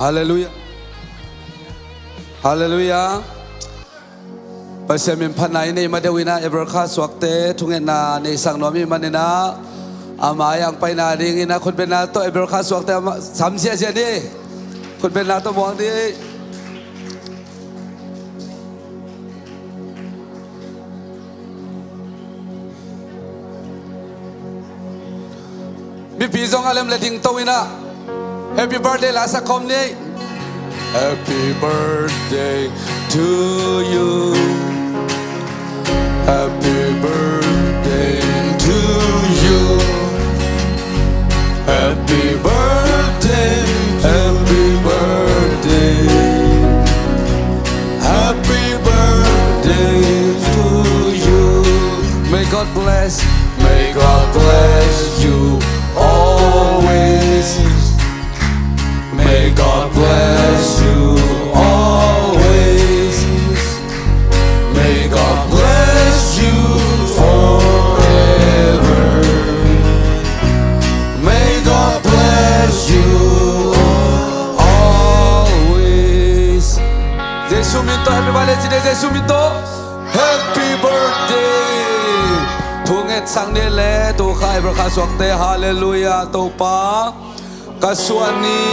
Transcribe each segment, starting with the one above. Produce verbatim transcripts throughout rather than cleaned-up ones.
Halleluiah. Halleluiah. Pasian min phatna i neih ma deuh in ah, April kha suakte thungetna neihsak nuam i hih manin ah, a mai-ah hong paina dingin ah khutbetna tawh April kha suakte a sam siasia ni. Khutbetna tawh muang ni. Mipi zong a lem le ding to in ah, happy birthday la sak khawm ni. Happy birthday to you. Happy birthday to you. Happy birthday, happy birthday, happy birthday to you. May God bless, may God bless you always. May God bless you always. May God bless you forever. May God bless you always. Jesu min tawh happy birthday ci ni, Jesu min tawh happy birthday. Thungetsak ni le, tu kha April kha suakte, halleluiah, Topa. Ka suah ni,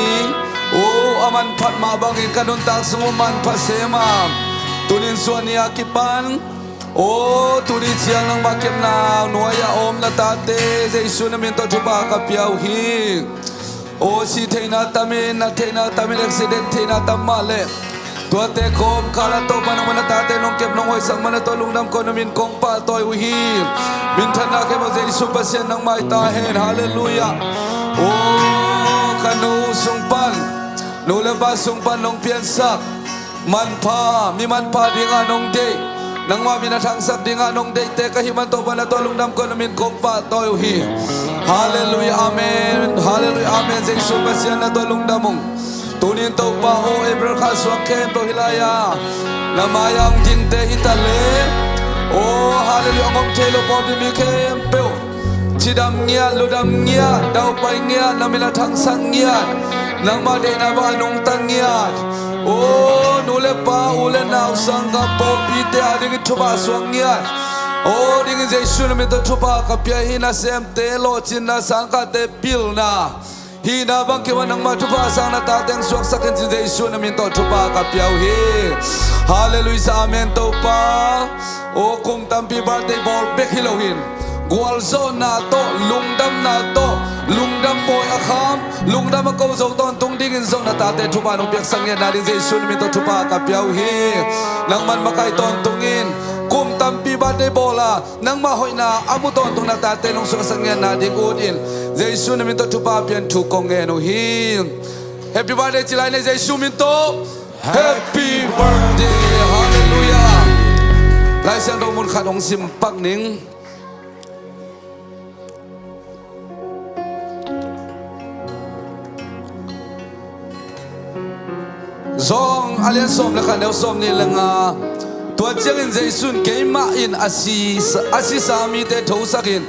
o, a manphat mah bangin ka nuntak sung uh manpha sem a. Tunin suah ni a kipan, o, tuni ciang nangmah kepna nuai-ah a om na tate, Jesu na min tawh thupha ka pia uh hi. O, sih theihna tam in, nat theihna tam in, accident theihna tam mah leh, tuate kawmkal ah Topa nangmah na tate nong kep nong hoihsak man na tawh lungdam ko, na min kong pahtawi uh hi. Minthanna khempeuh Jesu Pasian nangmah hi ta hen. Halleluiah. O, ka nu sung pan, nu le pa sung pan nong piansak, manpha, mi manpha dingah nong deih, nangmah min a thangsak dingah nong deihte ka hih man Topa na tawh lungdam ko, na min kong pahtawi uh hi. Halleluiah, amen. Halleluiah, amen. Jesu Pasian na tawh lungdam ung. Tunin Topa aw, April kha suak khempeuh hih lai-a na mai-ah hong dingte hi ta leh, aw, halleluiah, hong om thei lo pawlpi mi khempeuh cidam ngiat, ludam ngiat, daupai ngiat, na min a thangsak ngiat, nangmah deihna bang a nungta ngiat, aw, nu le pa, u le nau, sanggam, pawlpite a dingin thupha suak ngiat, aw, dingin Jesu na min tawh thupha ka pia hi. Nasemte lawhcinna, sangkahte pilna, hihna bang kiuah nangmah thupha sang na tate hong suaksak in ci, Jesu na min tawh thupha ka pia uh hi. Halleluiah, amen. Topa aw, kum tampi birthday bawl bek hi loin, gualzawhna tawh, lungdamna tawh, lungdam pawi a kham, lungdam a ko zo tawntung dingin zong na tate thupha nong piaksak ngiatna ding Jesu na min tawh thupha ka pia uh hi. Nangman makaih tawntung in, kum tampi birthday bawl a, nangmah hoihna a mu tawntung na tate nong suaksak ngiatna ding ut in, Jesu na min tawh thupha pian thu kong ngen uh hi. Happy birthday ci lai ni, Jesu min tawh. Happy birthday. Halleluiah. Lai Siangtho mun khat hong sim pak ning. Zong a lian sawm le khat, neu sawm nih le nga. Tua ciangin Jesu in, keimah in a si, a sisa mite thosakin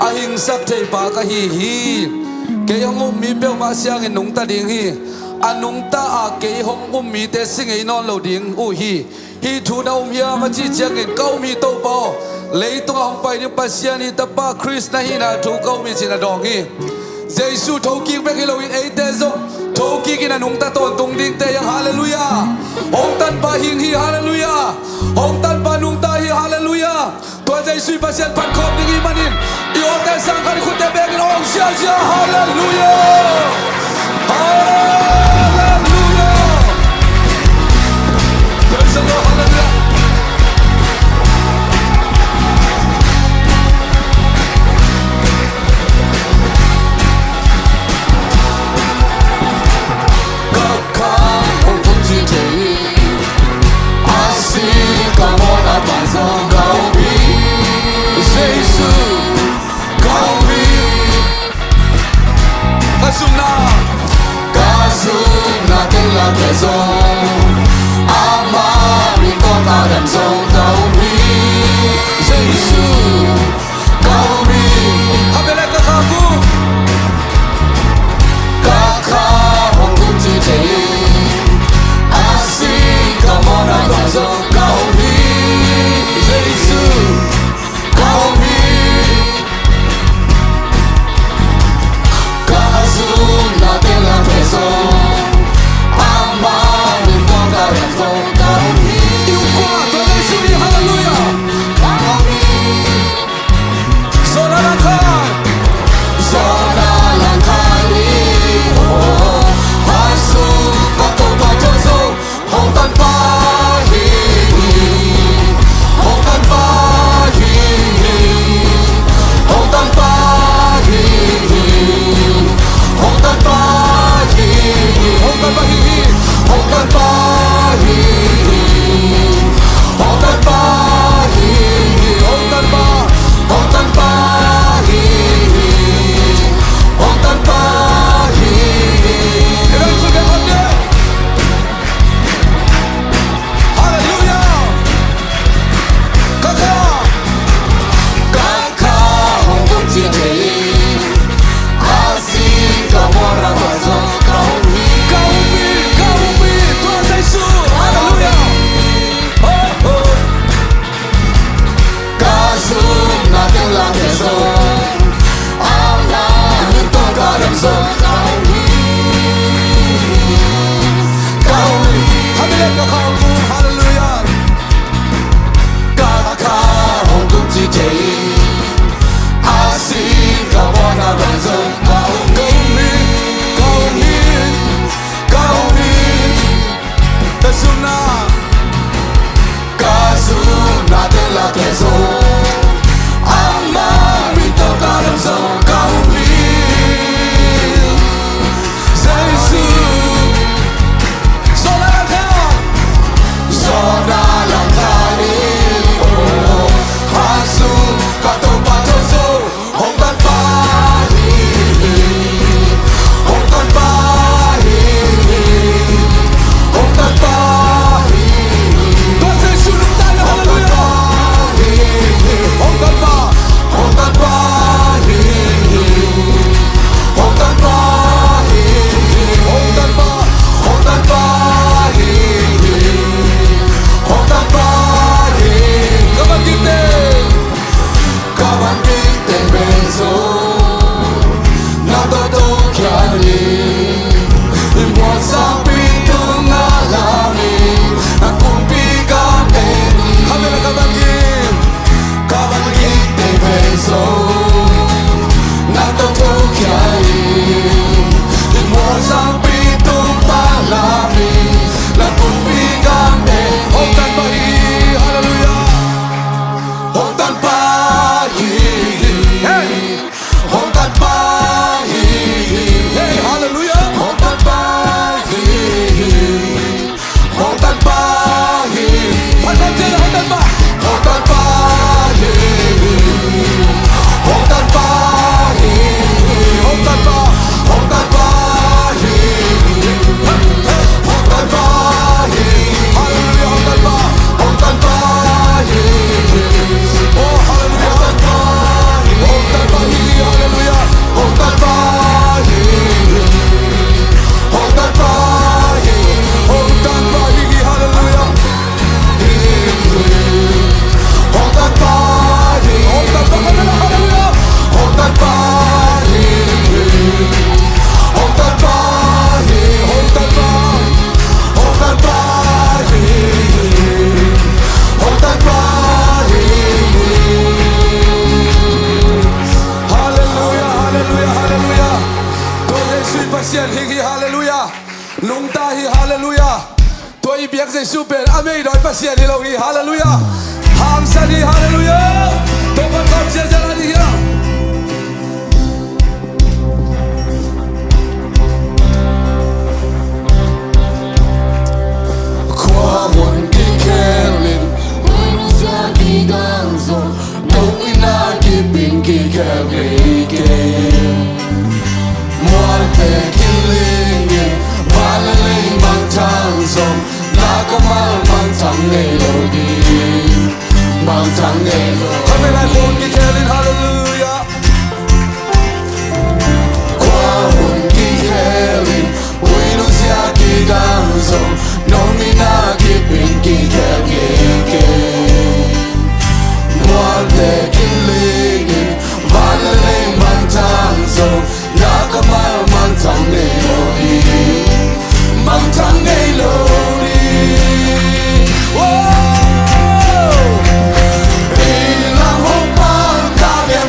a hingsak thei pa ka hi hi. Kei hong um mi peuhmah siangin nungta ding hi. A nungta a kei hong um mite si ngei nawn lo ding uh hi. Hih thu na um hiam a cih ciangin, ka um hi Topa aw, leitungah hong pai ding Pasian hi, Tapa Khrist na hihna thu ka um hi ci-in a dawng hi. Jesu thokik bek hi loin eite zong thokik in a nungta tawntung dingte hi hang. Halleluiah. Hong tanpa hing hi. Halleluiah. Hong tanpa nungta hi. Halleluiah. Tua Jesu i Pasian phat khawm ding i hih manin i awte sang khat i khutte bekin hong siasia. Halleluiah. Halleluiah. Praise the Lord. Halleluiah. Ka khang hong phun ci thei hi. A si ka mawhna pan zong ka um hi. Jesu ka um hi. Ka zumna Pasian hing hi, halleluiah. Lungta hi, halleluiah. Tua i biak Jesu pen a mei dawi Pasian hi lo hi, halleluiah. Hangsan hi, halleluiah. Topa tawh ciaciat a ding hi a. Khua hun kikhel in, huih nungzia kidang zong, nong in a kip in kikhel ngei kei. Mualte kiling in, van le lei mangthang zong, na kammal mangthang ngei lo ding. Mangthang ngei lo. Khua hun lai khua kikhel in, halleluiah. Khua hun kikhel in, huih nungzia kidang zong, nong in a kip in kikhel ngei kei. Mualte kiling in, van le lei mangthang zong, na kammal mangthang ngei lo ding. Mangthang ngei lo ding. Oh! I lang hong pang ka liam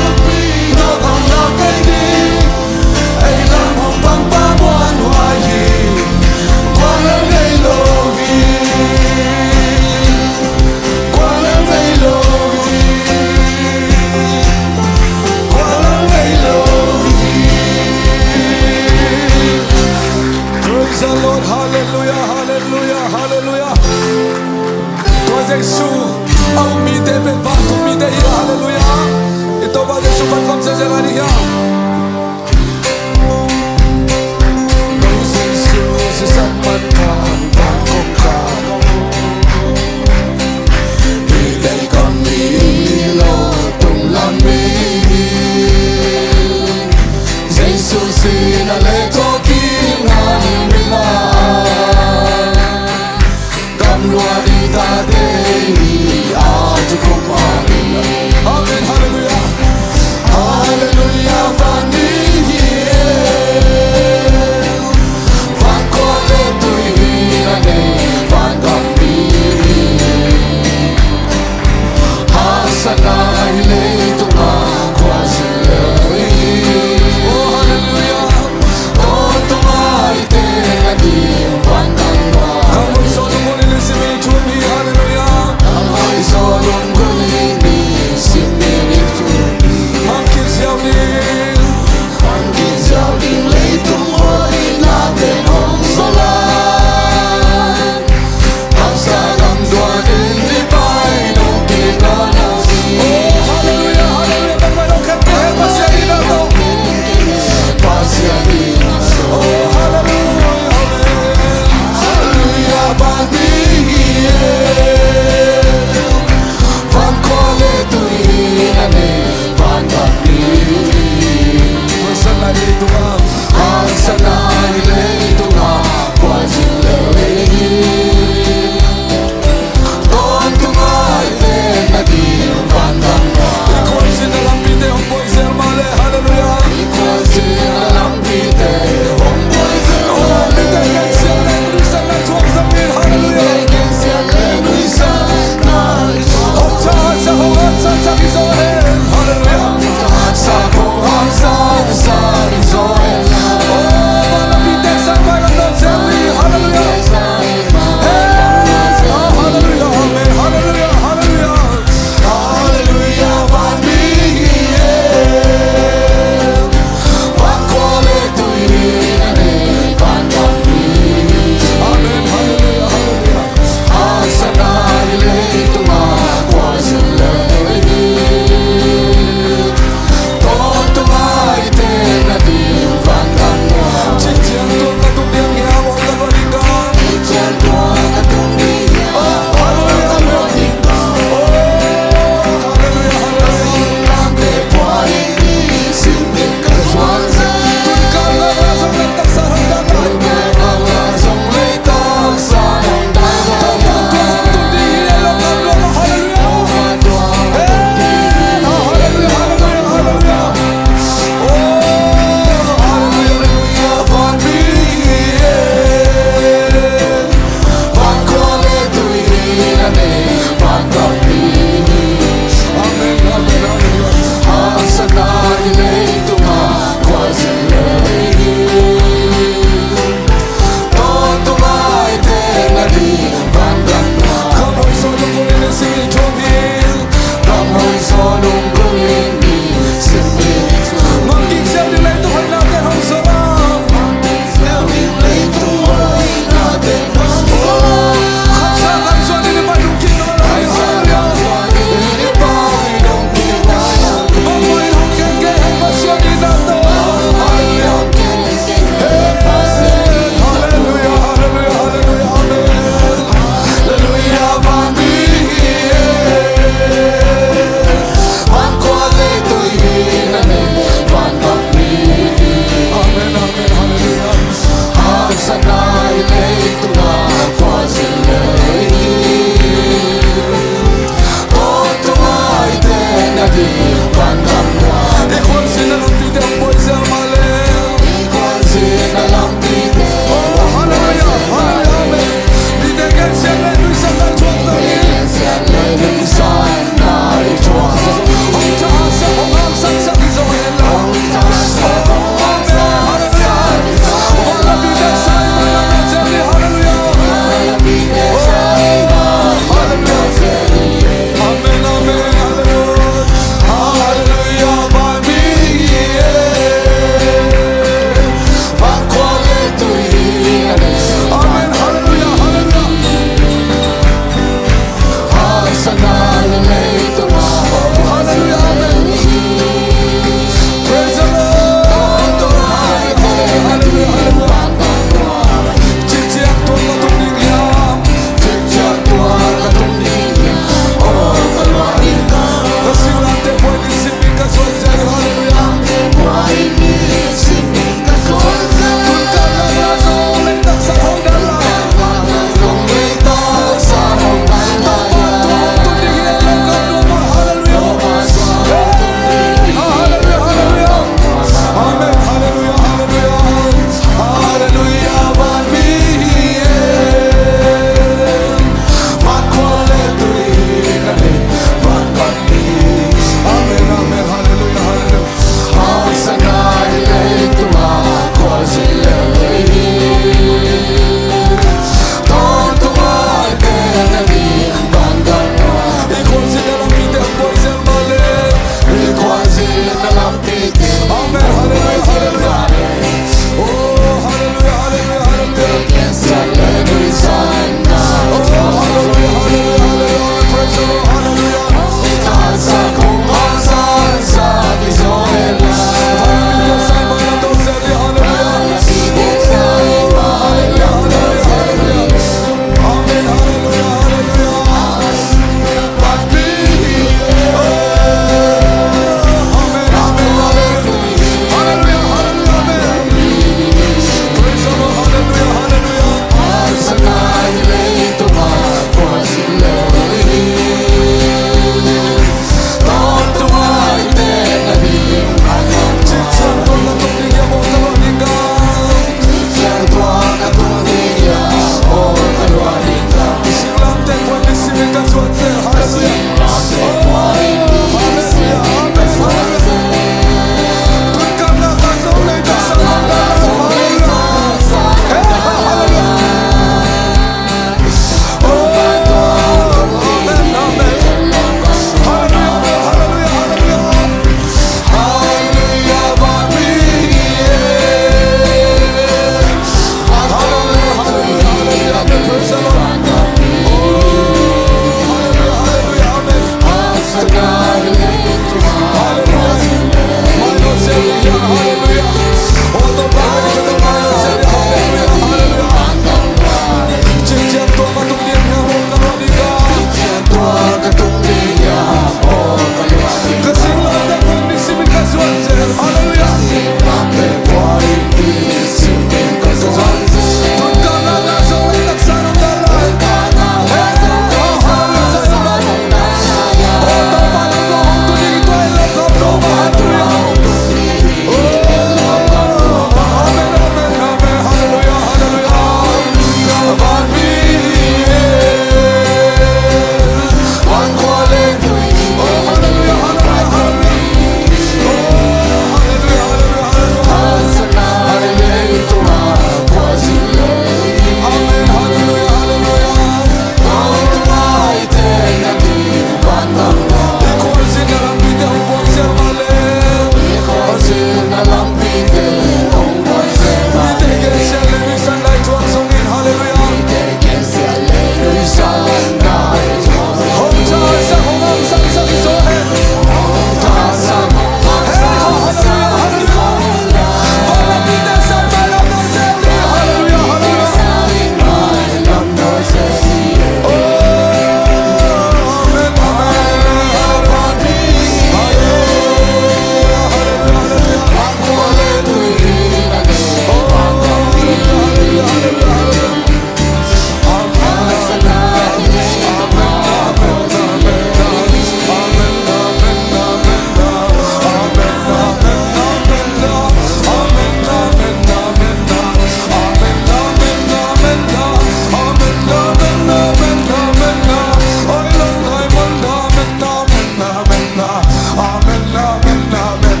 Amen, amen, amen.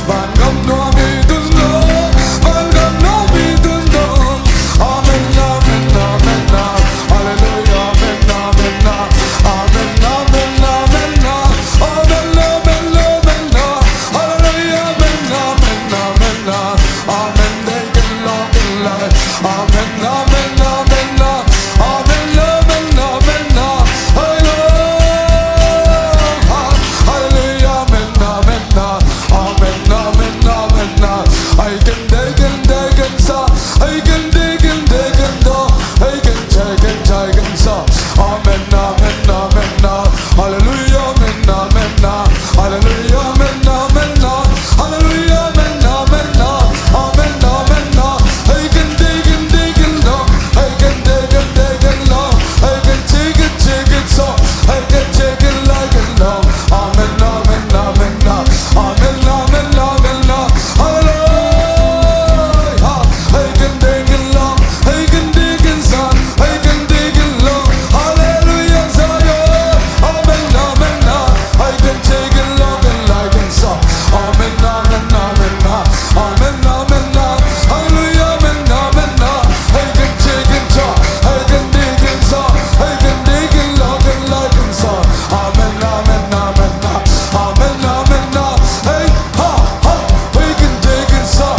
Vangam nuam i tun lo, vangam nuam i tun lo. Amen, amen, amen. Hallelujah, amen, amen. Amen, amen, amen. Amen, amen, amen. Hallelujah, amen, amen, amen. Amen, they can love in life. Amen, amen, amen. Amen, amen, amen. Hallelujah. Hallelujah, amen, amen, amen, amen, amen. I can take and take and sa, I can take and take and do, I can take and take and sa. Amen, amen, amen, amen. Hallelujah, amen, amen, amen. Hallelujah, amen, amen, amen. Hallelujah, amen, amen, amen. Amen, amen, amen. I can take and take and do, I can take and take and do, I can take it, take it so, I can take it like a no. Amen, amen, amen, amen. Amen, amen, amen, amen. Hallelujah. I can take it long, I can take it son, I can take it long. Hallelujah, Zion. Amen, amen, amen. I can take it long and I can song. Amen, amen, amen, amen. Amen, amen, amen. Hallelujah, amen, amen, amen. I can take it long, I can take it song, I can take it long and I can song. Amen, amen, amen, amen. Amen, amen, amen. Hey, ha, ha. I can take it, sir. I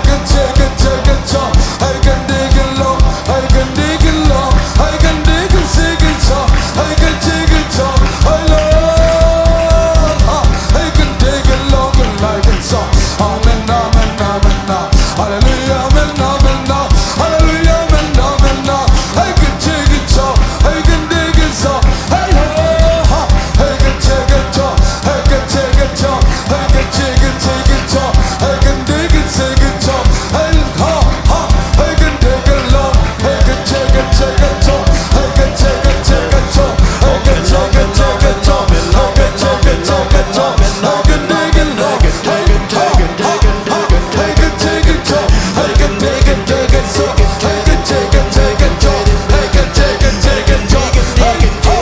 can take it, take it, sir. I can take it long. I can take it long. I can take it, take it, sir. I can take it, sir. I love, ha. I can take it long and I can, sir. Amen, amen, amen, amen. Hallelujah, amen, amen, amen. Hallelujah, amen, amen, amen. I can take it, sir. I can take it, sir. Hey, ho, ha. I can take it, sir. I can take it, sir. I can take it, take it, sir. I can take it, take it, sir. Hey, ha, ha. I can take it, Lord. I can take it, take it, sir. I can take it, take it, sir. I can take it, take it, sir. I can take it, take it, sir. I can take it, Lord. Hey, ha,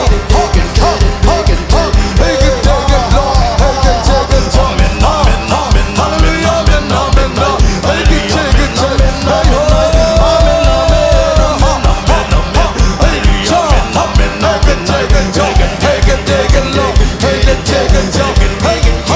ha.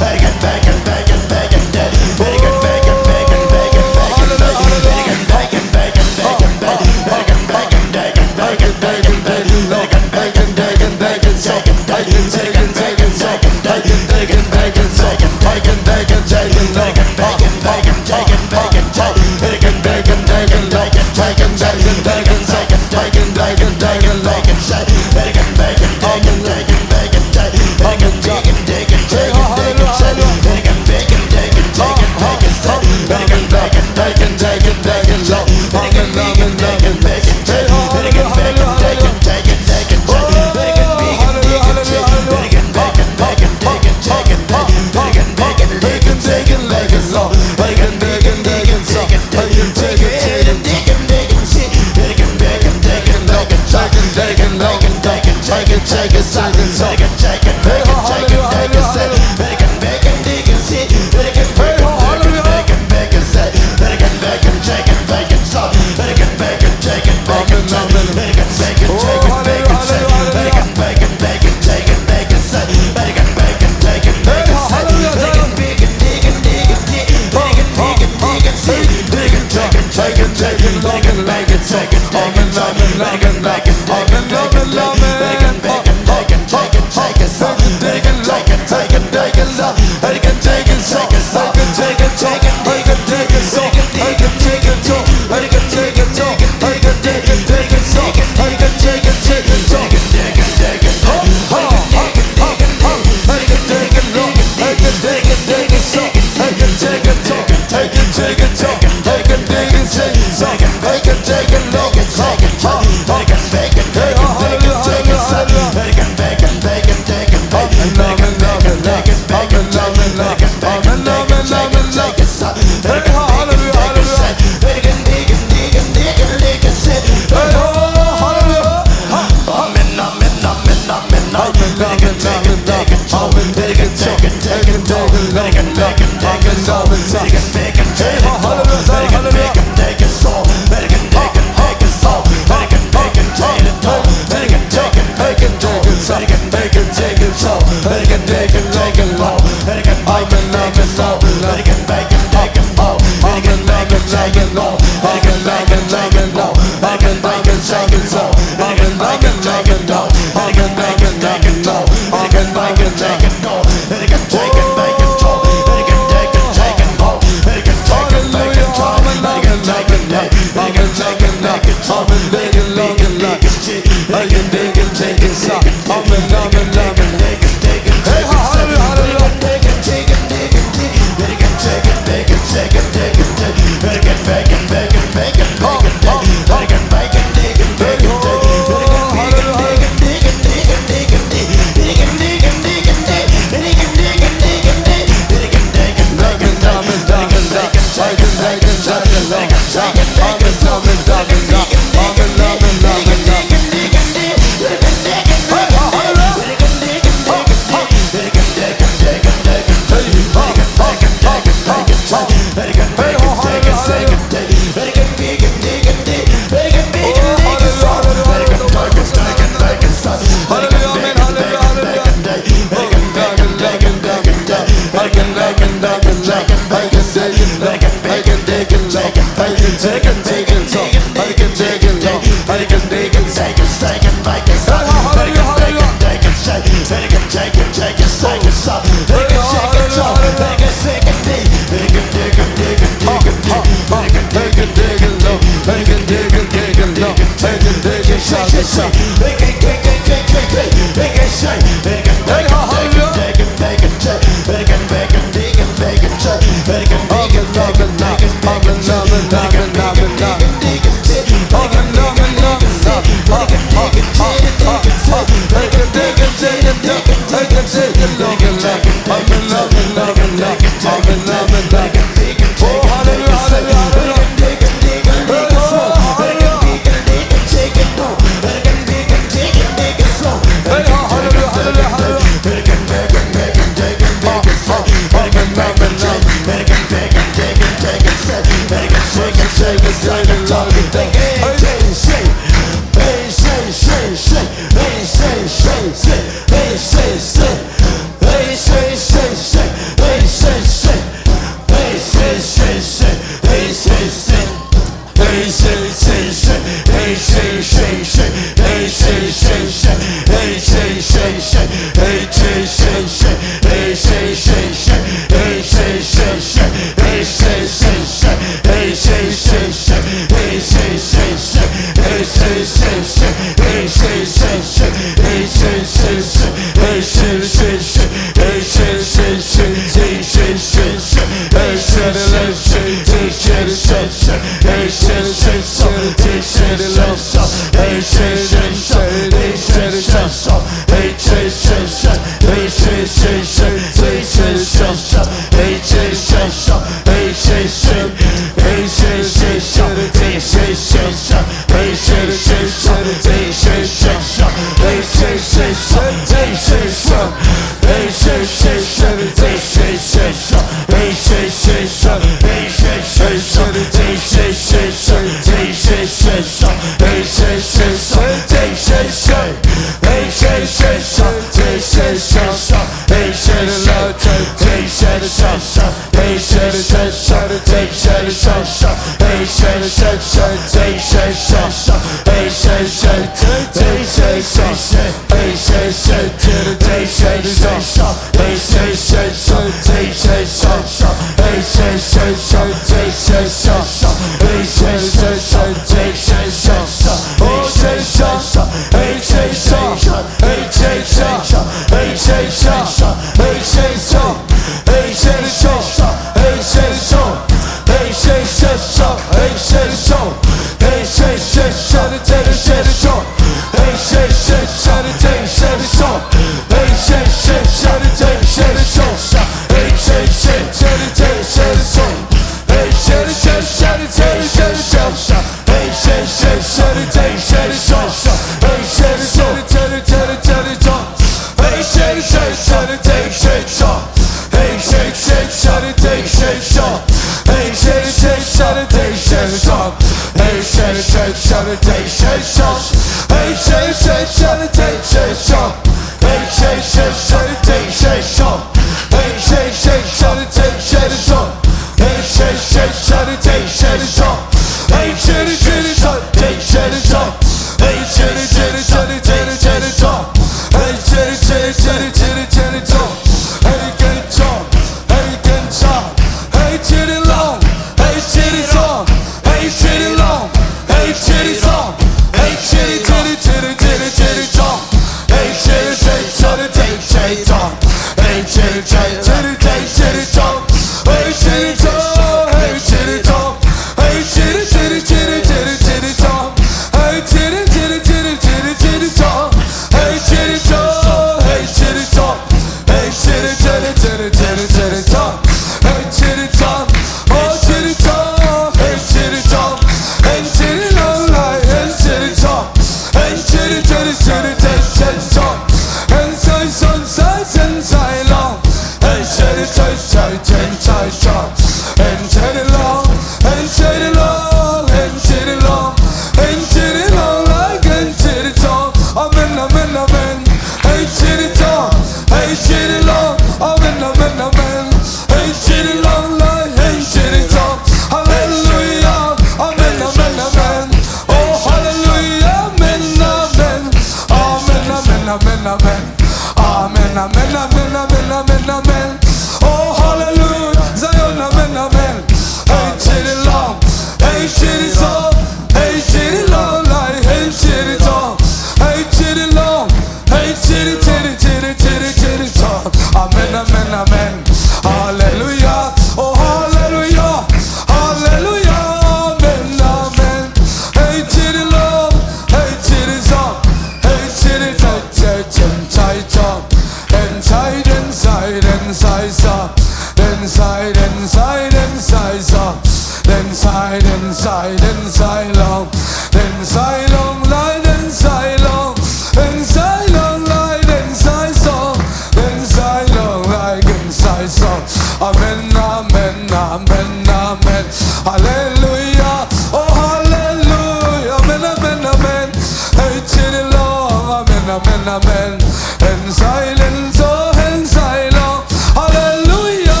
Amen, amen. Hehn sai, hehn sai, hehn sai lo. Halleluia,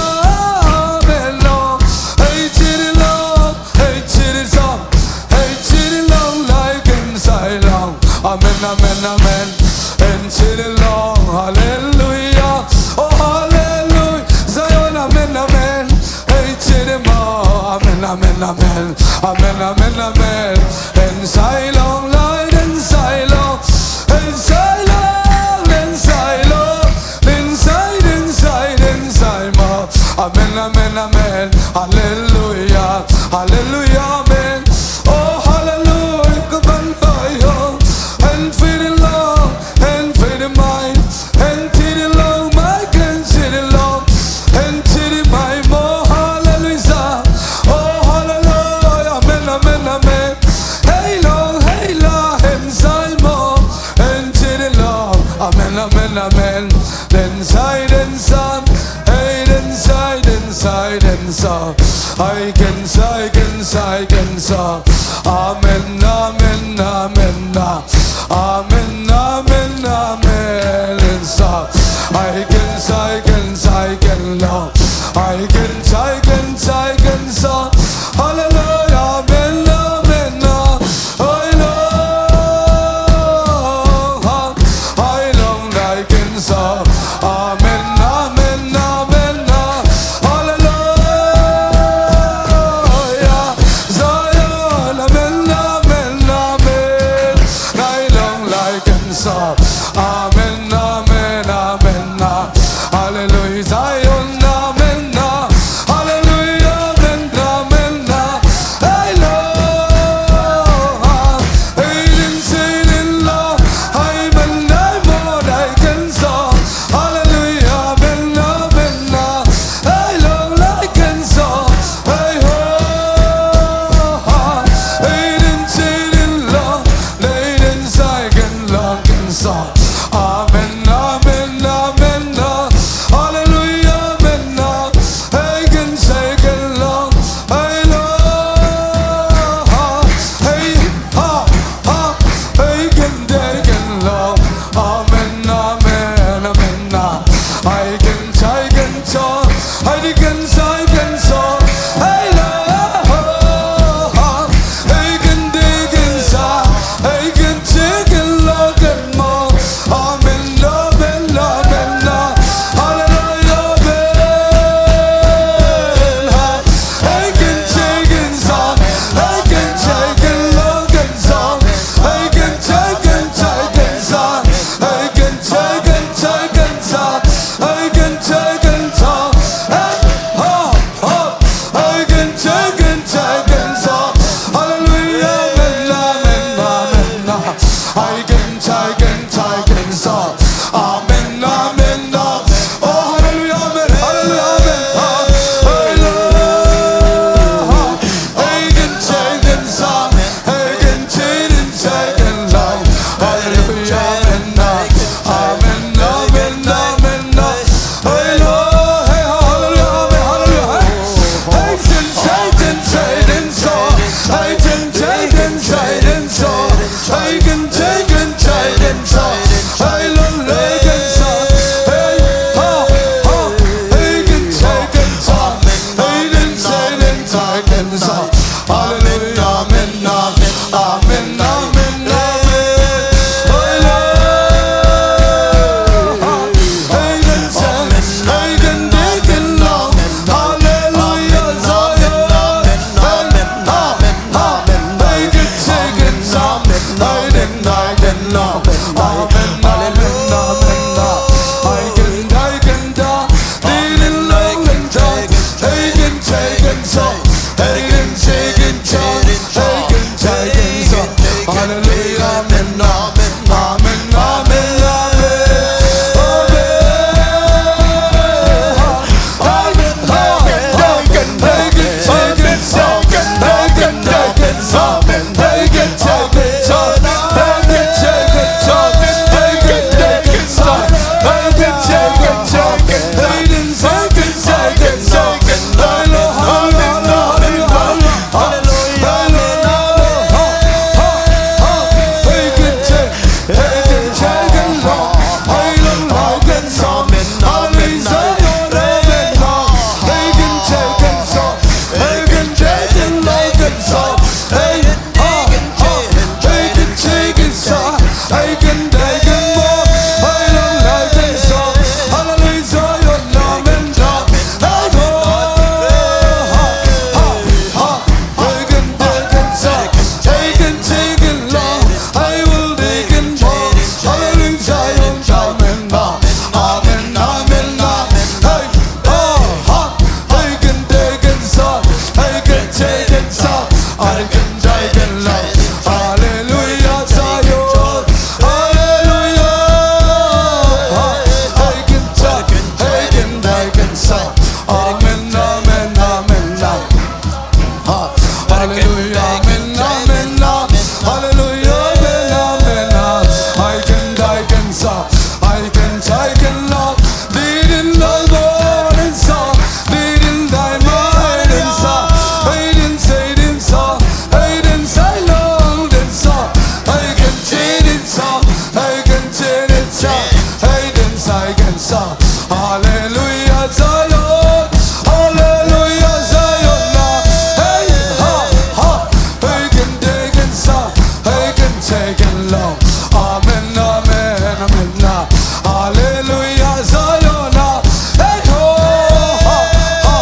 amen lo. Hei ci ding lo, hei ci ding song, hei ci ding lo, lai hehn sai lo. Amen, amen, amen. Hehn ci ding lo, halleluia. Oh, halleluia. Zion, amen, amen. Hei ci ding maw, amen, amen, amen. Amen, amen, amen. Hehn sai lo, lai hehn sai lo. Hehn sai lo, hehn sai lo. Hehn sai, hehn sai, hehn sai maw. Amen, amen, amen. Halleluia, halleluia, amen. Oh, halleluia, ka ban hai ho. Hehn ci ding lo, hehn ci ding mai. Hehn ci ding lo, mai hehn ci ding lo. Hehn ci ding mai maw, halleluia. Oh, halleluia, amen, amen, amen. Hei lo, hei la, hehn sai maw. Hehn ci ding lo. Amen, amen, amen. Hehn sai, hehn sai. Hei hehn sai, hehn sai, hehn sai. Hai hehn sai, hehn sai, hehn sai. Amen, amen, amen, amen. Amen, amen, amen, hehn sai. Hai hehn sai, hehn sai, hehn lo. Hai hehn sai, hehn sai, hehn sai. Halleluia, amen, amen, amen. Hai lo. Hai lo, lai hehn sai. Amen, amen, amen, amen. Halleluia. Zion, amen, amen, amen. Nai long lai hehn sai. Amen, amen, amen, amen. Halleluia. Zion, amen, amen. Halleluia, amen, amen, amen. Hai lo. Hei ding ci ding lo. Hai man dai maw, dai hehn sai. Halleluia, amen, amen, amen. Hai lo, lai hehn sai. Hai ho. Hei ding ci ding lo. Lai hehn sai, hehn lo, hehn sai. Amen, amen, amen, amen. Halleluia, amen, amen. Hei hehn sai, hehn lo. Hai lo. Hei ha, ha. Hei hehn dai, hehn lo. Amen, amen, amen, amen. Hai hehn sai, hehn sai. Hai ding hehn sai, hehn sai. Hai lo. Hei hehn dai, hehn sai. Hei hehn ci, hehn lo, hehn maw. Amen, amen, amen, amen. Halleluia, amen. Hai hehn ci, hehn sai. Hai hehn ci, hehn lo, hehn sai. Hai hehn ci, hehn sai, hehn sai. Hai hehn ci, hehn sai, hehn sai. Hai hehn ci, hehn sai. Hey, ho, ho. Hai hehn ci, hehn sai, hehn sai. Halleluia, amen, amen, amen. Hai hehn ci, hehn sai, hehn sai. Amen, amen, amen. Oh, halleluia, amen, halleluia, amen. Hai lo. Hai hehn ci, hehn sai. Hai hehn ci, hehn sai, hehn lo. Halleluia, amen, amen, amen, amen. Hai lo, hai, halleluia, amen, halleluia, hai. Hai hehn ci, hehn sai, hehn sai. Hai hehn ci, hehn sai, hehn sai. Hai hehn ci, hehn sai, hehn sai. Hai lo, lai hehn sai. Hai, ha, ha. Hai hehn ci, hehn sai. Hai hehn ci, hehn sai, hehn sai. Halleluia, amen, amen. Amen, amen, amen. Hai lo. Hai hehn sai, hai hehn dai, hehn lo. Halleluia, Zion. Amen, amen, amen. Hai hehn ci, hehn sai. Hai hehn dai, hehn lo. Amen, amen, amen. Hai hehn dai, hehn dai. Di hehn lo, hehn dai. Hai hehn ci, hehn sai. Hai hehn ci, hehn sai. Hai hehn ci, hehn sai. Halleluia, amen, amen, amen, amen, amen. Amen. I can take it, I can love. Hallelujah, Zion. Hallelujah. I can talk, I can, I can shout. Amen, amen, amen, amen. Hallelujah, amen, amen, amen. Hallelujah, amen, amen, amen. I can, I can shout. I can, I can love. Leading the Lord and song. Leading thy mind and song. Hiding, hiding song. Hiding thy Lord and song. I can, hiding song. I can, hiding song. Hiding, I can song. Hallelujah, Zion. Hallelujah, Zion. Hey, ha, ha. I can take it, song. I can take it, Lord. Amen, amen, amen. Hallelujah, Zion. Hey, ho, ha, ha.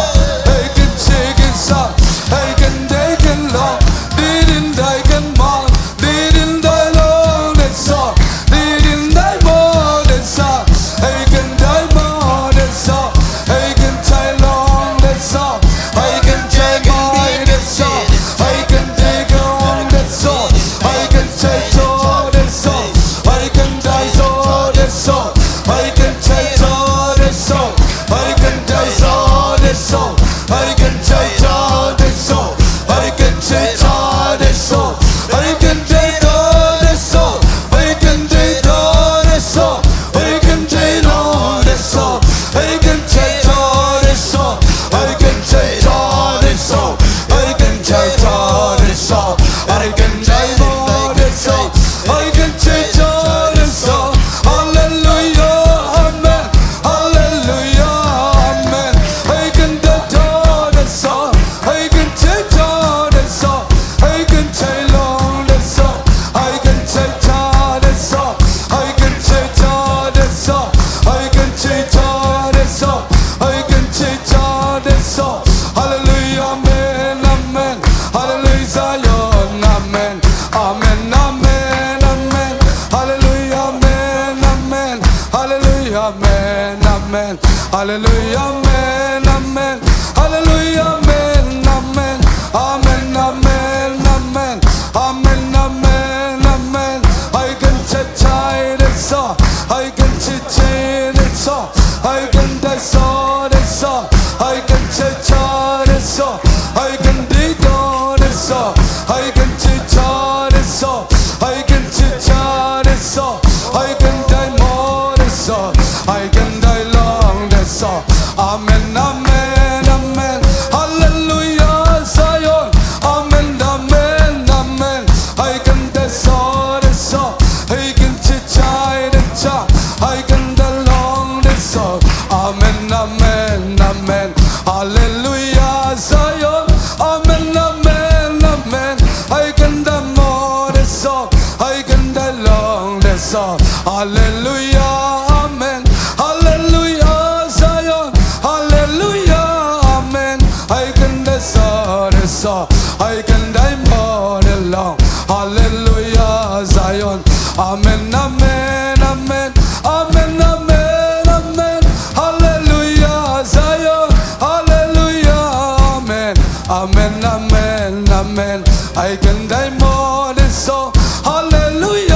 I can take it, song. I can take it, Lord. Leading thy command. Leading thy Lord and song. Leading thy Lord and song. I can thy Lord and song. I can thy Lord and song. I can thy Lord and song. I can thy Lord and song. I can thy Lord and song. I can thy Lord and song. I can thy Lord and song. I can thy Lord and song. I can thy Lord and song. I can thy Lord and song. I can thy Lord and song. I can thy Lord and song. I can thy Lord and song. I can thy Lord and song. I can thy Lord and song. I can thy Lord and song. I can thy Lord and song. I can thy Lord and song. Hallelujah, amen. Hallelujah, amen. I can thy Lord and song. I can thy Lord and song. I can thy Lord and song. I can thy Lord and song. I can thy Lord and song. I can thy Lord and song. I can thy Lord and song. Hallelujah, amen, amen. Hallelujah, Zion, amen. Amen, amen, amen. Hallelujah, amen, amen. Hallelujah, amen, amen. Hallelujah, amen, amen. Hallelujah, amen, amen. Amen, amen, amen. Amen, amen, amen. I can tell child it's all. I can teach it it's all. I can tell soul it's all. I can tell child it's all. I can be God it's all. I can teach child it's all. I can teach child it's all. I can die more it's all. I can die long it's all. Amen, amen, amen. Hallelujah, Zion. Amen, amen, amen. I can tell soul it's all. I can teach child it's all. I can die long it's all. Amen, amen, amen. Hallelujah, Zion. Amen, amen, amen. I can the more the song. I can the long the song. Hallelujah, amen. Hallelujah, Zion. Hallelujah, amen. I can the song the song. I can the more the long. Hallelujah, Zion. Amen, amen, amen. Amen, amen, amen. Hallelujah, Zion. Hallelujah, amen. Amen, amen, amen. I can die more than so. Hallelujah,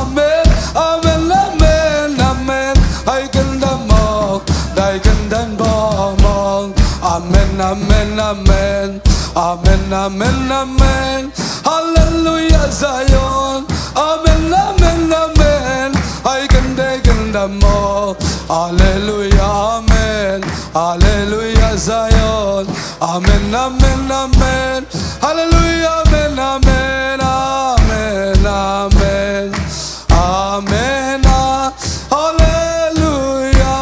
amen. Amen, amen, amen. I can die more. I can die more, more. Amen, amen, amen. Amen, amen, amen. Hallelujah, Zion. Amen, amen, amen. I can take in the more. Hallelujah, amen. Hallelujah, Zion. Amen, amen, amen. Hallelujah, amen, amen, amen, amen. Amen, ah, hallelujah.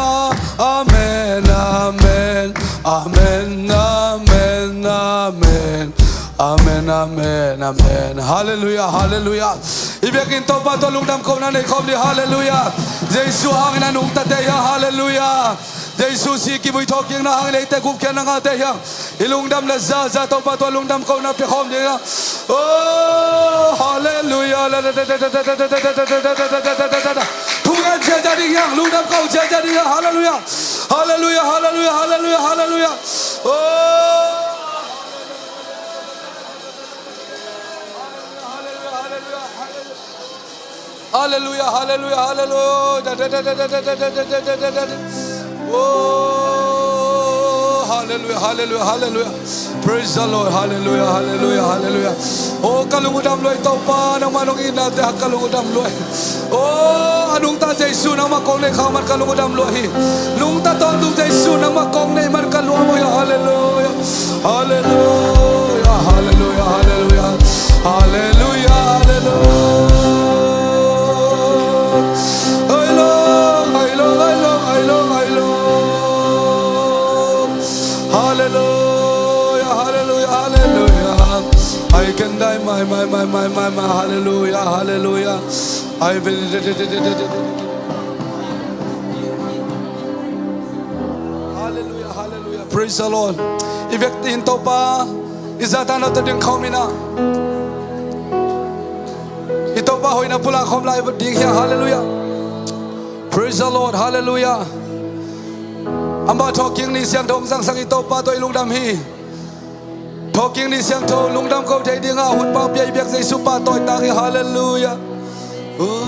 Amen, amen. Amen, amen, amen. Amen, amen, amen. Hallelujah, hallelujah. If Biakinn Topa tawh lungdam kohna nei khawm ni. Halleluiah. Jesu hangin a nungtate hiang. Halleluiah. Jesu si kivui thawhkikna hangin eite gupkhiatna ngahte hiang. I lungdam le zaza Topa tawh lungdam kohna pia khawm ding hiang. Oh, halleluiah. Thungen ciacia ding hiang. Lungdam ko ciacia ding hiang. Halleluiah. Halleluiah, halleluiah, halleluiah, halleluiah. Oh. Halleluiah, halleluiah, halleluiah. Oh, halleluiah, halleluiah, halleluiah. Praise the Lord. Halleluiah, halleluiah, halleluiah. Oh, ka lung uh dam lua hi Topa, nangmah nong itnate hang ka lung uh dam lua hi. Oh, a nungta Jesu nangmah kong nei khak man ka lung uh dam lua hi. Nungta tawntung Jesu nangmah kong nei man ka lung uh dam lua hi. Halleluiah. Halleluiah, halleluiah, halleluiah. Halleluiah, halleluiah, halleluiah. Ai lo, ai lo, ai lo, ai lo, ai lo. Halleluiah, halleluiah, halleluiah. Ai ken dai mai, mai, mai, mai, mai, mai. Halleluiah, halleluiah. Ai ve. Halleluiah, halleluiah. Praise the Lord. I biakinn Topa i zahtakna tawh ding khawm in ah, i Topa hoihna pulak khawm lai ding hiang. Halleluiah. Praise the Lord. Halleluiah. Amah thawhkik ni siangtho hong zangsak i Topa tawh i lungdam hi. Thawhkik ni siangtho lungdam ko thei dingah hun pau pia i biak Jesu pahtawi tak hi. Halleluiah. Uh.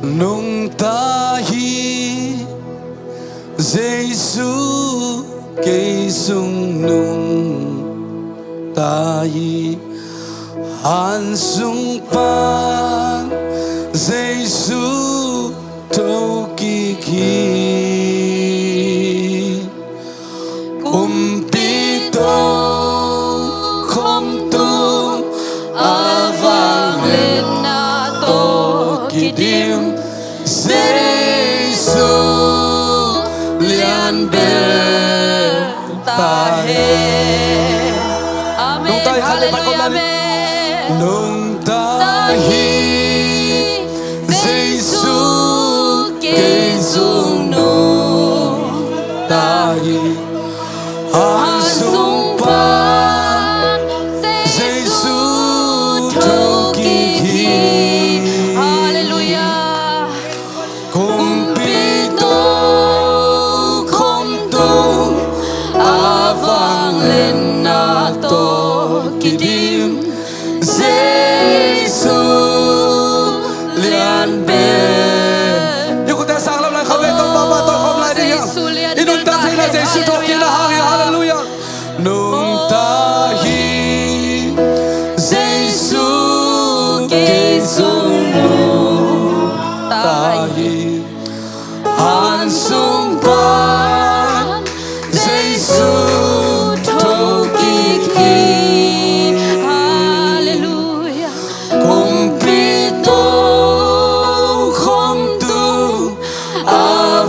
Nungta hi Jesu, kei zong nungta hi. Han sung pan Jesu thokik hi. Kumpi tokhom tung a vangliatna tawh kidim Jesu lianbel ta hen. Amen. Halleluiah, amen. Nungta hi Jesu, kei zong nungta hi. Han sung pan Jesu thokik hi. Halleluiah. Kumpi tokhom tung a vangliatna tawh kidim Jesu lianbel. I khut a sang lo lai khawm ve, Topa pahtawi khawm lai ding hiang. I nungta theihna Jesu thawhkikna hang hi. Halleluiah. Nungta hi Jesu, kei zong nungta hi. Han sung pan Jesu thokik hi. Halleluiah. Kumpi tokhom tung a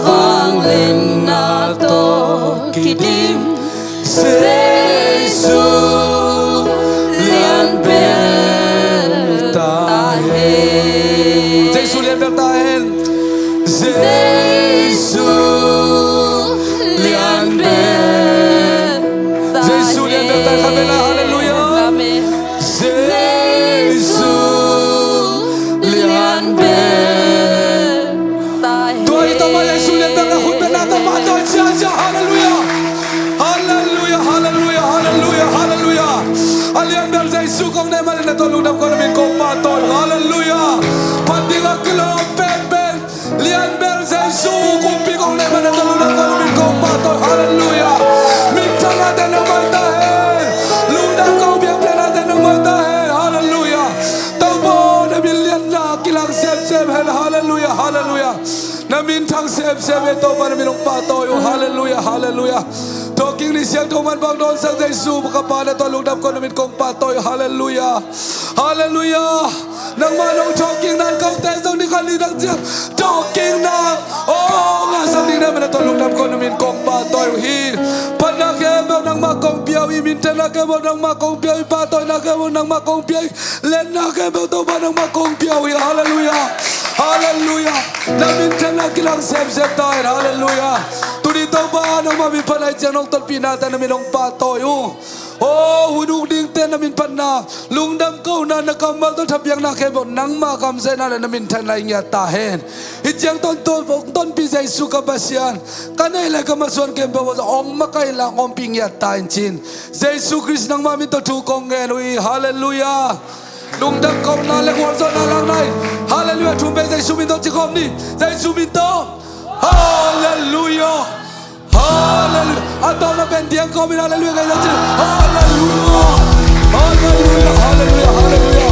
vangliatna tawh kidim Jesu lianbel ta hen. Jesu lianbel ta hen. Jesu lianbel ta hen. Jesu lianbel ta hen. Halleluiah. Amen. Jesu lianbel ta hen. Tua hi Topa Jesu lianbel na khut beng na Topa tawh ciahciah. Halleluiah. Halleluiah, halleluiah, halleluiah, halleluiah. A lianbel Jesu kong nei man na tawh lungdam ko na min kong pahtawi. Halleluiah. Phat ding a kilawm penpen lianbel Jesu kumpi kong nei man na tawh lungdam ko na min kong pahtawi. Halleluiah. Minthanna tawh nong mai ta hen. Lungdam ko biakpiakna tawh nong mai ta hen. Halleluiah. Topa na min lianna kilang semsem hen. Halleluiah, halleluiah. Na min thang semsem hen Topa, na min hong pahtawi uh. Halleluiah, halleluiah. Thawhkik ni siangtho man bang dawnsak Jesu ka Pa na tawh lungdam ko na min kong pahtawi uh. Halleluiah. Halleluiah. Nangmah nong thawhkikna in kote zong ni khat ni dang ciang thawhkikna aw ngahsak ding na min na tawh lungdam ko na min kong pahtawi uh hi. Phatna khempeuh nangmah kong pia uh Minthanna khempeuh nangmah kong pia uh hi. Pahtawina khempeuh nangmah kong pia uh hi. Liatna khempeuh Topa nangmah kong pia uh hi. Halleluiah. Halleluiah. Na minthanna kilang semsem ta hen. Halleluiah. Tuni Topa nangmah min phatna hi ciang nong tonpihna te na min hong pahtawi uh. Oh, hun uk dingte na min phatna, lungdam kohna, na kammal tawh thapiakna khempeuh nangmah kamsehna le na minthanna i ngiat ta hen. Hih ciang ton, ton, tonpih Jesu ka Pasian, ka neih le ka masuan khempeuh hong makaih inla hong ompih ngiat ta in ci-in Jesu Khrist nangmah min tawh thu kong ngen uh hi. Halleluiah. Lungdam kohna le gualzawhna lakna hi. Halleluiah. Thum vei Jesu min tawh ci khawm ni. Jesu min tawh. Halleluiah. Halleluiah. A tawpna pen diang kawmin halleluiah kei zah ci. Halleluiah. Halleluiah. Halleluiah. Halleluiah.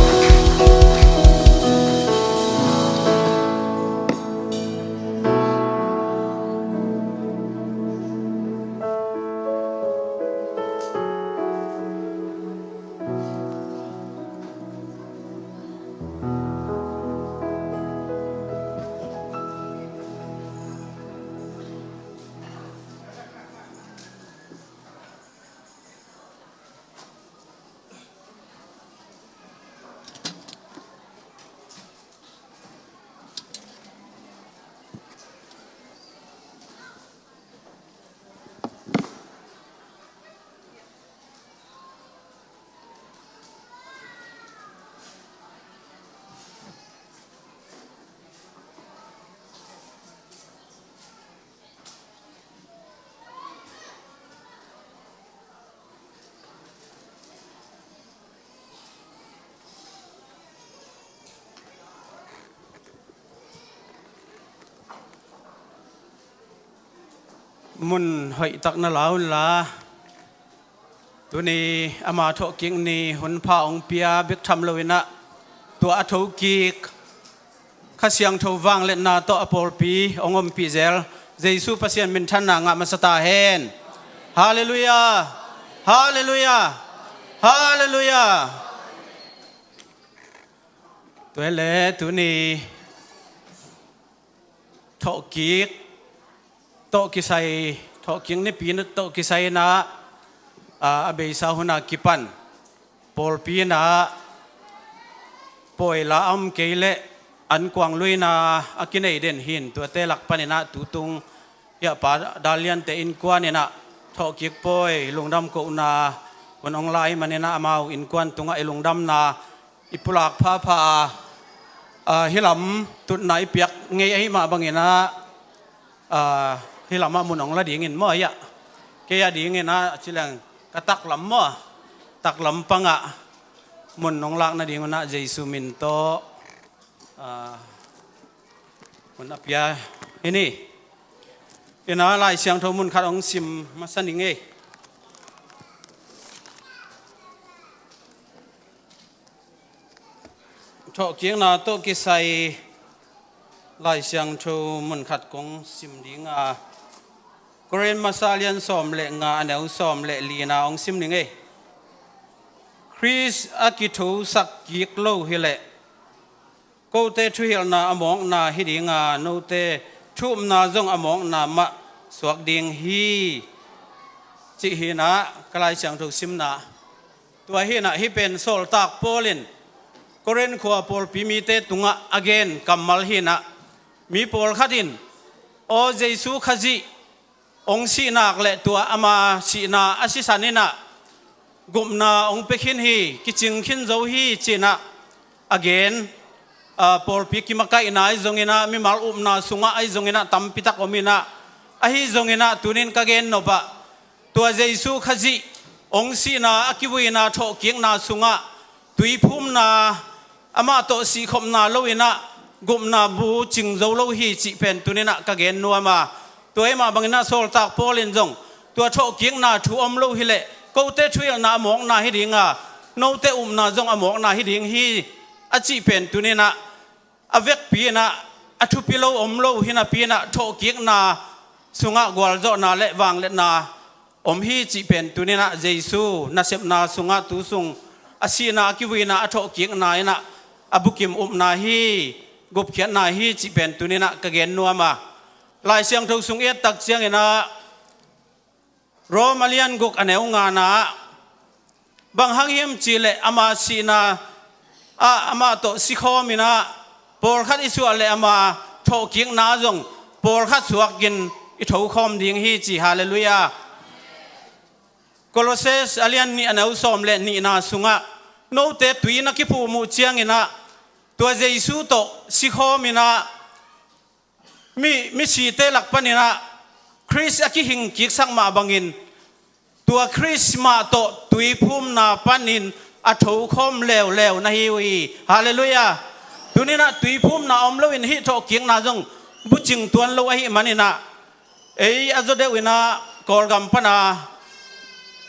Mun hoihtak na la unla, tuni ama thawhkik ni hun pha hong pia bek tham loinah tua a thokik Kha Siangtho vangliatna tawh a pawlpi hong ompih zel Jesu Pasian minthanna ngah masa ta hen. Halleluiah. Halleluiah. Halleluiah. Tua hi le tuni thawhkik tawh kisai, thawhkik nipi tawh kisai inah, a, a beisa huna kipan pawlpi inah pawila a om kei leh ankuang luina a kinei den hin tuate lak paninah tutung hiahpa Dal Liante innkuan inah thawhkik pawi lungdam kohna hun hong la ahih maninah amau innkuan tungah i lungdamna i pulak phapha a, a, hih lam tutna i piak ngei ahih mah banginah, a, hih lamah mun hong la dingin maw hiah. Kei a dinginah ci leng ka taklam maw, taklam pangah mun hong lak nadingunah Jesu min tawh, a, mun a pia hi ni. Inah Lai Siangtho mun khat hong sim masa ning ei. Thawhkikna tawh kisai Lai Siangtho mun khat kong sim dinga, Korin masa lian sawm le nga a neu sawm le lina hong sim ning ei. Khrist a kithosak kik lo hileh kote thuhilhna a mawkna hi dinga, note thu-upna zong a mawkna mah suak ding hi, cih hinah ka Lai Siangtho simna. Tua hinah hih pen sawltak Paul in Korin khua pawlpi mite tungah a gen kammal hinah, mi pawlkhat in, aw Jesu Khazih hong sihnak le tua ama sihna a sisan inah gupna hong pia khin hi, kicing khin zo hi cinah a gen, a, pawlpi kimakaihna ahi zonginah mimal upna sungah ahi zonginah tampitak om inah, ahi zonginah tunin ka gen nopah tua Jesu Khazih hong sihna a kivuina thawhkikna sungah tuiphumna, amah tawh sihkhopna loinah gupna bu cing zo lo hi cih pen tuninah ka gen nuam a. Tua ahih mah banginah sawltak Paul in zong tua thawhkikna thu om lo hileh kote thuhilhna a mawkna hi dinga, note upna zong a mawkna hi ding hi a cih pen tuninah a vekpi inah a thupi lo om lo hi napi inah thawhkikna sungah gualzawhna le vangliatna om hi cih pen tuninah Jesu nasepna sungah tu sung a sihna a kivuina a thawhkikna inah a bukim upna hi, gupkhiatna hi cih pen tuninah ka gen nuam a. Lai Siangtho sung i et tak cianginah Rom a lian guk a neu ngana ah Bang hang hiam cihleh ama sihna ah amah tawh sikhawm inah pawlkhat i suah leh ama thawhkikna zong pawlkhat suakin i thokhawm ding hi ci. Halleluiah. Kolose a lian nih a neu sawm le nihna sungah note tui na kiphuhmuh cianginah tua Jesu tawh sikhawm inah mi, misite lak paninah Khrist a kihingkiksak mah bangin tua Khrist mah tawh tuiphumna panin a thokhawm leuleu na hi uh hi. Halleluiah. Tuninah tuiphumna om loin hih thawhkikna zong bucing tuan lo ahih maninah ei a zaw deuh inah Kawlgam pana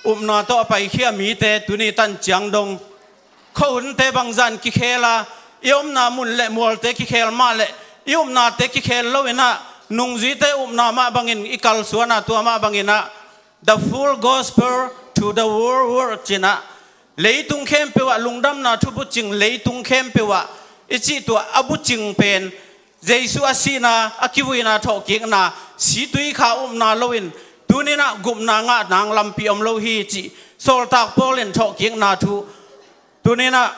upna tawh a paikhia mite tuni tan ciang dong khuahunte bangzah in kikhel a, i omna mun le mualte kikhel mah le i upnate kikhel lo inah nungzuite upna mah bangin i kalsuana tua mah banginah the full gospel to the whole world cinah leitung khempeuh ah lungdamna thu bucing leitung khempeuh ah i cih tua a bucing pen Jesu a sihna, a kivuina, thawhkikna, situikha upna loin tuninah gupna ngah nang lampi om lo hi cih sawltak Paul in thawhkikna thu tuninah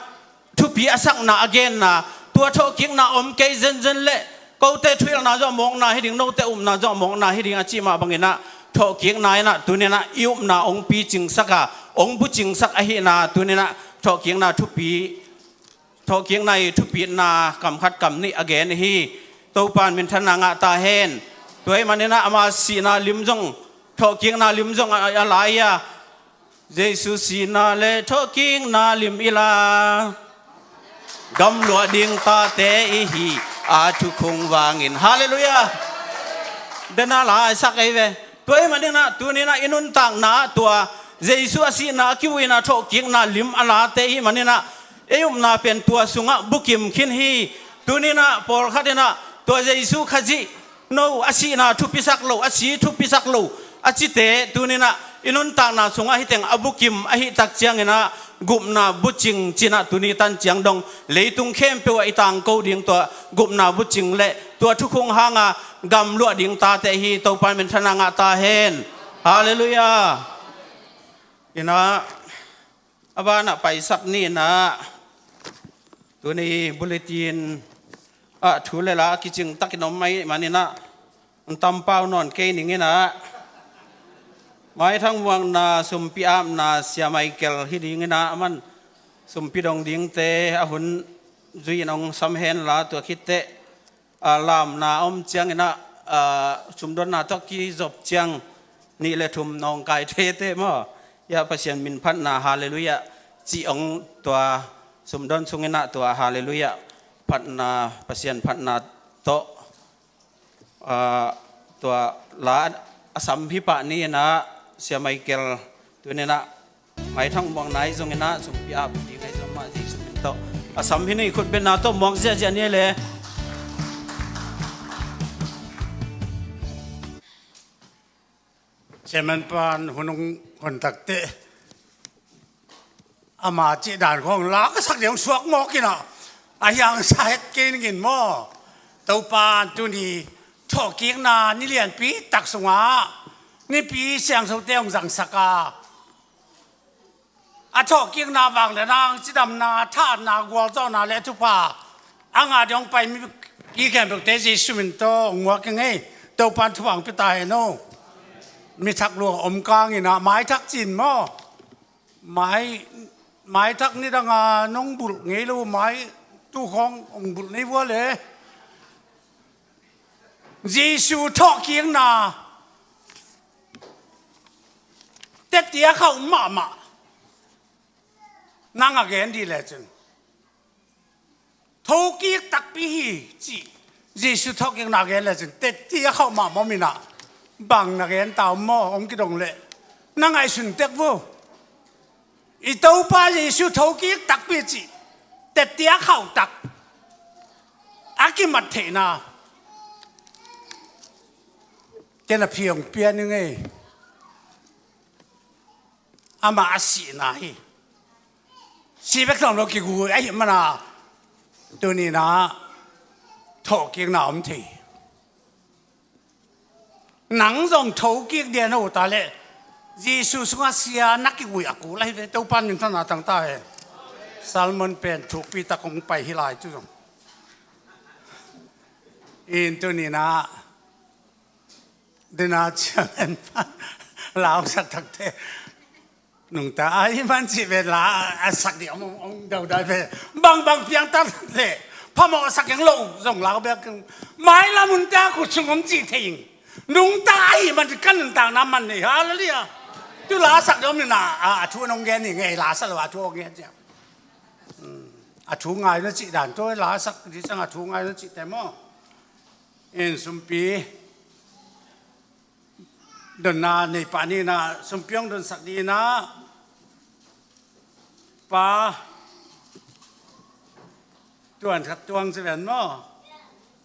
thupi a sakna a genna tua thawhkikna om kei zenzen le kote thuhilhna zong a mawkna hi ding, note upna zong a mawkna hi ding a cih mah banginah thawhkikna inah tuninah i upna hong picingsak a hong bucingsak ahihna tuninah thawhkikna thupi thawhkikna i thupitna kam khat kam nih a gen hi. Topan minthanna ngah ta hen. Tua ahih maninah ama sihna lim zong thawhkikna lim zong a, a lai a Jesu sihna le thawhkikna lim i la gamluah ding tate i hi a thukhung vangin. Halleluiah. Dena laisak ei ve. Tua ahih maninah tuninah i nuntakna ah tua Jesu a sihna a kivuina thawhkikna lim a late i hih maninah ei upna pen tua sungah bukim khin hi. Tuninah pawlkhat inah tua Jesu Khazih no a sihna thupisak lo, a si thupisak lo a cite tuninah i nuntakna sungah hih teng a bukim ahih tak cianginah gupna bucing cinah tuni tan ciang dong leitung khempeuh ah i tangko ding tua gupna bucing le tua thukhung hanga gamluah ding tate hi. Topan minthanna ngah ta hen. Halleluiah. Inah a banah paisak ni inah tuni bulletin ah thu le la kicing takin om mai maninah an tampau nawn kei ning inah maithang muakna sumpi apna Sia Michael hi ding inah aman sumpi dong dingte a hun zui in hong sam hen la tua khitteh a lamna a om cianginah a sumdonna tawh kizop ciang nih le thum nawngkai tete maw? Hiah Pasian min phatna halleluiah cih hong tua sumdon sunginah tua halleluiah phatna Pasian phatna tawh a tua la a sam hi pah ni inah Sia Michael tuninah maithang muakna ahi zonginah sumpi ap ding ahi zong mah Jesu min tawh a sam hi ni. Khutbetna tawh muak ziahziah ni le. Chairman pan hun hong hon takteh ama cih dan khong la ka sak ding hong suak ngawk inah a hiangsa het kei ningin maw? Topan tuni thawhkikna ni lianpi tak sungah nipi siangsote hong zangsak a a thawhkikna vang le nang cidamna, thahatna, gualzawhna le thupha a ngah ding hong pai mi i khempeuhte Jesu min tawh hong muak ing ei. Topan thupha hong pia ta hen aw. Mi thak lua om kang inah maithak cin maw? Mai, maithak nidanga nong bulh ngei lo mai tu khawng hong bulh nei vua le. Jesu thawhkikna tetti a khauh mahmah nang a gen dih lecin thokik takpi hi cih Jesu thawhkikna gen lecin tetti a khauh mahmah om inah bang na gen ta om maw? Hong kidong leh na ngaihsun tek vo. I Topa Jesu thokik takpi cih tetti a khauh tak a kimat theihna ken a phi hong pia ning ei. Amah a sihna hi. Si bek tawm lo kigui ahih mana tuninah thawhkikna om thei. Nang zong thokik dia na uh ta leh Jesu sungah sia na kiguih a kul ahi ve, Topa min thang a tang ta hen. Salmon pen thukpi tak hong pai hi lai tu zong. In tuni-in ah, dena chairman pa lausak takte nungta ahi man cih ve, la a sak ding hong, hong daudai ve. Bangbang piang ta leh phamawh sak keng lo zong lau bek keng. Mailam hun ta khut sung om cih thei ing. Nungta ahi man cih ka nuntakna man nei. Halleluiah. Tu la sak ding om in ah, a, a thu nong gen ing ei, la sak lo a thu hong gen ciang. Hmm. A thu ngai na cih dan tu, la sak ding ciang a thu ngai na cihte maw. In sumpi donna nei pah ni in ah, sumpi hong donsak ding in ah, Pa, tuan khat tuang ci ven maw.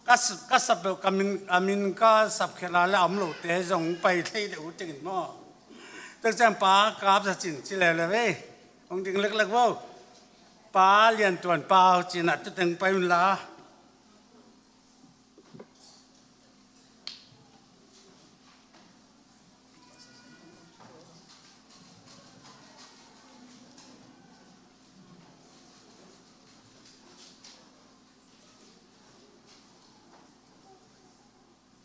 Ka s-, ka sap lo, ka min, a min ka sap khel a leh a om lote zong pai thei deuh uh teng in maw. Tua ciang Pa Kap Za Cin ci leuleu ei. Hong ding leklek vo. Pa Lian Tuan Pau ci in ah tu teng pai un la.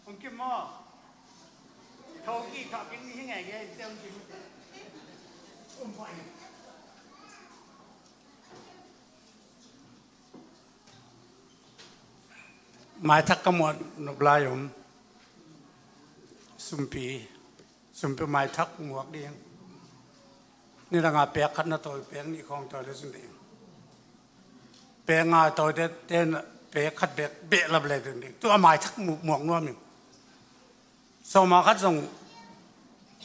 Hong kim maw? Tho ki, tho ki ni hi ngai ngai, te hong kim. Um pai. Maithak ka muak nop lai om. Sumpi, sumpi maithak muak ding. Nidang a pek khat na tawi, pek nih khawng tawi le zun ding. Pek nga tawi te, te na pek khat bek, bek lap le zun ding. Tu a maithak mu-, muak nuam ing. Sawma khat zong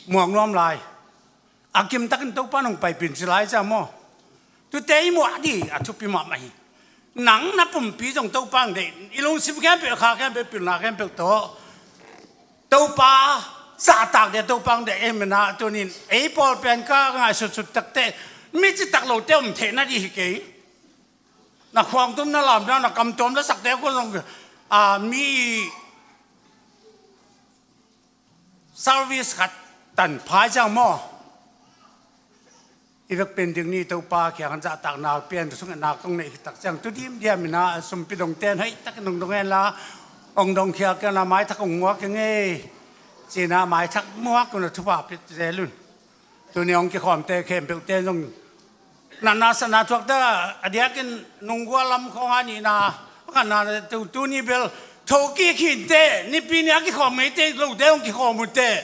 muak nuam lai. A kim takin Topa nong paipih in ci lai cia maw. Tute i muak ding a thupi mahmah hi. Nang na pumpi zong Topa hong deih. I lungsim khempeuh, kha khempeuh, pilna khempeuh tawh Topa zahtak ding a Topa hong deih ahih manin ah, tuni-in ei pawl pen ka ngaihsutsut takte, mi citak lote om theihna ding hi kei. Na khuangtum na lamdang, na kamtuam na sakte khawng zong, a, mi service khat tan phai ciang maw. I vek pen ding ni Topa kiang an zahtakna pian sung na kong neih hi tak ciang tu dim diam in ah sumpi dongte in hoih takin hong dong hen la, hong dong khial kei un la, maithak hong muak keng ei. Ci in ah maithak muak un la, thupha pia zel un. Tuni hong kikhawmte khempeuhte zong natna satna thuakte a diakin nunggua lam khawng a nihna, a khatna tu, tuni bel thokik hi inteh, Nipi ni a kikhawm ngeite lote hong kikhawm uh teh.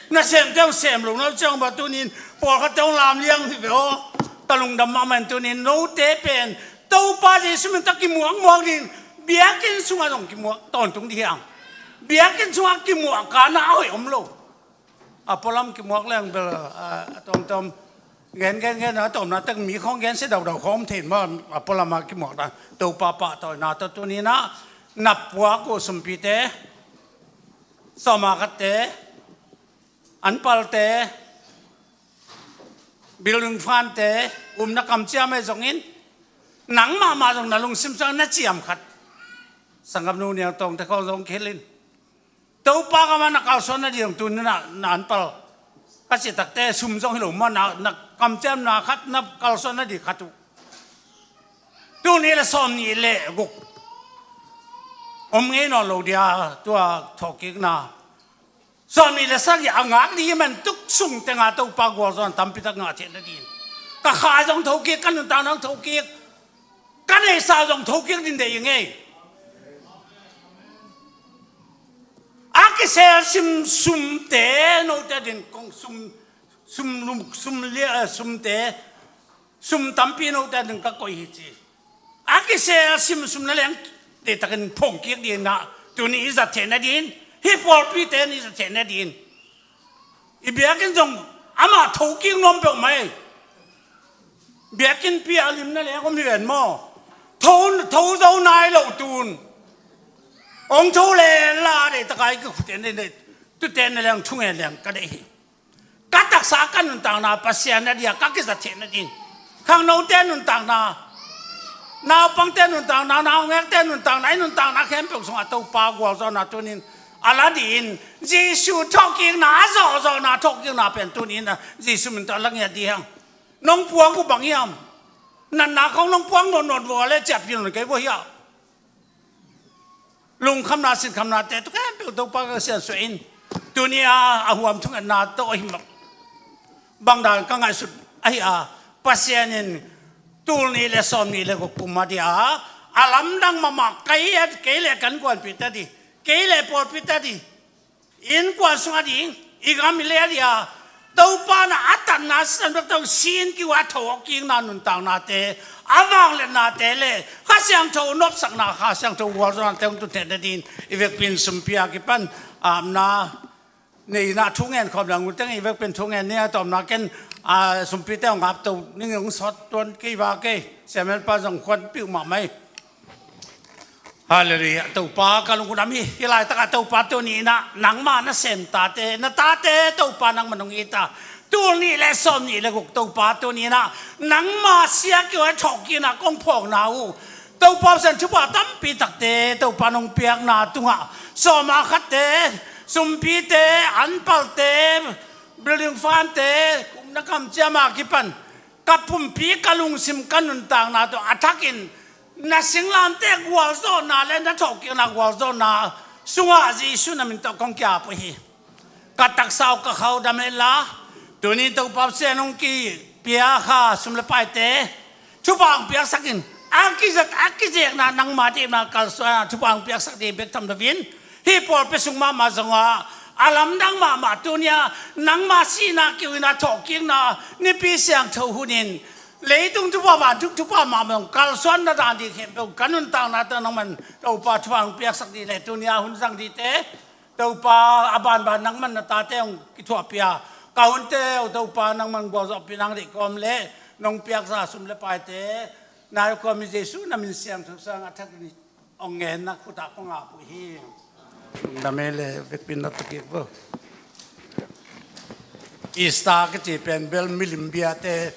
Nasemte hong sem lo na uh ciang bang tuni-in pawlkhatte hong lamliang hi ve aw. Ka lungdam mahmah in tuni-in note pen Topa Jesu min tawh kimuakmuak ding, biakinn sungah zong kimuak tawntung ding hi hang. Biakinn sungah kimuak ka na a hoih om lo. A pualam kimuak leng bel, a, a tawmtawm gen, gen, gen, a tawmna tek mi khawng gen sia daudau khawng om thei maw, a pualam a kimuak dan. Topa pahtawina tawh tuni-in ah na puak uh sumpite, sawma khatte, anpalte, building fund-te, umna kamciam ahi zongin, nang mahmah zong na lungsim sungah na ciam khat, sanggamnu Niang Tawngte khawng zong kihel in. Topa gam ah na kalsuan nading tuni-in ah na anpal ka cih takte sum zong hi lo maw, na, na kamciamna khat, na kalsuan nading khat uh. Tul nih le sawmnih le guk om ngei nawn lo dia, tua thawhkikna. Sawmnih le sagih a ngak ding hi man tuk sung teng a Topa gualzawhna tampi tak ngah theih nading. Ka kha zong thokik, ka nuntakna zong thokik. Ka neihsa zong thokik ding deih ing ei. A kisel sim sumte note ading kong sum, sum lum, sum lia, eh, sumte, sum tampi note ading ka koih hi ci. A kisel sim sum na leng deihtakin phongkik ding in ah, tuni i zat theih nading, hih pawlpite in i zat theih nading. I biakinn zong amah thokik nuam peuhmah ei. Biakinnpi a limna leng om hi ven maw. Tho, tho zo nai lo tun. Hong tho le la deih taka i kikhute ne, ne, tute ne leng thungen leng ka deih hi. Ka taksa ka nuntakna Pasian na dia ka kizat theih nading. Khangnote nuntakna, naupangte nuntakna, naungekte nuntakna, i nuntakna khempeuh sungah Topa gualzawhna tunin A la dih in, Jesu thawhkikna, a zawhzawhna thawhkikna pen tuni in a Jesu min tawh a la ngiat dih hang. Nong puang uh bang hiam? Natna khawng nong puang nawnnawn vua le ciahpih nawn kei vua hiah. Lungkhamna sinkhamnate tawh khempeuh Topa ka siansuah in. Tuni a a huam thungetna tawh ahi mah bangdan ka ngaihsut ahi a, Pasian in tul nih le sawm nih le guk pum a dia a lamdang mahmah kei a, kei le kan guanpihte dih, kei le pawlpite dih, innkuan sungah ding, i gam i lei a dia Topa na a tatna sisan bek tawh sin kiu a thawhkikna nuntaknate, a vangliatnate le Kha Siangtho nopsakna, Kha Siangtho gualzawhnate hong tun theihna dingin i vekpi in sumpi a kipan apna nei in a thu ngen khawm le ngun teng i vekpi in thu ngen ni a tawpna ken, a, sumpite hong apto ning hong sawt tuan kei va kei. Siamelpa zong khuanpih uh mahmah hi. Halleluiah. Topa ka lungdam hi. Hih laitakah Topa tuni in a nangma na sem tate, na tate Topa nangman hong it a, tul nih le sawm nih le guk Topa tuni in a nangma sia kiu a thawhkikna kong phawkna uh Topa Pasian thupha tampi takte Topa nong piakna tungah sawma khatte, sumpite, anpalte, building fund-te, kumna kamciam a kipan ka pumpi, ka lungsim, ka nuntakna tawh a thakin na singlamteh gualzawhna le na thawhkikna gualzawhna sungah Jesu na min tawh kong ki-ap uh hi. Ka taksa uh ka khauh dam hen la, tuni Topa Pasian hong kipia Kha sum le paite thupha hong piaksak in. A kizat a kizekna nangma dihna kalsuan a thupha hong piaksak ding bek tham loin, hih pawlpi sung mahmah zongah a lamdang mahmah tuni a nangma sihna kiu in a thawhkikna nipi siangtho hun in leitung thupha, vantung thupha mahmah zong kalsuan na dan ding khempeuh ka nuntakna tawh nangman Topa thupha hong piaksak ding le tuni a hun zang dingte Topa a banban nangman na tate hong kithuahpih a, ka hunte uh Topa nangman gualzawhpih nang deih kawm le nong piaksa sum le paite nai kawm hi. Jesu na min siangtho sang a thakin hong ngen na khut ah kong ap uh hi. Lungdam ei le vekpi in na tuk kik vo. Easter kici pen bel milim biate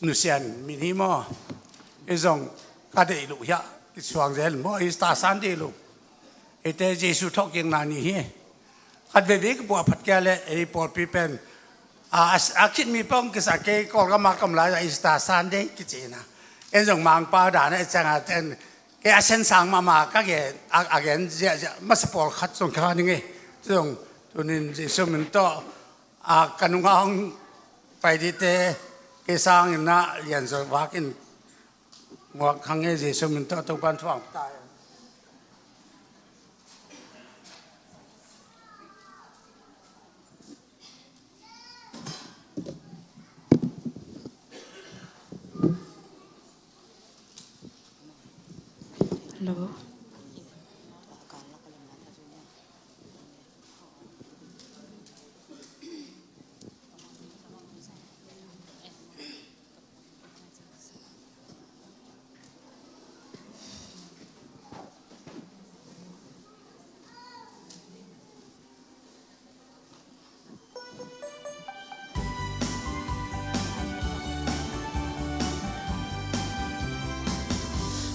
nusian min hi maw? Ei zong ka deih loh hiah kisuang zel maw, Easter Sunday lo. Eite Jesu thawhkikna ni hi. Khat veivei ka puah phat kia le ei pawlpi pen a, a, a khitmi pawng kisa kei Kawlgam a ka om lai a Easter Sunday kici na. En zong Mangpau dan a i cianga ten kei a sen sang mahmah ka gen, a, a gen ziahziah masa pawlkhat zong kha ning ei. Zong tunin Jesu min tawh a, ka nungah hong pai dite kei sangin na lianzaw vakin muak hang e. Jesu min tawh Topan thuang ta. Hello.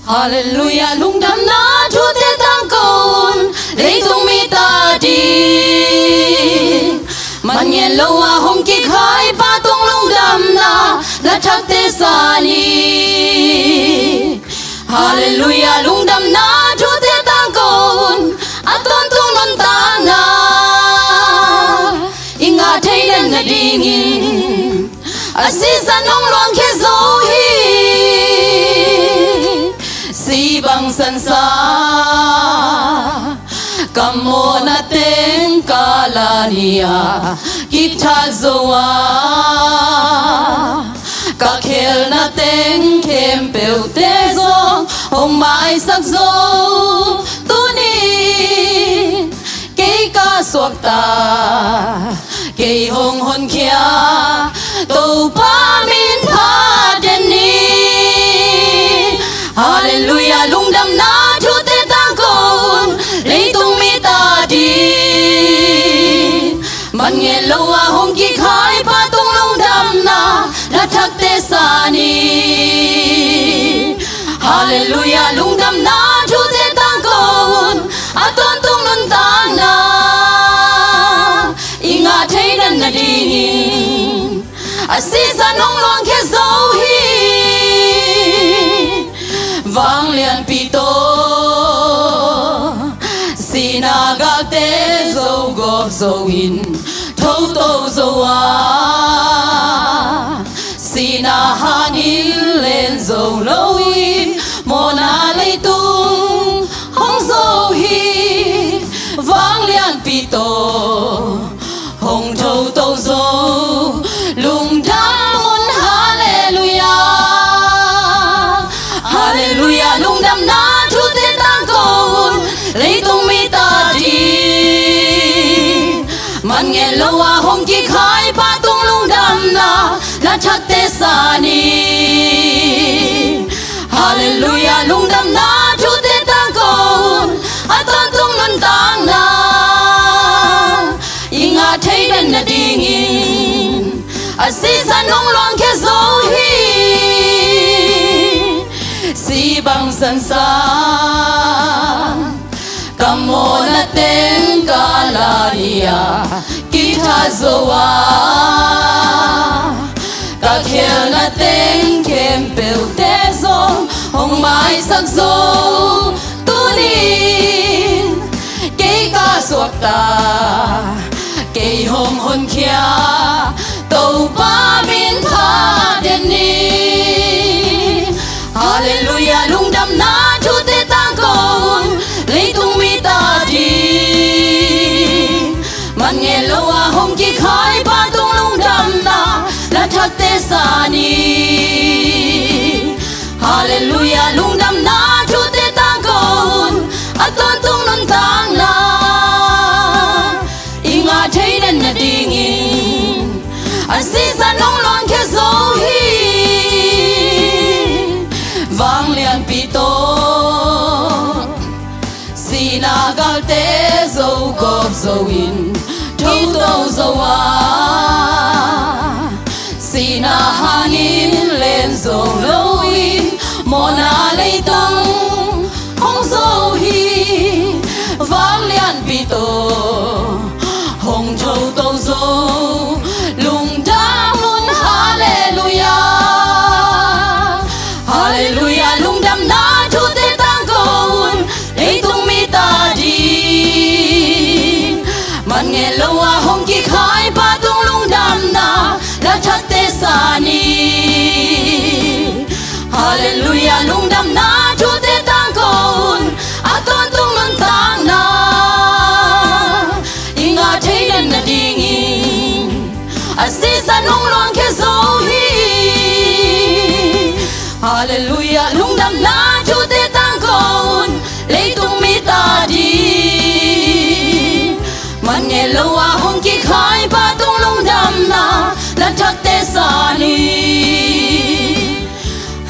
Halleluiah, lungdamna thute tangko un, leitung mite ading man ngen lo a hong kikhai Pa tung lungdamna na thakte sa ni. Halleluiah, lungdamna thute tangko un, a tawntung nuntakna i ngah theihna dingin a sisan hong luangkhia zo hi. Si bang sansa ka mawhna teng ka la ni a kikthat zo a, ka khelna teng khempeuhte zong hong maisak zo. Tunin kei ka suakta, kei hong honkhia Topa min phat den ni. Halleluiah, lungdamna thute tangko un, leitung mite ading man ngen lo a hong kikhai Pa tung lungdamna na thakte sa ni. Halleluiah, lungdamna thute tangko un, a tawntung nuntak Sisan hong luangkhia zo hi. Vanglianpi tawh sihna galte zo gawp zo in, thoto zo a, sihna hangin len zo lo in, mawhna leitung hong zo hi. Vanglianpi tawh hong thoto zo, lungdam un. Halleluiah. Halleluiah. Lungdamna thute tangko un, leitung mi ta ding. Man ngen lo a hong kikhai pa tung lungdamna na thakte sa ni. Halleluiah. Lungdamna thute tangko un, a tawntung nuntakna i ngah thei den nadingin, a sisan hong luangkhia zo hi. Si bang sansan ka mawhna teng ka la ni a, kitha zo a, ka khelna teng khempeuhte zong hong maisak zo. Tunin kei ka suakta, kei hong honkhia Topa min phat den ni. Halleluiah. Lungdamna thute tangko un, leitung mi ta ding. Man ngen lo a hong kikhai pa tung lungdamna na thakte sa ni. Halleluiah. Lungdamna thute tangko un, a tawntung nuntakna i ngah thei den nadingin, a sisan hong luangkhia zo hi. Vanglianpi tawh sihna galte zo gawp zo in, thoto zo a, sihna hangin len zo lo in, mawhna leitung hong zo hi. Vanglianpi tawh hong thoto zo, lungdam un. Halleluiah. Halleluiah. Lungdamna thute tangko un, leitung mi ta ding. Man ngen lo a hong kikhai pa tung lungdamna na thakte sa ni. Halleluiah. Lungdamna thute tangko un, a tawntung nuntakna i ngah thei den nadingin, a sisan hong luangkhia zo hi. Halleluiah. Lungdamna thute tangko un, leitung mi ta ding. Man ngen lo a hong kikhai pa tung lungdamna na thakte sa ni.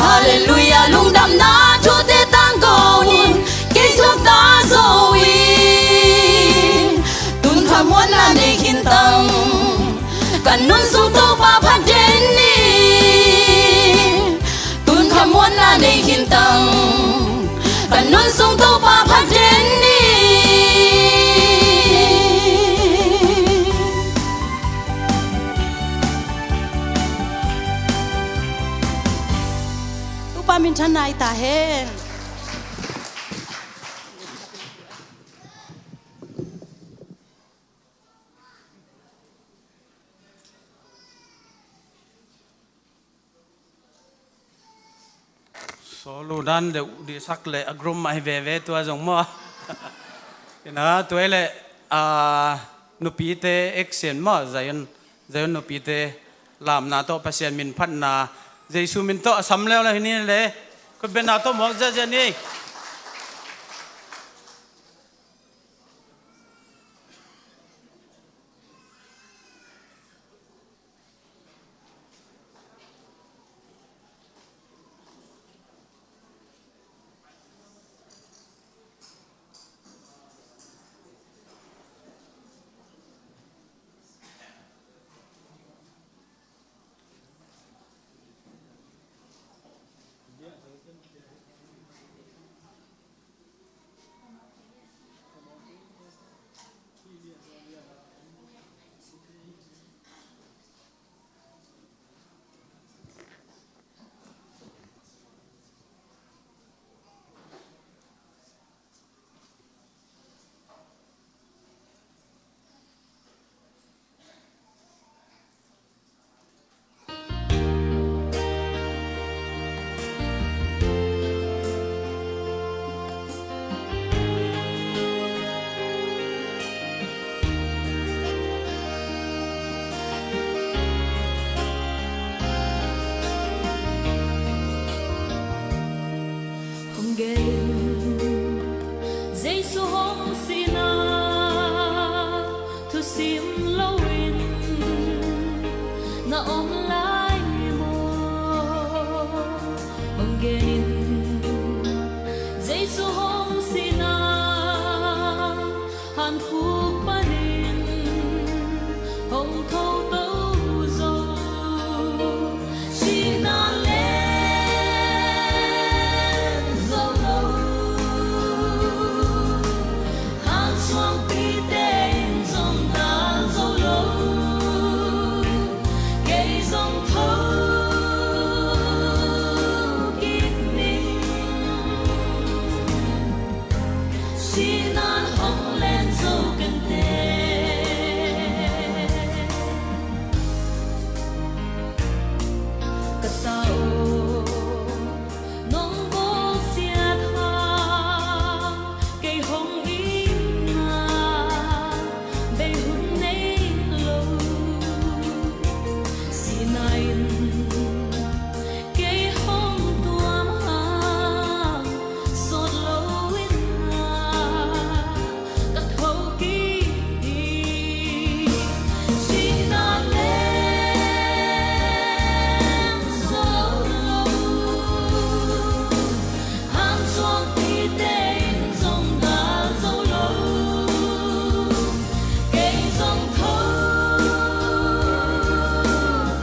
Halleluiah. Lungdamna thute tangko un, kei suakta zo in, tun kha muanna nei khin tang, ka nun sung Topa phat den ni. Tun kha muanna nei khin tang, ka nun sung Topa phat den ni. Topa minthanna hi ta hen. Solo dan deuh dihsak le a group mah hi veve tua zong maw. Ina tua hi le, a, nupite action maw, Zion, Zion nupite lamna tawh Pasian min phatna, Jesu min tawh a sam leuleu hi ni le, khutbetna tawh mawk ziahziah ni. Khuk panin hong tho to zo, sihna len zo lo, hansuangpite in zong dal zo lo, kei zong tho kik ning. Sihna hong len zo kenteh. Ka ta aw, nong bawlsiat hang kei hong itna bei hun nei lo. Sihna in kei hong tuam hang sawt lo in na ka tho kik hi. Sihna len zo lo, hansuangpite in zong dal zo lo, kei zong tho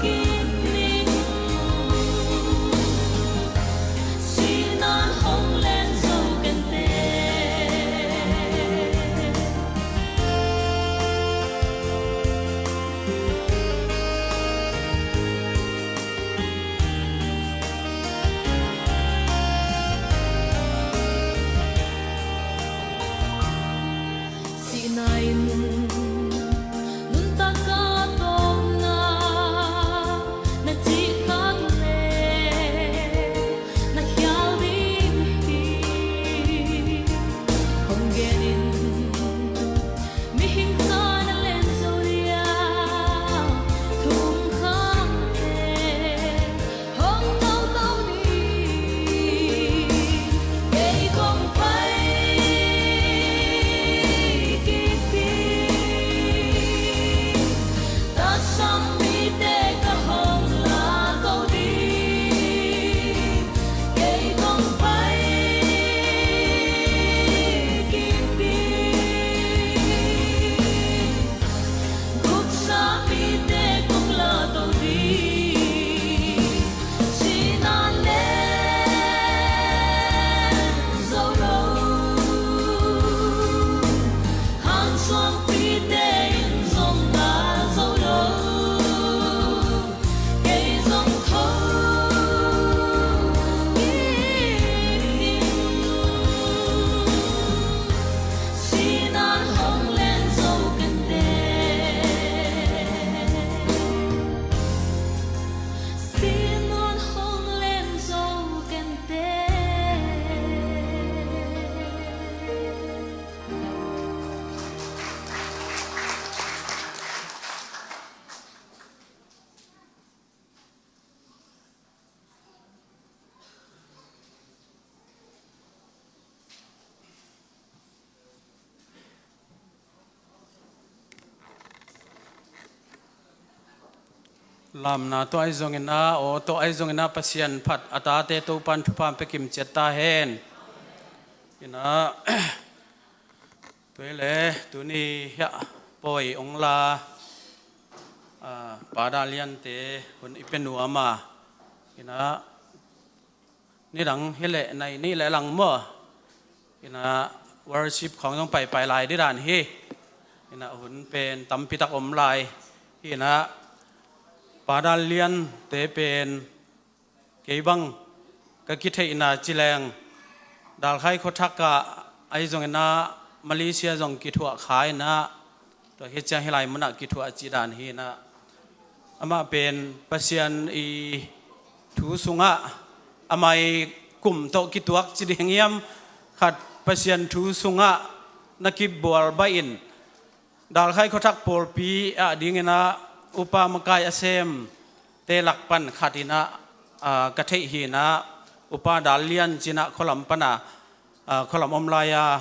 kik ning. Sihna hong len zo kenteh. Sihna in nuntak ka tawpna na cih khak leh na khial ding hi. Hong gen in, mihing kha na len zo liang, thu um khak leh hong tho to ding. Kei kong pai kik ding. Tatsam mite ka hong la to ding. Kei kong pai kik ding. Gupsa mite kong la to ding. Sihna len zo lo, hansuangpite in zong dal zo lo, kei zong tho kik ning. Sihna hong len zo kenteh. Sihna hong len zo kenteh. Lamna tawh ahi zongin ah, aw tawh ahi zongin ah, Pasian phat a tate Topan thupha pia kim ciat ta hen. Ina, tua le tuni hiah pawi ong la, ah, Pa Dal Lian te hun i pia nuam a. Ina, nidang hi leh nai nih leh lang maw. Ina, worship khawng zong paipai lai ding dan hi. Ina, hun pen tampi tak om lai. Ina, Pa Dal Lian te pen kei bang ka kitheihna ci leng, Dalkhai khuathak ah ahi zongin ah, Malaysia zong kithuah kha ina, tua hi ciang hi lai munah kithuah ci dan hi ina. Amah pen Pasian i thu sungah, amah i kum tawh kituak ci ding hiam, khat Pasian thu sungah na kibual baih in, Dalkhai khuathak pawlpi ah dingin ah upa makai a sem te lak pan khat ina, ah, ka theih hi ina, Upa Dal Lian ci ina khualam pan a, ah, khualam om lai a,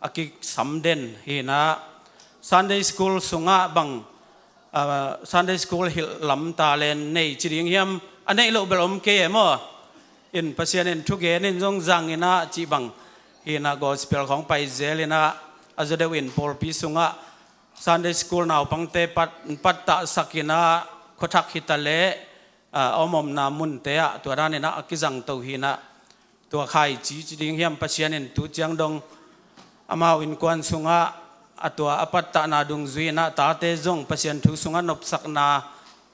a kisam den hi ina, Sunday school sungah bang, ah, Sunday school hilh lam talent nei ci ding hiam, a neih loh bel om kei e maw. In Pasian in thugen in zong zang ina cih bang hi ina, gospel khawng pai zel ina, a zaw deuh in pawlpi sungah Sunday school naupangte pat, pattahsak in ah khuathak hi ta leh, ah, a om omna munte ah tua dan in ah a kizangto hi in ah, tua khaici ci ding hiam, Pasian in tu ciang dong amau innkuan sungah a tua a pattahna dungzui in ah tate zong Pasian thu sungah nopsakna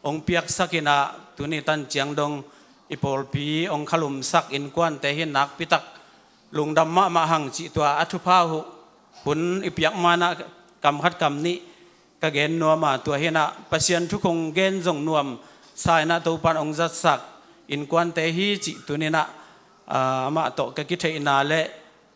hong piaksak in ah, tuni tan ciang dong i pawlpi hong khalumsak innkuante hi in nakpitak lungdam mahmah hang cih tua a thupha uh hun i piak ma-in ah kam khat kam nih ka gen nuam a, tua hi in ah Pasian thu kong gen zong nuamsa in ah Topa'n hong zatsak innkuante hi cih tuni in ah, ah, amah tawh ka kitheihna leh,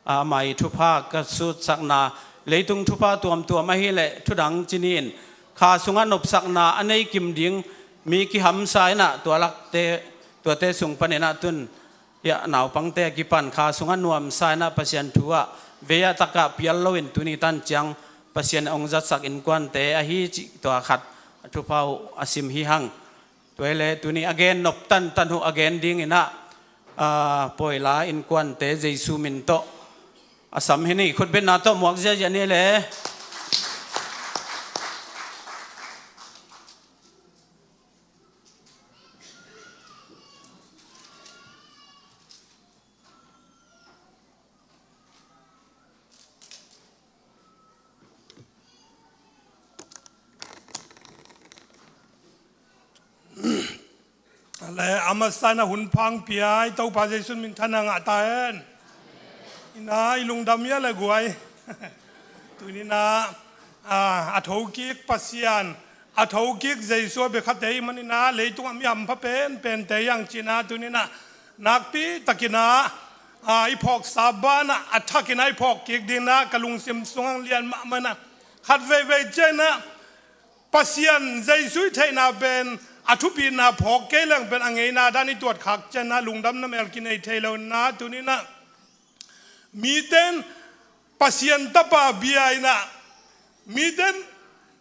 ah, amah i thupha ka sutsakna, leitung thupha tuamtuam ahih leh thudang ci ni in kha sungah nopsakna a nei kim ding mi kihamsa in ah tua lakte, tuate sung panin ah tun hiah naupangte a kipan kha sungah nuamsa in ah Pasian thu ah vei-ah tak ah pial loin tuni tan ciang Pasian hong zatsak innkuante ahi cih tua khat a thupha uh a sim hi hang. Tua hi leh tuni a gen nop tantan uh a gen ding in ah, ah, pawi la innkuante Jesu min tawh a sam hi ni. Khutbetna tawh muak ziahziah ni leh. A masa in ah hun pha hong pia i Topa Jesu min thanna ngah ta hen. In ah i lungdam hi a leh guai. Tuni in ah, ah, a thokik Pasian, a thokik Jesu a bia khate ahih manin ah leitung ah mi hampha penpente hi hang ci in ah tuni in ah nakpi takin ah, ah, i phawksa banah a thakin ah i phawk kik dingin ah ka lungsim sungah lian mahmah in ah, khat veivei ciangin ah Pasian Jesu i theihna pen a thupina phawk kei leng pen a ngeina dan i tuat khak ciangin ah lungdamna mel kinei thei lo in ah tuni in ah mite in Pasian Tapa bia in ah, mite in,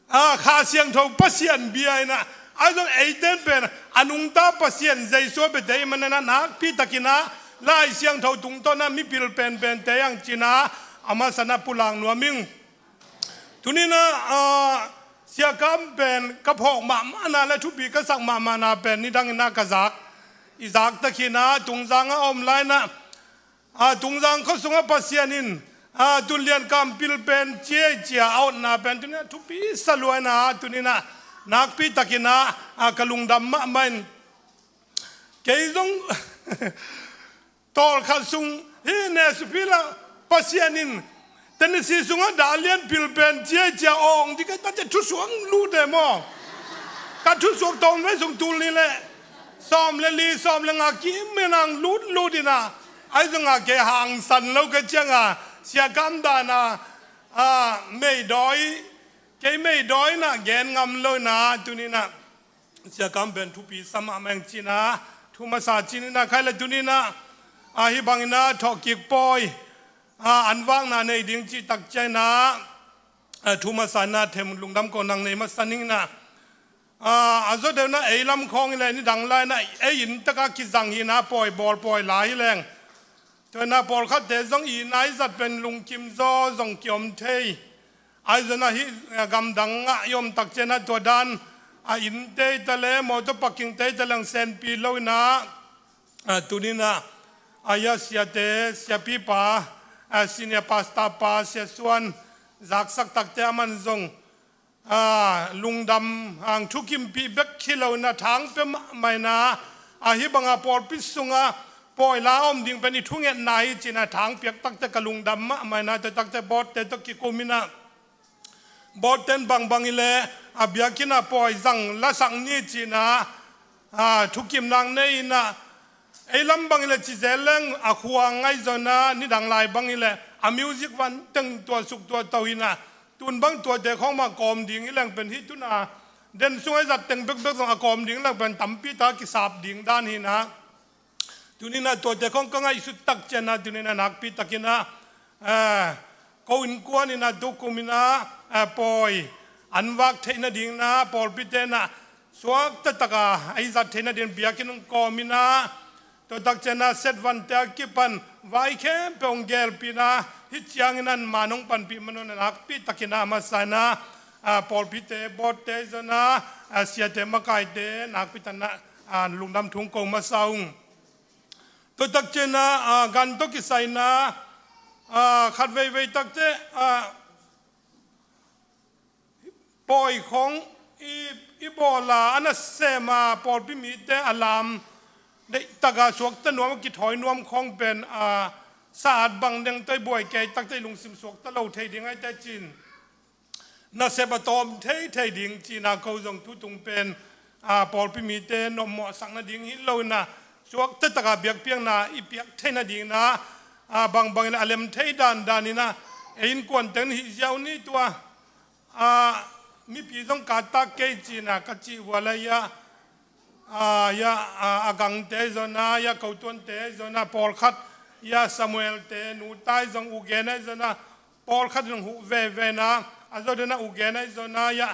ah, Kha Siangtho Pasian bia in ah, ahi zong eite in pen a nungta Pasian Jesu a biate ahih manin ah nakpi takin ah Lai Siangtho tungtawn ah mipil penpente hi hang ci in ah a masa in ah pulak nuam ing. Tuni in ah, ah, Sia Kam pen ka phawk mahmahna leh thupi ka sak mahmahna pen nidang in ah ka zak, i zak tak hi in ah Tungzang ah a om lai in ah, ah, Tungzang khua sungah Pasian in, ah, tun lian kam pil pen ciai cia a otna pen tuni in ah thupi sa lua in ah tuni in ah nakpi takin ah, ah, ka lungdam mahmah in. Kei zong tawlkhat sung hih Nashville ah Pasian in Tennessee sungah dah lian pil pen ciai cia awng ding ka ta cia thusuak lut e maw. Ka thusuak tawmvei sung tul nih leh sawm le li, sawm le nga kim in hong lutlut in ah, ahi zong ah kei hangsan lo ka ciang ah Sia Kam dan ah, ah, meidawi, kei meidawi in ah gen ngam lo in ah tuni in ah Sia Kam pen thupi sa mahmah ing ci in ah thu masa ci-in ah khai leh tuni in ah, ah, hih bangin ah thawhkik pawi, ah, an vakna nei ding cih tak ciangin ah, ah, thu masa in ah them lungdam ko nang nei masa ning in ah, ah, a zaw deuh in ah ei lam khawng hi leh nidang lai in ah ei inn tak ah kizang hi in ah pawi bawl pawi la hi leng. Tua in ah pawlkhatte zong i inn ah i zat pen lungkim zaw zong kiom thei. Ahi zong ah hih, eh, gamdang ah i om tak ciang ah tua dan a innte hi ta leh mawtaw parkingte hi ta leh hong senpi lo in ah, ah, tuni in ah, ah, hih siate, siapipa, ah, senior pastor pa, Sia Suan zaksak takte aman zong, ah, lungdam hang thukimpih bek hi lo in ah thang pia mahmah in ah, ah, hih bang ah pawlpi sungah pawi la om ding pen i thungetna hi ci in ah thang piak takte ka lungdam mahmah in ah, tua takte boardte tawh kikum in ah, boardte in bangbang hi leh a biakinn ah pawi zang lasak ni ci in ah, ah, thukimna nei in ah, ei lam bang hi leh ci zel leng a khua ngai zaw in ah nidang lai bang hi leh a music van teng tua suk tua to hi in ah, tun bang tuate khawng mah kawm ding hi leng pen hih tun ah den sung ah i zat teng bekbek zong a kawm ding leng pen tampi tak kisap ding dan hi in ah, tuni in ah tuate khawng ka ngaihsut tak ciang ah tuni in ah nakpi takin ah, eh, ko innkuan in ah tukum in ah, eh, pawi an vak theih nading in ah pawlpite in ah suakta tak a i zat theih nading biakinn hong kawm in ah, Tua takciangin ah setvan te a kipan vai khempeuh hong gelpih in ah, hih ciangin ah man hong panpih man un ah nakpi takin ah a masa in ah, a, pawlpite, board te zong ah, a, siate makaite nakpi takin ah, a, lungdam thu hong ko masa ung. Tua takciangin ah, a, gan tawh kisai in ah, a, khat veivei takte, a, pawi khong i, i bawl a, a nasem a, pawlpi mite a lam deih tak a suakta nuam, a kithawi nuam khong pen, a, sa-at bang deng tawh i buai kei takte i lungsim suakta lo thei ding ahih teh ci-in, nasep a tawm thei thei ding ci-in ah ko zong tutung pen, a, pawlpi mite nawhmawhsak nading hi lo in ah, suakta tak a biakpiakna i piak theih nading in ah, a, bangbang in ah a lem thei dandan in ah, ei innkuan teng hih ziau ni tua, a, mipi zong ka tak kei ci-in ah ka cih vua lai ah, a, ia, a, a gangte ahi zong ah, ia, ko tuante ahi zong ah, pawlkhat, ia, Samuel te nu tai zong, u gen ahi zong ah, pawlkhat zong huh veve in ah, a zo den ah u gen ahi zong ah, ia,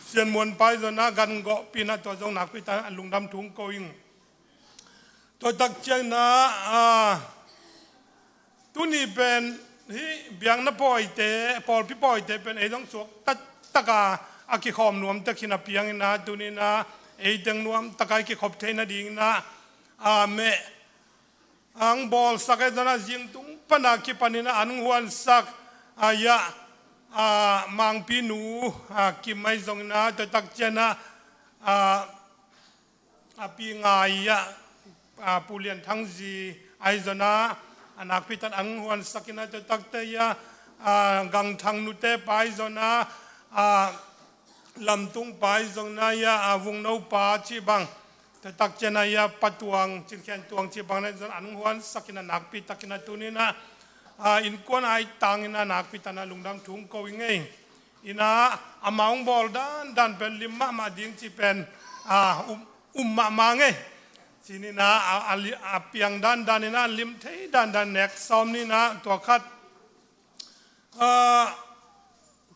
Sian Muan pa ahi zong ah, gan gawhpih in ah, tua zong nakpi takin ah lungdam thu hong ko ing. Tua takciangin ah, a, tuni pen hih biakna pawite, pawlpi pawite pen ei zong suakta tak a, a kikhawm nuam tak hi in ah piang in ah, tuni in ah ei teng nuam tak a i kikhop theih nading in ah, a, meh hong bawlsak ahi zong ah, zing tung pan a kipan in ah an hong huansak, a, ia, a, Mangpi nu, a, Kim ahi zong in ah, tua takciangin ah, a, a, Pi Ngai ia, a, Pu Lian Thang zi ahi zong ah, a, nakpi takin an hong huansak in ah, tua takte ia, a, Gang Thang nute pa ahi zong ah, a, Lam Tung pa ahi zong ah, ia, a, Vung No pa cih bang, tua takciangin ah ia, Pa Tuang, Cin Khen Tuang cih bang ahi zong ah an hong huansak in ah nakpi takin ah tuni in ah, a, innkuan a i tang in ah nakpi takin ah lungdam thu hong ko ing ei. In ah, amau hong bawl dandan pen lim mahmah ding cih pen, a, um, um mahmah ing ei. Ci-in ah, a, a li-, a piang dandan in ah, lim thei dandan nek sawm ni in ah, tua khat. A,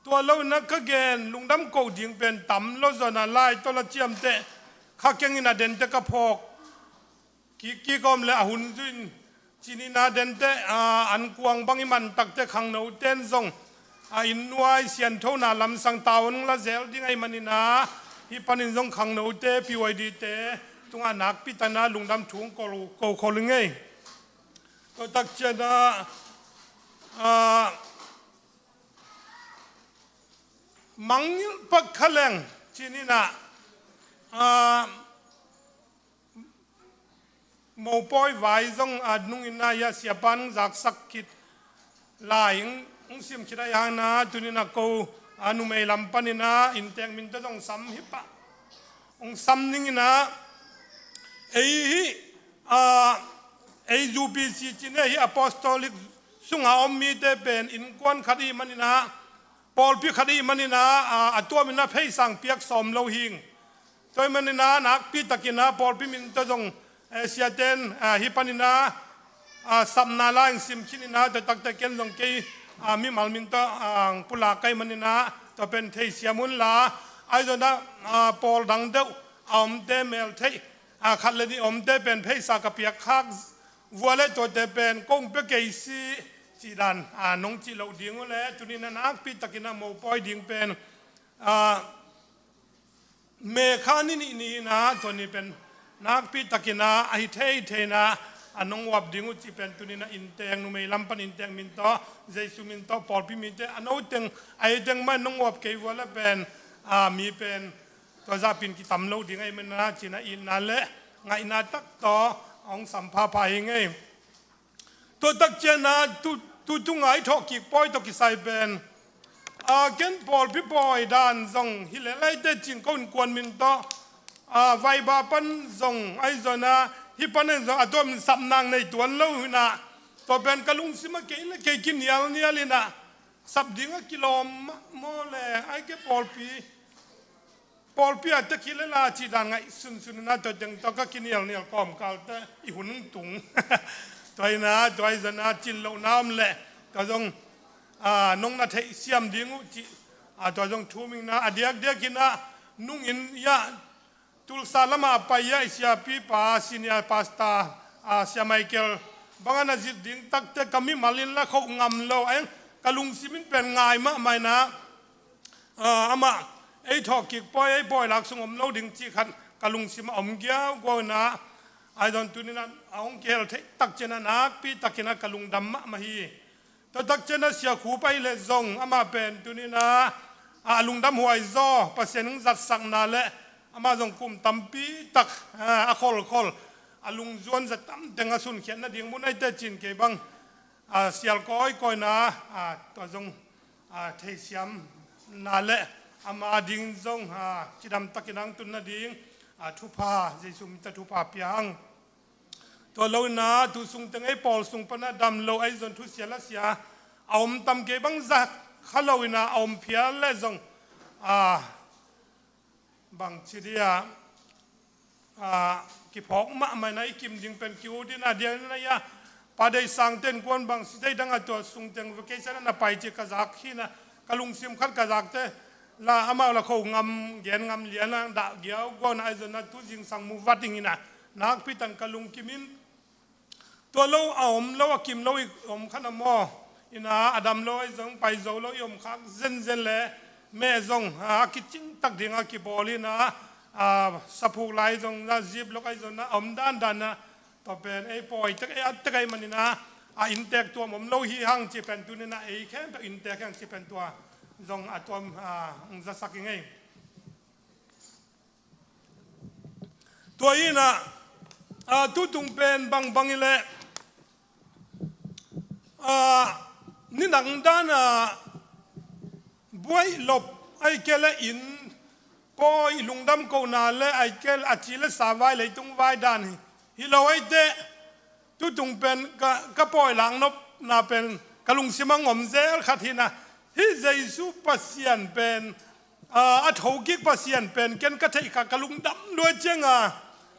tua lo in ah ka gen lungdam ko ding pen tam lo zaw in ah, lai tawh la ciamteh kha keng in ah, dente ka phawk kik kik om leh a hun zui in, ci-in ah dente, a, an kuang bang i man takte khangnote in zong, a, inn nuai sianthona lamsang tavuan la zel ding ahih manin ah, hih panin zong khangnote, P Y D te tungah nakpi takin ah lungdam thu hong ko, ko khol ing ei. Tua takciangin ah, a, Mangngilh Pak Kha Leng ci-in ah, a, mopawi vai zong, a, nung in ah, ia, siapa'n zaksak khit lai hong, hong sim khit ahih hangin ah, tuni in ah ko, a, numei lam panin ah inntek min tawh zong sam hi pah. Hong sam ning in ah, ei hih, a, ei U P C ci-in ah, hih apostolic sungah om mite pen innkuan khat i hih manin ah, pawlpi khat i hih manin ah, a, a tuam in ah pheisa hong piak sawm lo hi ing. Tua ahih manin ah nakpi takin ah pawlpi min tawh zong, eh, siate'n, ah, hih panin ah, ah, sapna la hong sim khin in ah, tua takte ken zong kei, ah, mimal min tawh, ah, hong pulak ka hih manin ah, tua pen theisiam un la, ahi zong ah, ah, pawl dang deuh a omte, mel theih, ah, khat le nih a omte pen pheisa ka piak khak vua leh tuate pen kong pia kei si, cih dan, ah, nong cih loh ding uh leh, tuni in ah nakpi takin ah mopawi ding pen, ah, May kha ni nih ni in ah, tua ni pen nakpi takin ah, a hi thei thei in ah, a nong uap ding uh cih pen tuni in ah inntek, numei lam pan inntek min tawh, Jesu min tawh, pawlpi mite, a no teng, a ei teng mah nong uap kei vua leh pen, a, mi pen tua zahpih in kitam lo ding ahih manin ah, ci-in ah itna leh ngaihna tak tawh hong sam phapha hi ing ei. Tua takciangin ah tu, tu tunga i thawhkik pawi tawh kisai pen, a, ken pawlpi pawi dan zong hi lel lai teh ci-in ko innkuan min tawh, a, Vaiba pan zong ahi zong ah, hih panin zong a tuam in sap nang nei tuan lo hi in ah, tua pen ka lungsim ah kei leh kei kinialnial in ah, sap ding ah kilawm mah maw leh, ahih kei leh pawlpi pawlpi ah tek hi leh la cih dan ngaihsunsun in ah, tua teng tawh ka kinialnial kawmkal teh i hun tung. Tua in ah, tua ahi zong ah cin lohna om leh, tua zong, a, nong na theihsiam ding uh cih, a, tua zong thum ing in ah, a diakdiak in ah nung in, ia, Tulsa lamah a pai-a i siapipa, senior pastor, a, Sia Michael bangin a zit ding takte ka mimal in la khoh ngam lo, a, ka lungsim in pen ngai mahmah in ah, a, amah ei thawhkik pawi, ei pawi lak sung om lo ding cih khat ka lungsim a om giaugiau in ah, a, zon tuni in ah a hong kihel theih tak ciangin ah nakpi takin ah ka lungdam mahmah hi. Tua tak ciangin ah Sia Khup ahih leh zong amah pen tuni in ah, a, a lungdam huai zaw, Pasian in hong zatsakna leh amah zong kum tampi tak, a, a kholkhol, a lungzuan za tam teng a sunkhiat nading mun ahih teh cin kei bang, a, sial kawikawi in ah, a, tua zong, a, theisiamna leh ama ding zong, a, cidam takin hong tun nading, a, thupha, Jesu min tawh thupha pia hang. Tua lo in ah tu sung teng ei pawl sung pan a dam lo, a, zon thusia lasia a om tam kei bang za kha lo in ah a om phial leh zong, a, bangci dia, a, kiphawk mahmah in ah i kim ding pen ki-ut in ah, dia in ah, a, Pa Dei Sangte innkuan bang, Sia Dei dang a tua sung teng vacation ah na pai ci ka zak hi in ah ka lungsim khat ka zakte la amau la khoh ngam, gen ngam lian a dah giaugiau in ah, a, zon ah tu zingsang mu vat ding in ah nakpi takin ka lungkim in. Tua lo a om lo, a kim lo i om khan a maw, in ah a dam lo, a, zong pai zo lo i om khak zenzen leh meh zong, a, a kicing tak ding a kibawl in ah, a, saphuk lai zong, a, zip lok, a, zon ah a om dandan ah, tua pen ei pawi tek, ei at tek ahih manin ah, a, inntek tuam om lo hi hang cih pen tuni in ah ei khempeuh inntek hi hang cih pen tua zong a tuam, a, hong zasak ing ei. Tua hi in ah, a, tutung pen bangbang hi leh, a, ni dangdan a buaih lop, ahih kei leh inn pawi lungdam kohna leh, ahih kei leh a ci leh sa vai, leitung vai dan hi, hi lo ahih teh, tutung pen ka, ka pawi lak nopna pen ka lungsim ah hong om zel khat hi in ah, hih Jesu Pasian pen, a, a thokik Pasian pen ken ka theih kha ka lungdam lua ciang a,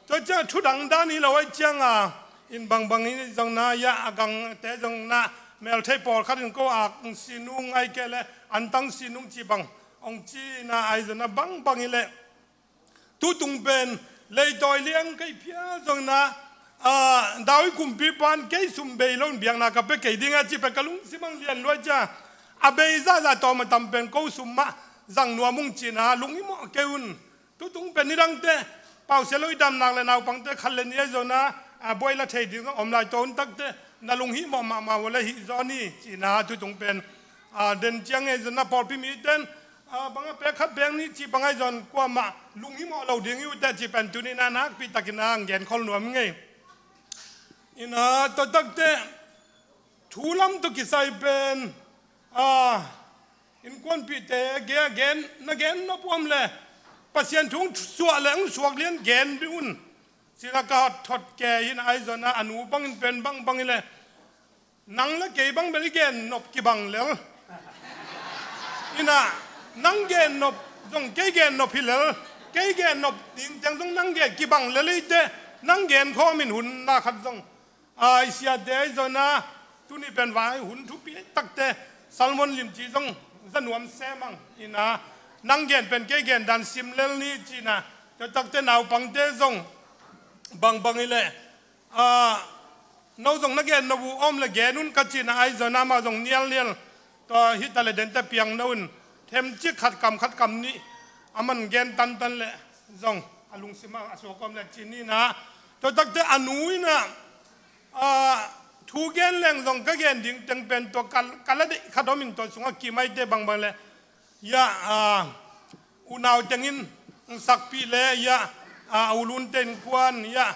tua ciang a thu dangdan hi lo ahih ciang a, inn bangbang hi zong in ah, a, a gangte zong in ah, melthei pawlkhat in ko ak si nung, ahih kei leh antang si nung cih bang hong ci in ah, a, zon ah bangbang hi leh tutung pen leitawi liang kei phial zong in ah, a, David kumpipa in kei sum bei lo in biakna ka pia kei ding a cih pen ka lungsim ah hong lian lua ciang a, bei zahzah tawm a tam pen ko sum mah zang nuam ung ci in ah lunghimawh kei un. Tutung pen ni dangte pau sia lo i dam nak leh naupangte khat leh nih, a, zon ah, a, buai la thei ding om lai, tua hun takte na lunghimawh mahmah uh leh hih zaw ni ci in ah tutung pen, a, den ciang, a, zon ah pawlpi mite in, a, bang a pek khat pek nih cih bang, a, zon kuamah lunghimawh lo ding hi uh teh cih pen tuni in ah nakpi takin ah hong genkhol nuam ing ei. In ah tua takte thu lam tawh kisai pen, a, innkuanpihte gen, gen, na gen nop uh om leh, Pasian thu hong suah leh hong suak lian gen dih un. Ci in ah ka thot kei hi in ah, a, zon ah a nu bangin pen bangbang hi leh, nang leh kei bang bel i gen nop kibang lel. In ah nang gen nop zong kei gen nop hi lel. Kei gen nop ding teng zong nang gen kibang lel ahih teh, nang gen khawm in hun na khat zong, a, i siate, a, zon ah tuni pen vai hun thupi takte, sermon limci zong za nuam se mang. In ah nang gen pen kei gen dan sim lel ni ci in ah, tua takte naupangte zong bangbang hi leh, a, no zong na gen nop uh om leh gen un ka ci in ah, a, zon ah amau zong nialnial, tua hi ta leh dente piang no un, themcik khat kam khat kam nih, a, man gen tantan leh zong a lungsim ah a suak om leh ci ni in ah, tua takte a nu in ah, a, thu gen leng zong ka gen ding teng pen tua ka, ka la deih khat om in, tua sungah kim ahih teh bangbang leh, a, a, unau teng in hong sakpih leh, a, a, a, U Lunte innkuan, a,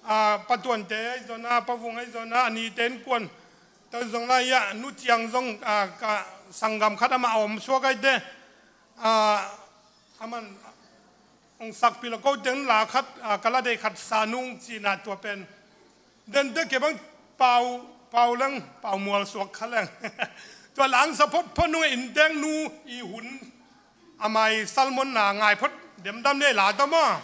a, Pa Tuante, a, zon ah, Pa Vung, a, zon ah, a nite innkuan, tua zong la, a, Nu Ciang zong, a, ka sanggam khat amah a om suak ahih teh, a, a man hong sakpih leh ko teng la khat, a, ka la deih khat sa nung ci in ah tua pen. Dente kei bang pau, pau leng, pau mual suak kha leng. Tua la hong sa photphot nung, inntek nu i hun, a mai sermon na ngai phot demdam nei la ta maw.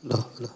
Lo, lo.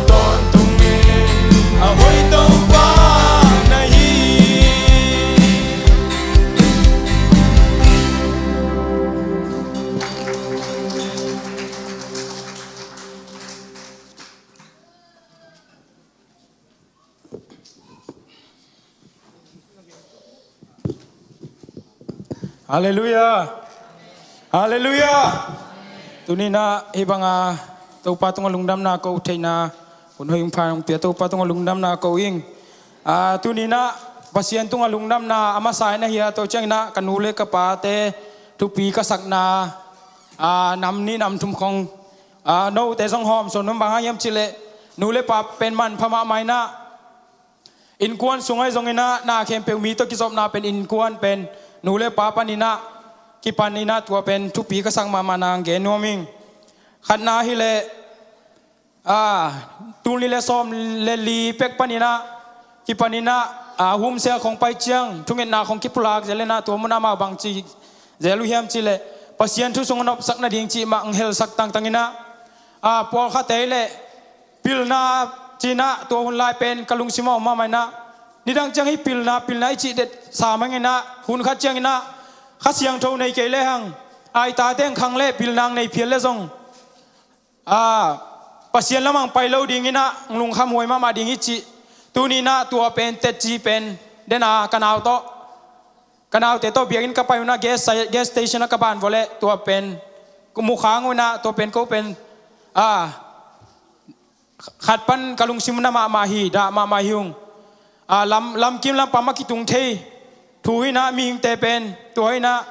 Tawntungin a hoih Topa na hi. Halleluiah. Halleluiah. Tuni-in ah hih banga Topa tungah lungdamna ko theihna hun hoih hong pia Topa tungah lungdamna ko ing. Ah, tuni-in ah Pasian tungah lungdamna a masa in ahi a, tua ciangin ah ka nu le ka pate thupi ka sakna, ah, nam nih nam thum khong, ah, note zong hawm sawn nuam. Bang hang hiam cih leh nu le pa pen manpha mahmah in ah, innkuan sung ahi zongin ah na khempeuh mi tawh kizopna pen innkuan pen nu le pa panin ah kipan in ah tua pen thupi ka sak mahmah nang gen nuam ing. Khatna hi leh, ah, tul nih le sawm le li pek panin ah kipan in ah, ah, home cell khong pai ciang thungetna khong kipulak zel in ah, tua mun ah amau bang ci zel uh hiam cih leh Pasian thu sung a nopsak nading cih mah hong helsak tangtang in ah, ah, pawlkhatte leh pilna ci-in ah tua hun lai pen ka lungsim ah om mahmah in ah, nidang ciang hih pilna, pilna i cih det sa mah ing in ah, hun khat ciangin ah Kha Siangtho nei kei lehang, ah, i tate hong khang leh pilna hong nei phial leh zong, ah, Pasian lamah hong pai lo ding in ah, hong lungkham huai mahmah ding hi cih. Tuni-in ah tua pen tetci pen den a, ka nau tawh, ka naute tawh biakinn ka pai hun ah gas, gas station ah ka ban vua leh tua pen mu khang uh in ah, tua pen ko pen, ah, khat pan ka lungsim na mahmah hi, dah mahmah hi ung. Ah, lam, lamkim lampam a kitung thei thu hi in ah, mihingte pen tua hi in ah,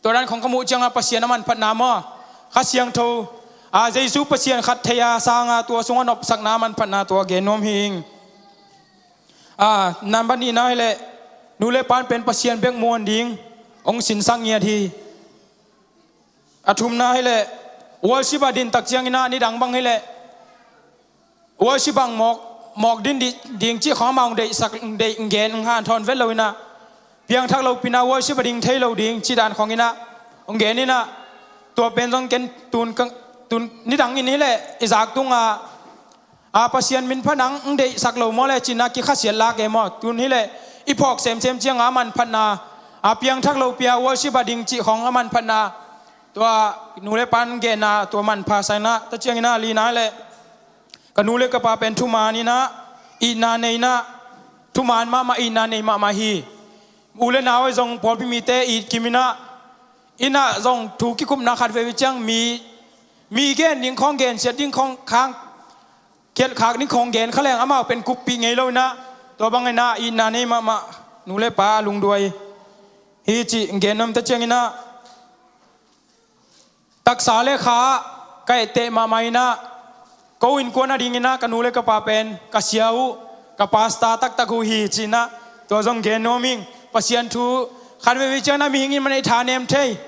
tua dan khong ka muh ciangah Pasian a manphatna maw, Kha Siangtho, ah, Jesu Pasian khat thei a sangah tua sungah nopsakna a manphatna tua gen nuam hi ing. Ah, nambat nihna hi leh nu le pa in pen Pasian bek muan ding hong sinsak ngiat hi. A thumna hi leh worship a din tak ciangin ah, nidang bang hi leh worship bang mawk, mawk din di-, ding cih khong amau hong deihsak, hong deih, hong gen, hong hanthawn vet lo in ah, piangthak lopi in ah worship a ding thei lo ding cih dan khong in ah hong gen in ah, tua pen zong ken tun ka, tun nidang in hi leh i zak tungah, ah, Pasian min pha nang hong deihsak lo maw leh ci-in ah kikhasiat lak e maw. Tun hi leh i phawk semsem ciangah a manphatna, ah, piangthak lopi a worship a ding cih khong a manphatna, tua nu le pa in genna tua manpha sa in ah, tua ciangin ah lina hi leh ka nu le ka pa pen thuman in ah, itna nei in ah, thuman mahmah, itna nei mahmah hi. U le nau ahi zong pawlpi mite it kim in ah, inn ah zong thu kikupna khat veivei ciang mi, mi gen ding khong, gensiat ding khong, khang khialhkhak ding khong gen kha leng amau pen kuppih ngei lo in ah, tua bang in ah itna nei mahmah nu le pa lungduai hi cih gen nuam. Tua ciangin ah taksa le kha ka etteh mahmah in ah, ko innkuan a dingin ah ka nu le ka pa pen ka sia uh, ka pastor taktak uh hi ci-in ah tua zong gen nuam ing. Pasian thu khat veivei ciang in ah mihing in man ei tha nem thei.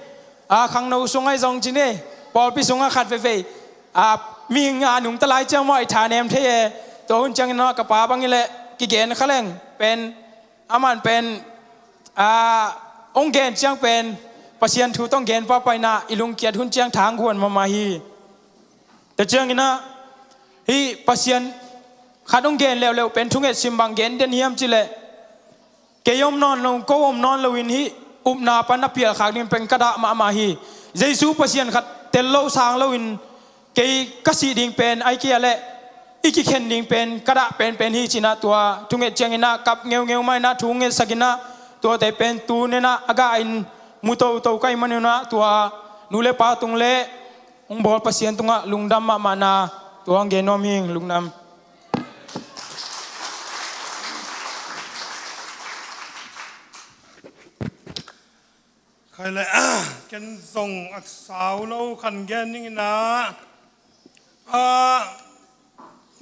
Ah, khangno sung ahi zong ci ni, pawlpi sungah khat veivei, ah, mihing a nungta lai ciang maw ei tha nem thei e. Tua hun ciangin ah ka pa bang hi leh kigen kha leng pen, aman pen, ah, hong gen ciang pen Pasian thu tawh hong gen pahpah in ah i lungkiat hun ciang thang guan mahmah hi. Tua ciangin ah hih Pasian khat hong gen leuleu pen thunget sim bang gen den hiam cih leh, kei om nawn lo, ko om nawn loin hih upna pan a pialkhak ding pen ka dah mahmah hi. Jesu Pasian khat tel lo sang loin kei ka sih ding pen, ahih kei leh i kikhen ding pen ka dah penpen hi ci-in ah tua thunget ciangin ah kap ngeungeu mah in ah thu ngetsak in ah, tuate pen tu-in ah a gah in mu toto ka hih manin ah tua nu le pa tung le hong bawl Pasian tungah lungdam mahmahna tua hong gen nuam hi ing. Lungdam. Khai le, ken zong a sau lo khan gen ning in ah, ah,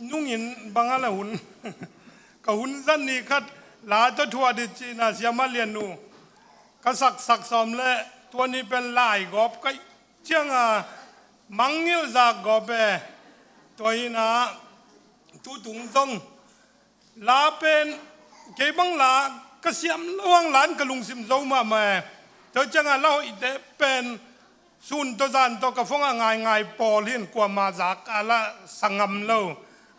nungin bang a la hun, ka hun zan ni khat la tawh thuah dih ci-in ah siamah lian uh ka saksak sawm le, tua ni pen lai gawp ka hih ciangah mangngilh zak gawp e. Tua hi in ah tutung zong la pen kei bang la ka siam lo hang la in ka lungsim zo mahmah e. Tua ciangah la hoihte pen sun tawh zan tawh ka phone ah ngaingai pawl hi in, kuamah zak a la sa ngam lo.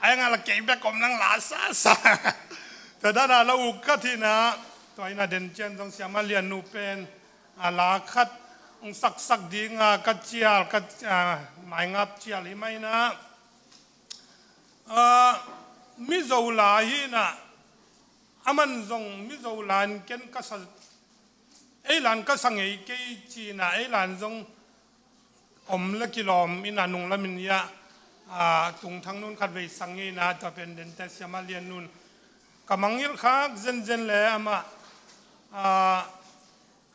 Ai nga la kei bek om nang la sa sa. Tua dan a la uk khat hi na. Tua in a den cian zong Siama Lian nu pen a la khat hong saksak ding a ka cial, ka, a, maingap cial hi mai na. A, Mizo la hi na. Aman zong Mizo la in ken ka sa, ei la in ka sa ngei kei ci na, ei la in zong om le kilawm in a nung lamin ia, a, tungthang nun khat vei sang ngei na, tua pen dente Siama Lian nun ka mangngilh khak zenzen le amah, a,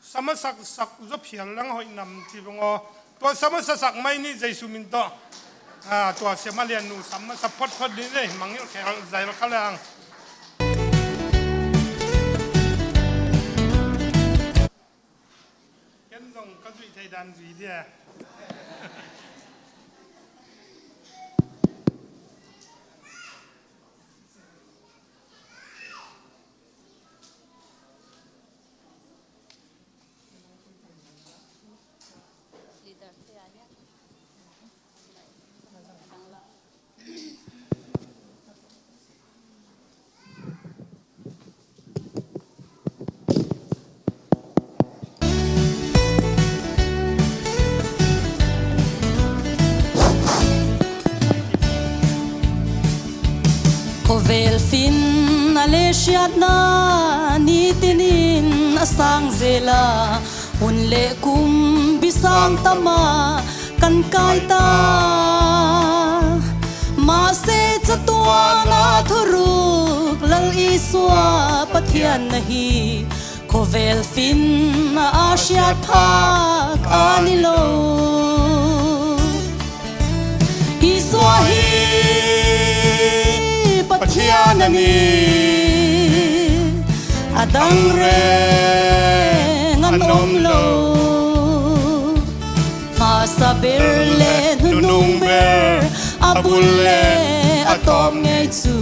sa masak sak zaw phial lang hoih nam ci bang aw. Tua sa masak sak mai ni Jesu min tawh. A, tua Siama Lian nu sa masak photphot ni nei, mangngilh khel zail kha le ang. Ken zong ka zuih thei dan zui dia. Khawvel fin a lehsiatna nitinin a sang zel a, hun le kum bisang tama kan kai ta. Mahse catuana thuruk Lal Isua Pathian na hi. Khawvel fin a siat phak a ni lo. Isua hi Pathian a ni, a dang reng an om lo. Masa ber le nunung ber, a bul le a tawp ngei cu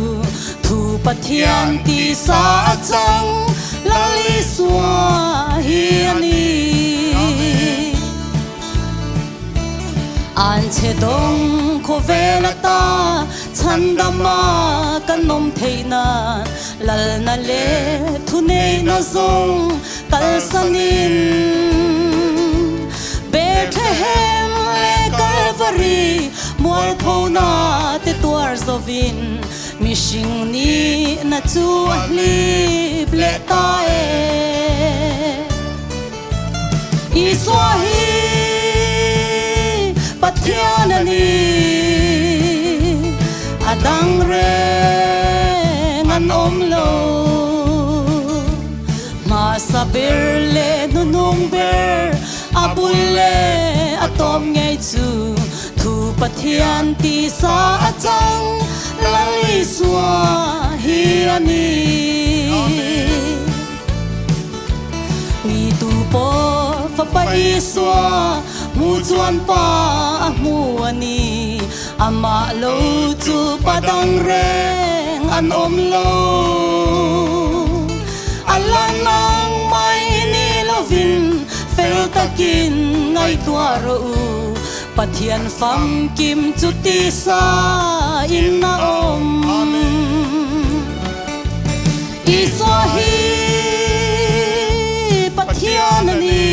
thu Pathian tisa a cang Lal Isua hi a ni. An chedong khawvel a ta chandama kan om theih nan, lalna le thuneihna zong kalsanin, Bethlehem le Calvary mualphona te tuar zovin, mihring nihna cu a hlip leh ta e. Isua hi Pathian a ni, a dang reng an om lo. Masa ber le nunung ber, a bul le a tawp ngei cu thu Pathian tisa a cang Lal Isua hi a ni. Mi tu pawl Fapa Isua hmuh cuan pa a hmu a ni. Amah lo cu pa dang reng an om lo. A lan nangmah i ni loin feltakin ngaihtuah rawh uh. Pathian famkim cu tisa in a om. Amen. Isua hi Pathian a ni,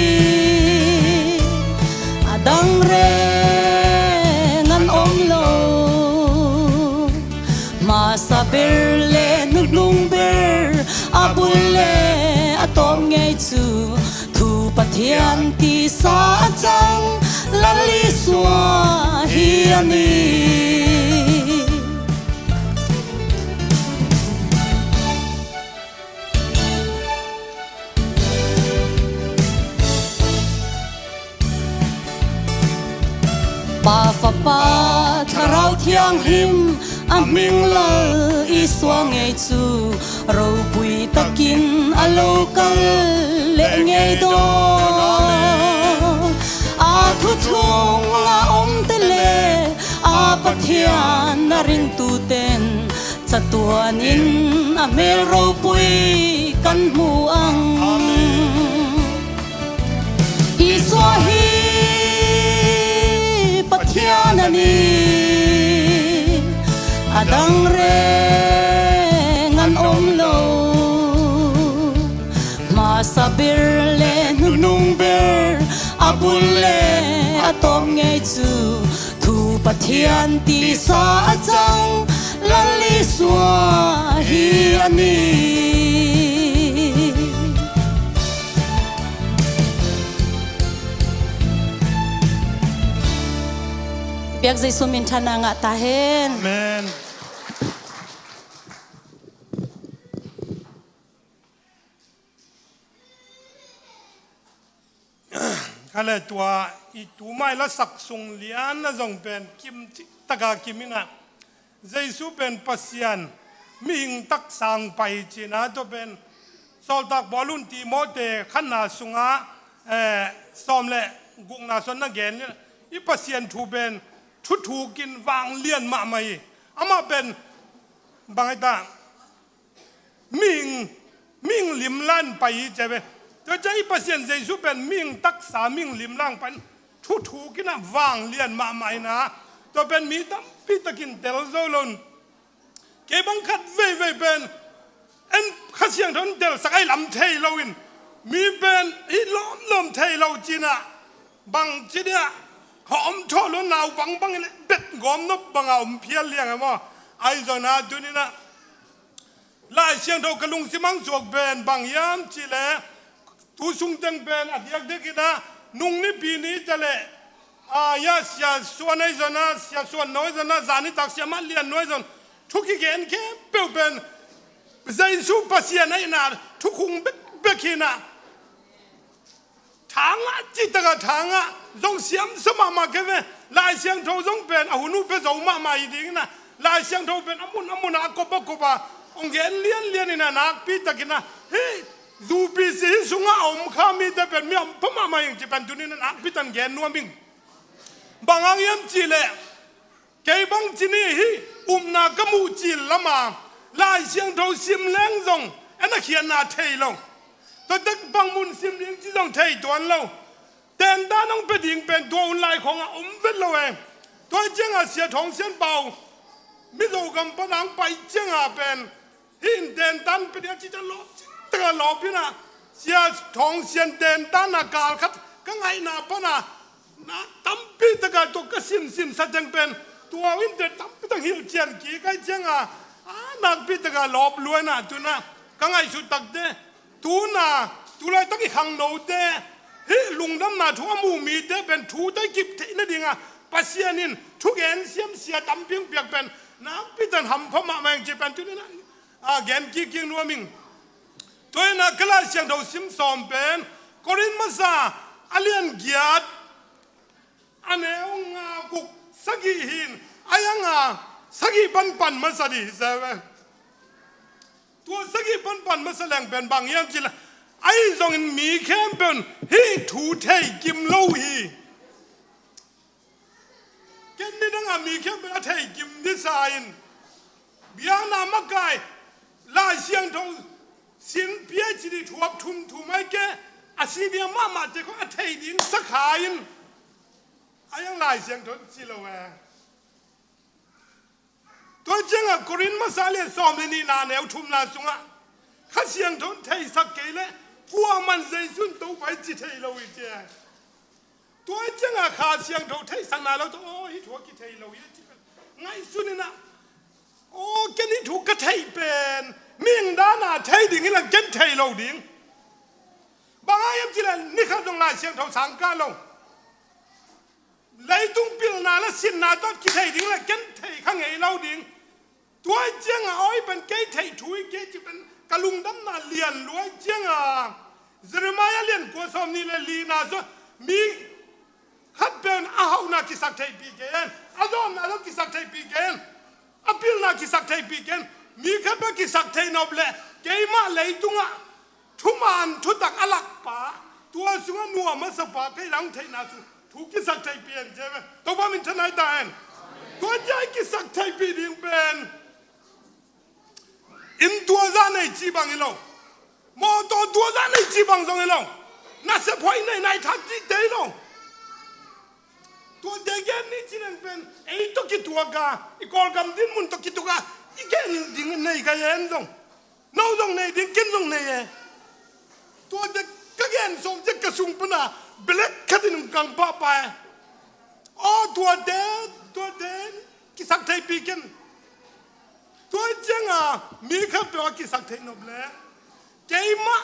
a dang reng an om lo. Masa ber le nunung ber, a bul le a tawp ngei cu thu Pathian tisa a cang Lal Isua hi a ni. Pa, Fapa, Thlarau Thianghlim a hming Lal Isua ngei cu ropui takin a lo kal le ngei daw. A thuthung a omte le a Pathian a ringtuten catuanin a hmel ropui kan hmuh ang. Amen. Isua hi Pathian a ni, A dang reng an om lo. Hmasa ber le nunung ber, a bul le a tawp ngei cu, thu Pathian tisa a cang Lal Isua hi a ni. Biak Jesu min thana ngah ta hen. Amen. Kha le tua i tumai lasak sung lian a zong pen kim cik taka kim inah Jesu pen Pasian mihing taksang pai cina tua pen Sawltak Paul un Timote khatna sungah, eh, sawm le gukna sung na gen i Pasian thu pen thuthukin vanglian mahmah hi. Amah pen bang ai ta mihing, mihing limlan pai hi cia ve. Tua cia i Pasian Jesu pen mihing taksa mihing limlang pan thuthukin ah vanglian mahmah ina. Tua pen mi tampi takin tel zo lo in. Kei bang khat veivei pen en Kha Siangtho in telsak ai lam thei lo in. Mi pen hi lawmlawm thei lo cina. Bang ci dia hawm thaw lo nau bangbang in bet gawm nop banga om phial liang a maw. Ai zona tuninah Lai Siangtho ka lungsim ang suak pen bang hiam cih leh tu sung teng pen a diakdiak inah nung nipi ni ta leh a ya sia suan ai zona sia suan nawi zona zani tak sia mah lian nawi zon thu kigen khempeuh pen Jesu Pasian ai na thukhung bekbek hinah Thangah citaka thangah zong siamsa mahmah kei ve. Lai Siangtho zong pen a hun uh pia zo mahmah hi dingin ah Lai Siangtho pen a mun a mun ah a kop a kop a hong gen lianlian in ah nakpi takin ah hih U P C hi sungah a om kha mite pen mi a om pha mahmah hi ing ci pen tunin ah nakpi takin gen nuam ing. Bang hang hiam cih leh kei bang ci ni hi upna ka muh cil lama Lai Siangtho sim leng zong en a khiatna thei lo. Tua tek bang mun sim ding ci zong thei tuan lo. Tentan hong pia ding pen tua hun lai khawngah om vet lo e. Tua ciangah Sia Thawng Sian Pau Mizo gam pan hong pai ciangah pen hih in tentan pia ding a ci ciang lawp cik taka lawp inah Sia Thawng Sian tentan a kal khat ka ngaihna pana nak tampi taka tua ka simsim sa teng pen tua in te tampi tak hilh cian kik ai cianga a nakpi taka lawp luaina tunah ka ngaihsut takte tuna tulaitak i khangnote hih lungdamna thu a muh mite pen thu tai kip theih nadinga Pasian in thugen siamsia tampi hong piak pen nakpi tan hampha mahmah ing ci pen tunin a gen kikkik nuam ing. Tua inah ka Lai Siangtho sim sawm pen Korin masa a lian giat a neu nga guk sagih hin a yanga sagih panpan masa dih hi se ve. Tua sagih panpan masa leng pen bang hiam cih leh ahi zongin mi khempeuh in hih thu thei kim lo hi. Ken ni dangah mi khempeuh a thei kim disa in biakna makai Lai Siangtho sin P H D thuap thumthum ai ke a senior mahmahte khong a thei ding sakha in a yang Lai Siangtho in ci lo e. Tua ciangah Korin masa lian sawm le nihna neu thumna sungah Kha Siangtho in theisak kei leh kuaman Jesu in Topa hi ci thei lo hi cia. Tua ciangah Kha Siangtho theihsakna lo tawh aw hih thu a kithei lo hi a ci pen ngaihsun inah aw ken hih thu ka theih pen mihing dana thei ding hi lang ken thei lo ding. Bang a hiam cih leh nikhat zong Lai Siangtho sang kah lo. Leitung pilna le sinna tawh kithei ding le ken thei kha ngei lo ding. Tua ciangah awi pen kei theih thu hi kei ci pen ka lungdamna lian luai ciangah Jeremiah lian kua sawm nih le lina saw mi khat pen a hauhna kisak theihpih kei hen a zawhna zong kisak theihpih kei hen a pilna kisak theihpih kei hen mi khat pen kisak theih nop le keimah leitungah thuman thutak a lakpa tua sungah nuam a sapa kei lang theihna sung thu kisak theihpih hen cia ve. Topa min thanai ta hen. Tua cia i kisak theihpih ding pen inn tua zah nei ci bang hi lo. Mawtaw tua zah nei ci bang zong hi lo. Nasep hoih nei nai thak cihte hi lo. Tuate gen ni ci leng pen ei tawh kituak a, i Kawlgam dinmun tawh kituak a, i gen ding nei ka en zong, no zong nei ding, ken zong nei e. Tuate ka gen sawm ciang ka sung pana black khat in hong kang pahpah e. Aw, tuate, tuate kisak theihpih ken. Tua cianga mi khatpeuh a kisak theih nop le keimah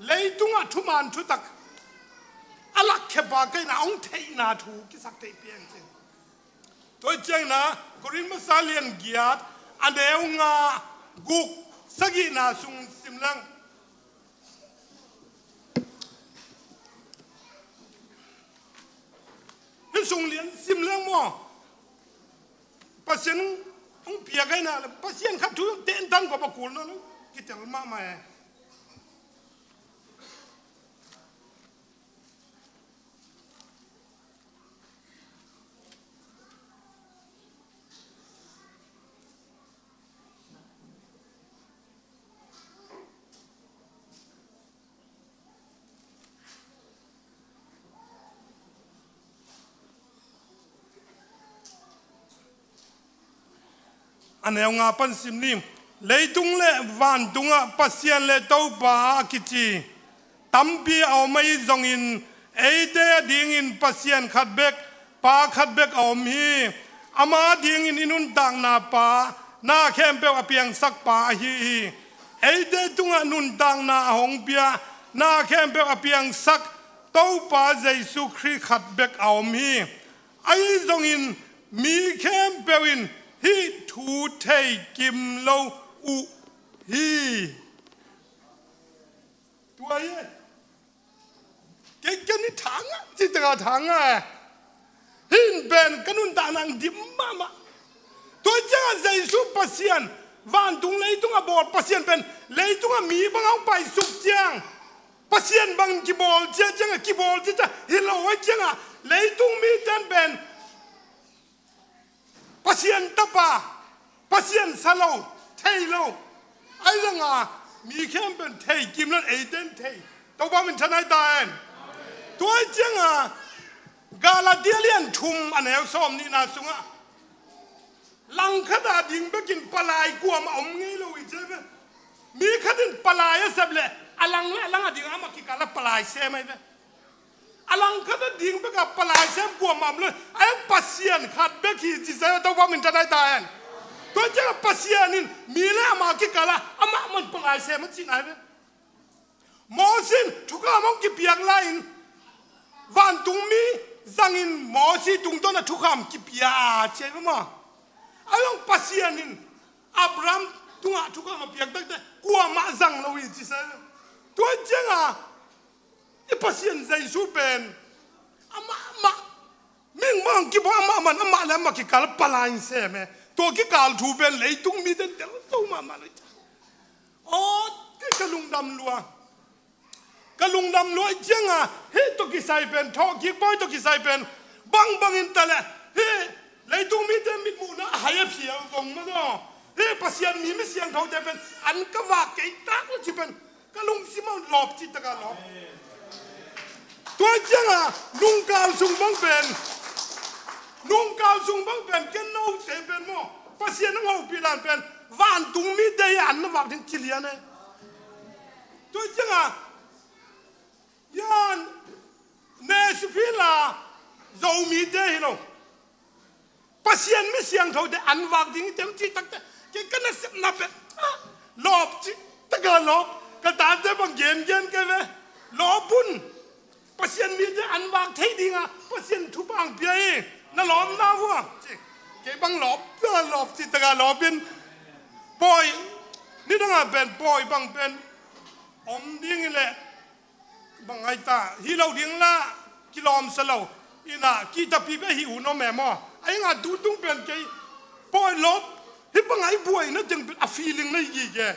leitungah thuman thutak a lakkhia pa ka hihna hong theihna thu kisak theihpih eng cin. Tua ciangin ah Korin masa lian giat a neu nga, guk, sagihna sung sim leng. Hih sung lian sim leng maw? Pasian hong piak ahihna le Pasian khat thu tentan kop a kul nawn lo kitel mahmah e. A neu nga pan sim ni. Leitung le vantungah Pasian le Topa a kici tampi a om ahi zongin, eite a dingin Pasian khat bek, Pa khat bek a om hi. Ama dingin i nuntakna pa, na khempeuh a piangsak pa ahi hi. Eite tungah nuntakna a hong pia, na khempeuh a piangsak Topa Jesu Khrih khat bek a om hi. Ahi zongin mi khempeuh in hih thu thei kim lo uh hi. Tua hi. Kei ken i thanga, ci taka thanga e. Hih in pen ka nuntakna hong dim mahmah. Tua ciangah Jesu Pasian, vantung leitung a bawl Pasian pen leitung a mi bang hong paisuk ciang Pasian bang kibawl cia ciangah kibawl cia ciang hi lo a ciangah leitung mite in pen Pasian tapa, Pasian sa lo, thei lo. Ahi zongin mi khempeuh in thei kim lo, eite in thei. Topa min thanai ta hen. Tua ciangin Galatia lian thum a neu sawm nihna sungah langkhat a ding bekin palai kuamah om ngei lo hi ci ve. Mi khat in palai a sep leh a lang le a lang a ding amah kikal a palai sem ahi ve. A langkhat a ding bek a palai sem kuamah om lo hi. A hang Pasian khat bek hi ci sa, Topa min thanai ta hen. Tua ciangin Pasian in mi le ama kikal a amah man palai sem a cihna hi ve. Mosi in thukham hong kipiak lai-in vantungmi zangin Mosi tungtawn a thukham kipia a ci hi ve maw? A hang Pasian in Abraham tungah thukham a piak takte kuamah zang lo hi ci sa hi ve. Tua ciangin i Pasian Jesu pen amah mah, mihing mah hong kibawl amah man, amah le amah kikal palai sem e. Tua kikal thu pen leitung mite in tel zo mahmah lo hi. Aw, kei ka lungdam lua. Ka lungdam lua hi ciangin hih tawh kisai pen, thawhkik bawi tawh kisai pen bangbang in ta leh hih leitung mite mitmuhna a hai a phial zong mah zaw, hih Pasian mi, mi siangthote pen an ka vak kei tak lo ci pen ka lungsim ah lawp cih takah lawp. Tua ciangin nungkal sung bang pen, nungkal sung bang pen ken note pen maw, Pasian hong hopih dan pen vantung mite hi an na vak ding ci lian e. Tua ciangin yan Nashville a Zomite hi lo, Pasian mi siangthote an vak ding hi teh cih takte, kei ka nasepna pen, ah, lawp cih takah lawp. Ka tate bang gengen kei ve. Lawp un. Pasian mite an vak thei dingah Pasian thupha hong pia hi. Na lawpna uh a ci. Kei bang lawp, lawp cih takah lawp in. Pawi, nidangah pen pawi bang pen om ding hi leh bang ai ta, hi lo ding la, kilawmsa lo. Ina, kihtapi beh hi uh no meh maw. Ai nga tutung pen kei, pawi lawp, hi bang ai buaina teng pen a feeling na hi gige.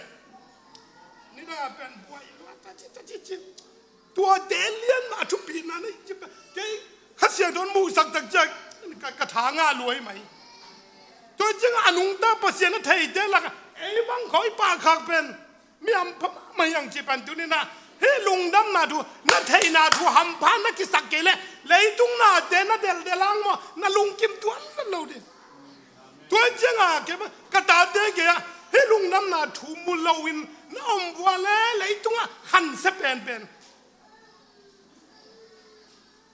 Nidang a pen buai, ta ci, ta ci, ci. Tua te lian mah a thupina na hi ci pen. Kei, Kha Siangtho in muhsak tak ciang, ka, ka tha ngah lua hi mai. Tua ciang a nungta Pasian a theite lakah, ei bang khoi pahkhak pen mi hampha mahmah hi ang ci pan tuni-in ah, Hih lungdamna thu, na theihna thu hampha na kisak kei leh leitung nate na delhdel hang maw, na lungkim tuan lo ding. Tua hi ciangah kei, ka tate kiangah hih lungdamna thu mu loin na om vua leh leitungah khansia penpen.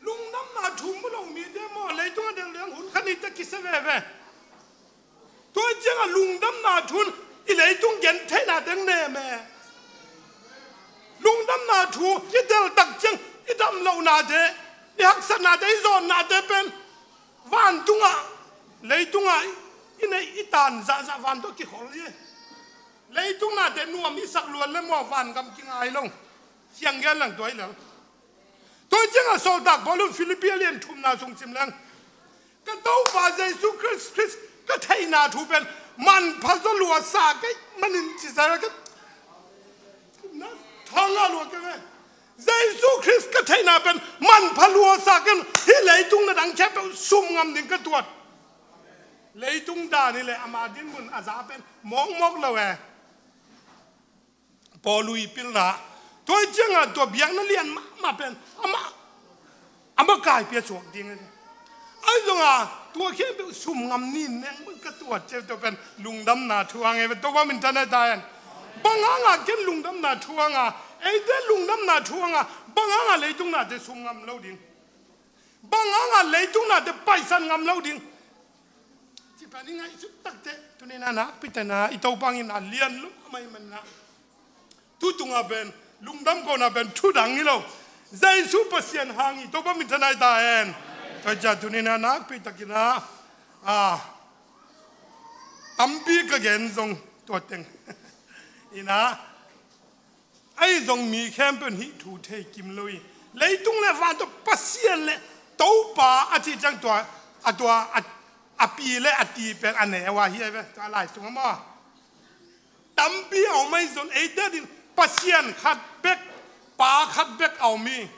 Lungdamna thu mu lo mite maw, leitungah delhdel hang hun khat ni teh kisia veve. Tua hi ciangah lungdamna thu in i leitung gentheihnate nem e. Lungdamna thu i delh tak ciang i dam lohnate, i haksatnate, i zawnnate pen vantungah, leitungah i neih i tan zahzah van tawh kikhol hi. Leitung nate nuam i sak luat leh maw, vangam kingai lo. Siang gen lang tua hi lel. Tua hi ciangah sawltak Paul in Filippi a lian thumna sung sim leng, ka Topa Jesu Khrist, Khrist ka theihna thu pen manpha zaw lua sa kei manin ci sa ka, na thangah lua kei ve. Jesu Khrist ka theihna pen manpha lua sa kei, hih leitung na dang khempeuh sum ngam ding ka tuat. Leitung dan hi leh ama dinmun a za pen mawkmawk lo e. Paul ii pilna. Tua hi ciangah tua biakna lian mahmah pen amah, amah kaipi a suak ding ahi. Ahi zongah tua khempeuh sum ngam ni neng mun ka tuat ciang tua pen lungdamna thu hang e, Topa min thanna ta hen. Bang hangah ken lungdamna thu hangah, eite lungdamna thu hangah bang hangah leitung nate sum ngam lo ding? Bang hangah leitung nate paisan ngam lo ding? Ci pen i ngaihsut takteh tuni-in a nakpi takin i Topa in a lian lum a mai manna. Tu tungah pen lungdam kohna pen thu dang hi lo. Jesu Pasian hang hi, Topa min thanna ta hen. Tua ciang tuni-in a nakpi takin a, a, tampi ka gen zong tua teng. Ina, ahi zong mi khempeuh in hih thu thei kim lo hi. Leitung leh van tawh Pasian leh Topa a cih ciang tua, a tua, a, a pi leh a ti pen a neu a hi a ve, tua lai sungah maw. Tampi a om ahi zong eite adingin Pasian khat bek, Pa khat bek a om hi.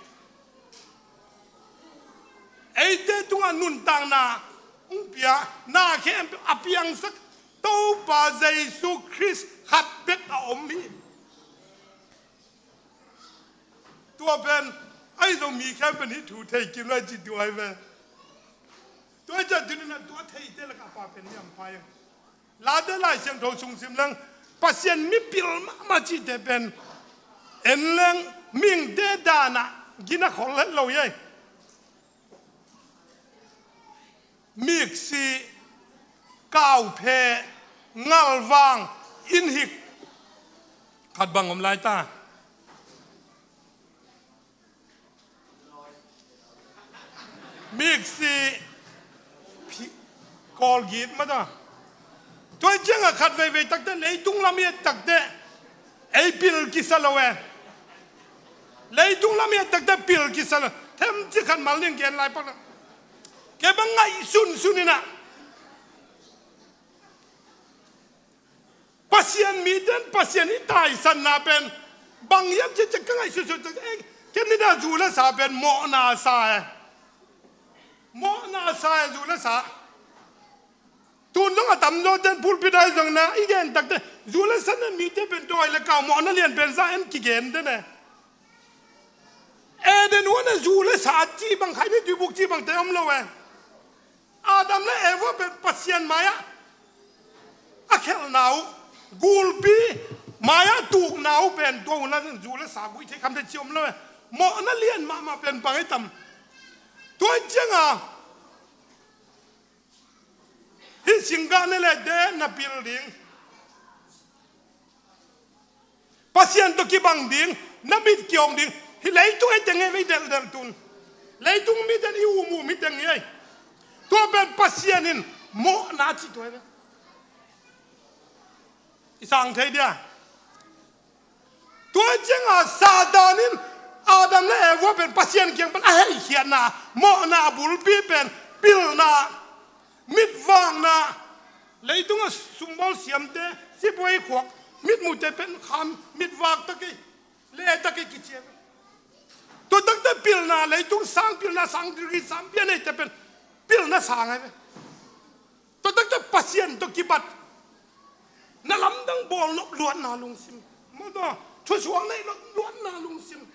Eite tungah nuntakna hong pia, na khempeuh a piangsak Topa Jesu Khrist khat bek a om hi. Tua pen, ahi zong mi khempeuh in hih thu thei kim lo hi ci tua hi ve. Tua hi ciang tuni-in a tua theite lakah a Pa pen hi hampha hi. Late Lai Siangtho sung sim leng, Pasian mipil mahmah cihte pen en leng mihingte danah gina khol het lo hi. Miksi, kauphe, ngalvang, innhik, khat bang om lai ta. Miksi, phi-, Colgate mah ta. Tua hi ciangah khat veivei takteh, leitung lam i et takteh ei pil kisa lo e. Leitung lam i et takteh pil kisa lo. Themcik khat mal ning gen lai pak na. Kei bang ngaih sunsun inah. Pasian mite in Pasian i taisanna pen bang hiam cih ciang ka ngaihsut sut ciang, eh, ken ni dah zu le sa pen mawhna sa e. Mawhna sa e, zu le sa. Tun zong a tamzawte in pulpit ah zong na i gen takteh zu le sa in mite pen dawi le kau mawhna lian pen za en kigen te ne. Eden huan a zu le sa cih bang, khaini tuibuk cih bangte om lo e. Adam le Eva pen Pasian mai-ah a khelhna uh, gulpi mai-ah tukna uh pen tua hun a zu le sa guih thei khamte cih om lo e. Mawhna lian mahmah pen bang hi tam? Tua hi cianga hih singgah ne le de na pil ding. Pasian tawh kibang ding, na mit kiawng ding. Hih leitung ei teng ei vei delhdelh tun. Leitung mite in i um um hi teng ei. Tua pen Pasian in mawhna cih tua ei ve. I sang thei dia. Tua cianga Satan in Adam le Eva pen Pasian kiang pan a heikhiatna, mawhna a bulpi pen pilna, mitvakna, leitunga sumbawl siamte, sipuai khuak, mitmute pen kham, mitvak takei, le takei kici a. Tua takte pilna, leitung sang pilna, sang degree sang pian eite pen pilna sang a ve. Tua takte Pasian tawh kibat, na lamdang bawl nop luatna lungsim. Maw tua, Thusuak neih nop luatna lungsim,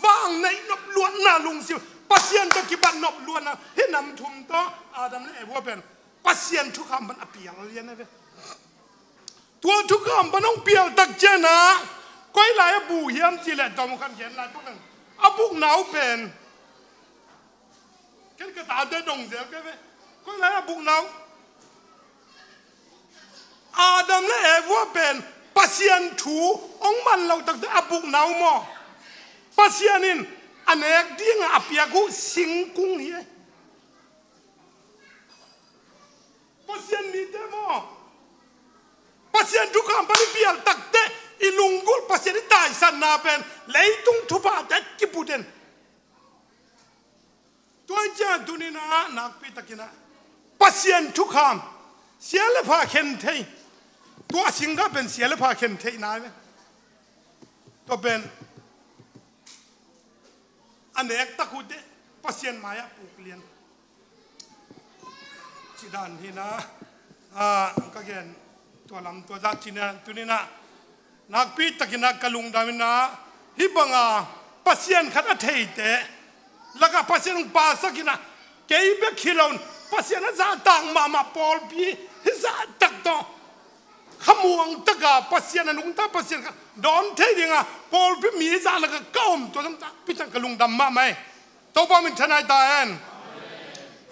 vang neih nop luatna lungsim, Pasian tawh kibat nop luatna, hih nam thum tawh Adam le Eva pen Pasian thukham pan a pial lian a ve. Tua thukham pan hong pial tak ciangin ah, koi lai a bu hiam cih leh, tawm khat gen lai pak ding, a bukna uh pen, ken ka tate dong zel kei ve. Koi lai a bukna uh, Adam le Eva pen Pasian thu hong man lo takte a bukna uh maw, Pasian in a nek dingin a piak uh singkung hi. Pasian mite maw, Pasian thukham pan i pial takte, i lunggulh Pasian i taisanna pen leitung thuphate kiput in. Tua hi ciang tuni-in ah nakpi takin ah Pasian thukham, sia le pha khen thei, tua singkung pen sia le pha khen theihna hi ve. Tua pen a nek tak uh teh Pasian mai-ah puk lian. Ci dan hi-in ah, ah, ka gen tua lam tua zah ci-in ah, tuni-in ah nakpi takin ah ka lungdam in ah, hih banga Pasian khat a theite lakah Pasian hong pasak in ah, kei bek hi lo-in Pasian a zahtak mahmah pawlpi, hih zahtak tawh khamuang taka Pasian, a nungta Pasian khat dawn thei dinga pawlpi mi zah lakah ka om, tua zong nakpi takin ka lungdam mahmah hi. Topa min thanai ta hen.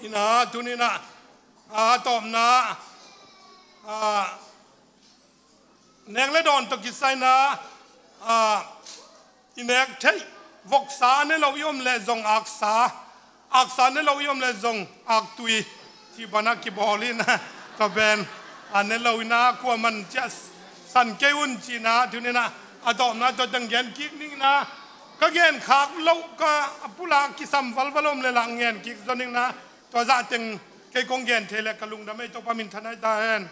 In ah tuni-in ah, a tawpna, a, nek le dawn tawh kisai-in ah, a, i nek theih, voksa a ne lo i om leh zong aksa, aksa a ne lo i om leh zong aktui, cih bangin ah kibawl in ah, tua pen a ne lo-in ah kuaman ciah san kei un ci-in ah, tuni-in ah a tawpna tua teng gen kik ning in ah, ka gen khak loh, ka a pulak kisam valval om leh lah gen kik zaw ning in ah, tua zah teng kei kong gen thei leh ka lungdam hi. Topa min thanai ta hen.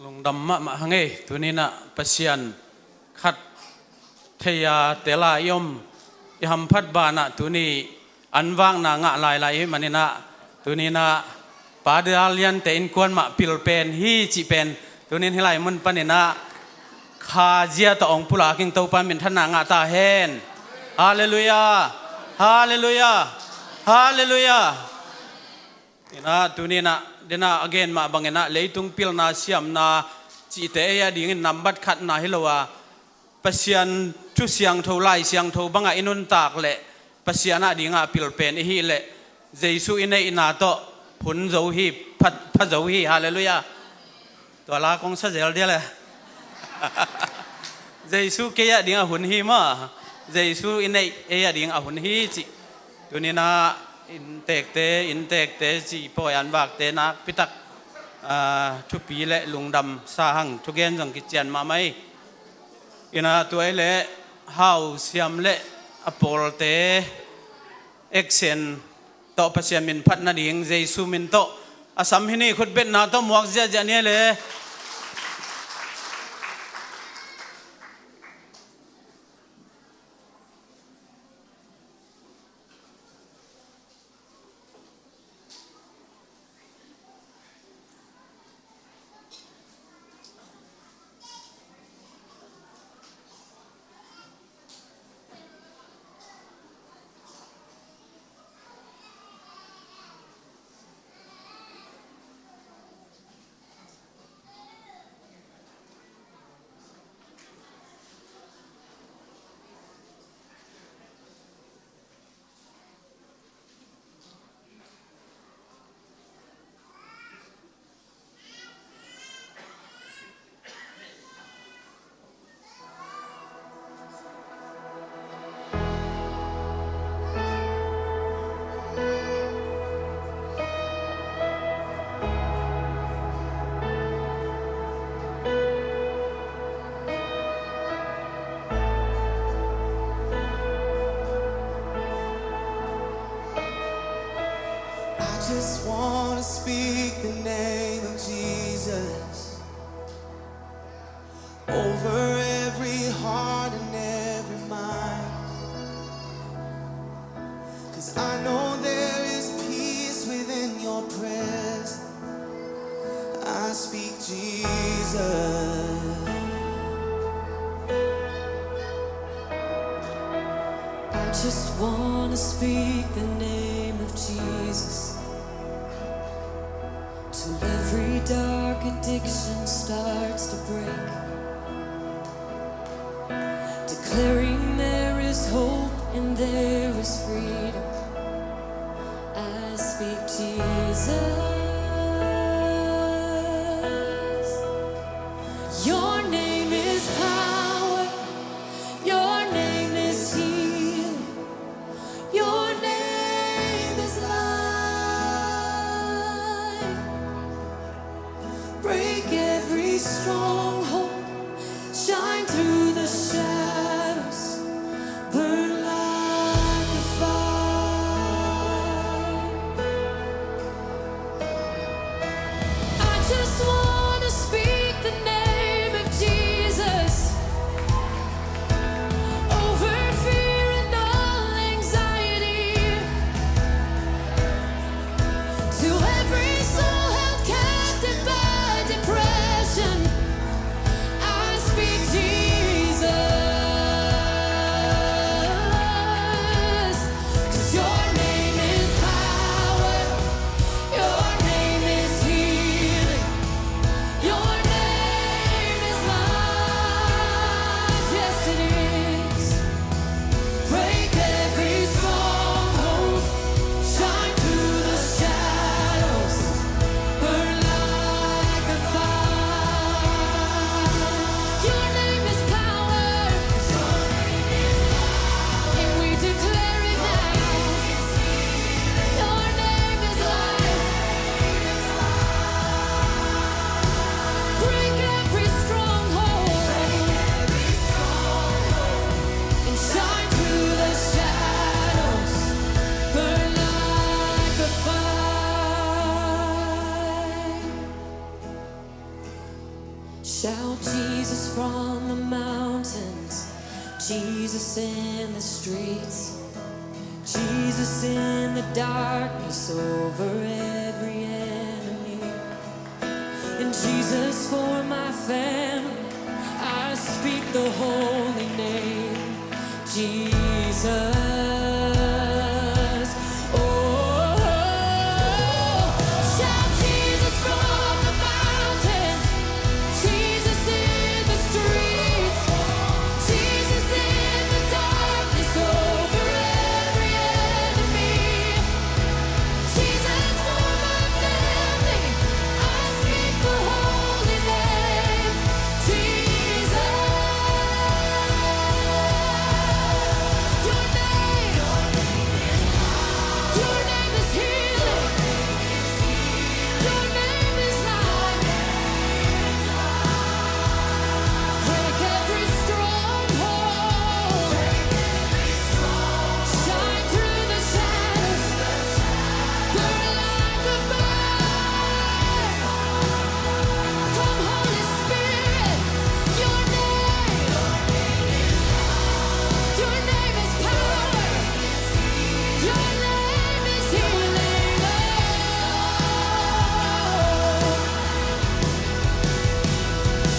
Lungdam mahmah hang ei, tuni-in ah Pasian khat thei-a tel-a i om, i hamphat banah tuni an vakna ngah lailai i hih manin ah, tuni-in ah Pa Dal Liante innkuan mah pil pen hi cih pen, tuni-in hih lai mun panin ah khazia tawh hong pulak ing, Topa min thanna ngah ta hen. Halleluiah. Halleluiah. Halleluiah. In ah tuni-in ah, den ah a gen mah bangin ah, leitung pilna siamna cihte ei adingin nambat khatna hi lo a, Pasian thu siangtho, Lai Siangtho bangah i nuntak leh Pasian adingah a pil pen i hih leh, Jesu i neihna tawh hun zo hi, pha, pha zo hi. Halleluiah. Tua la kong sa zel dia le. Jesu kei adingah hun hi maw. Jesu i neih ei adingah hun hi cih. Tuni-in ah inntekte, inntekte cih pawi an vakte nakpi tak, ah, thupi le lungdam sa hang, thugen zong kician mahmah hi. In ah tua hi leh Hau Siam le a pawlte, Eksen tawh Pasian min phat nading Jesu min tawh a sam hi ni, khutbetna tawh muak ziahziah ni le. I just wanna speak the name of Jesus over every heart and Jesus. I just wanna speak the name of Jesus till every dark addiction starts to break, declaring there is hope and there is freedom. I speak Jesus. Your name is power. Your name is healing. Your name is life. Break every stronghold. Shine through the shadows. Burn like a fire. I just wanna speak the name of Jesus over fear and all anxiety. To every soul held captive by depression, I speak Jesus. 'Cause your name is power, your name is healing, your name is life. Yes, it is. Break every stronghold. Shine through the shadows. Burn like a fire. Your name is power. And we declare it now. Your name is life. Break every stronghold. And shine through the shadows. Burn like a fire. Shout Jesus from the mountains, Jesus in the streets, Jesus in the darkness over every enemy. And Jesus for my family, I speak the holy name, Jesus. Oh, shout Jesus from the mountains, Jesus in the streets, Jesus in the darkness over every enemy. Jesus for my family, I speak the holy name, Jesus. Your name, your name is healing. Your name is life. Break every stronghold. Shine through the shadows. Burn like a fire. Come, Holy Spirit. Your name. Your name is power. Your name is healing. Oh.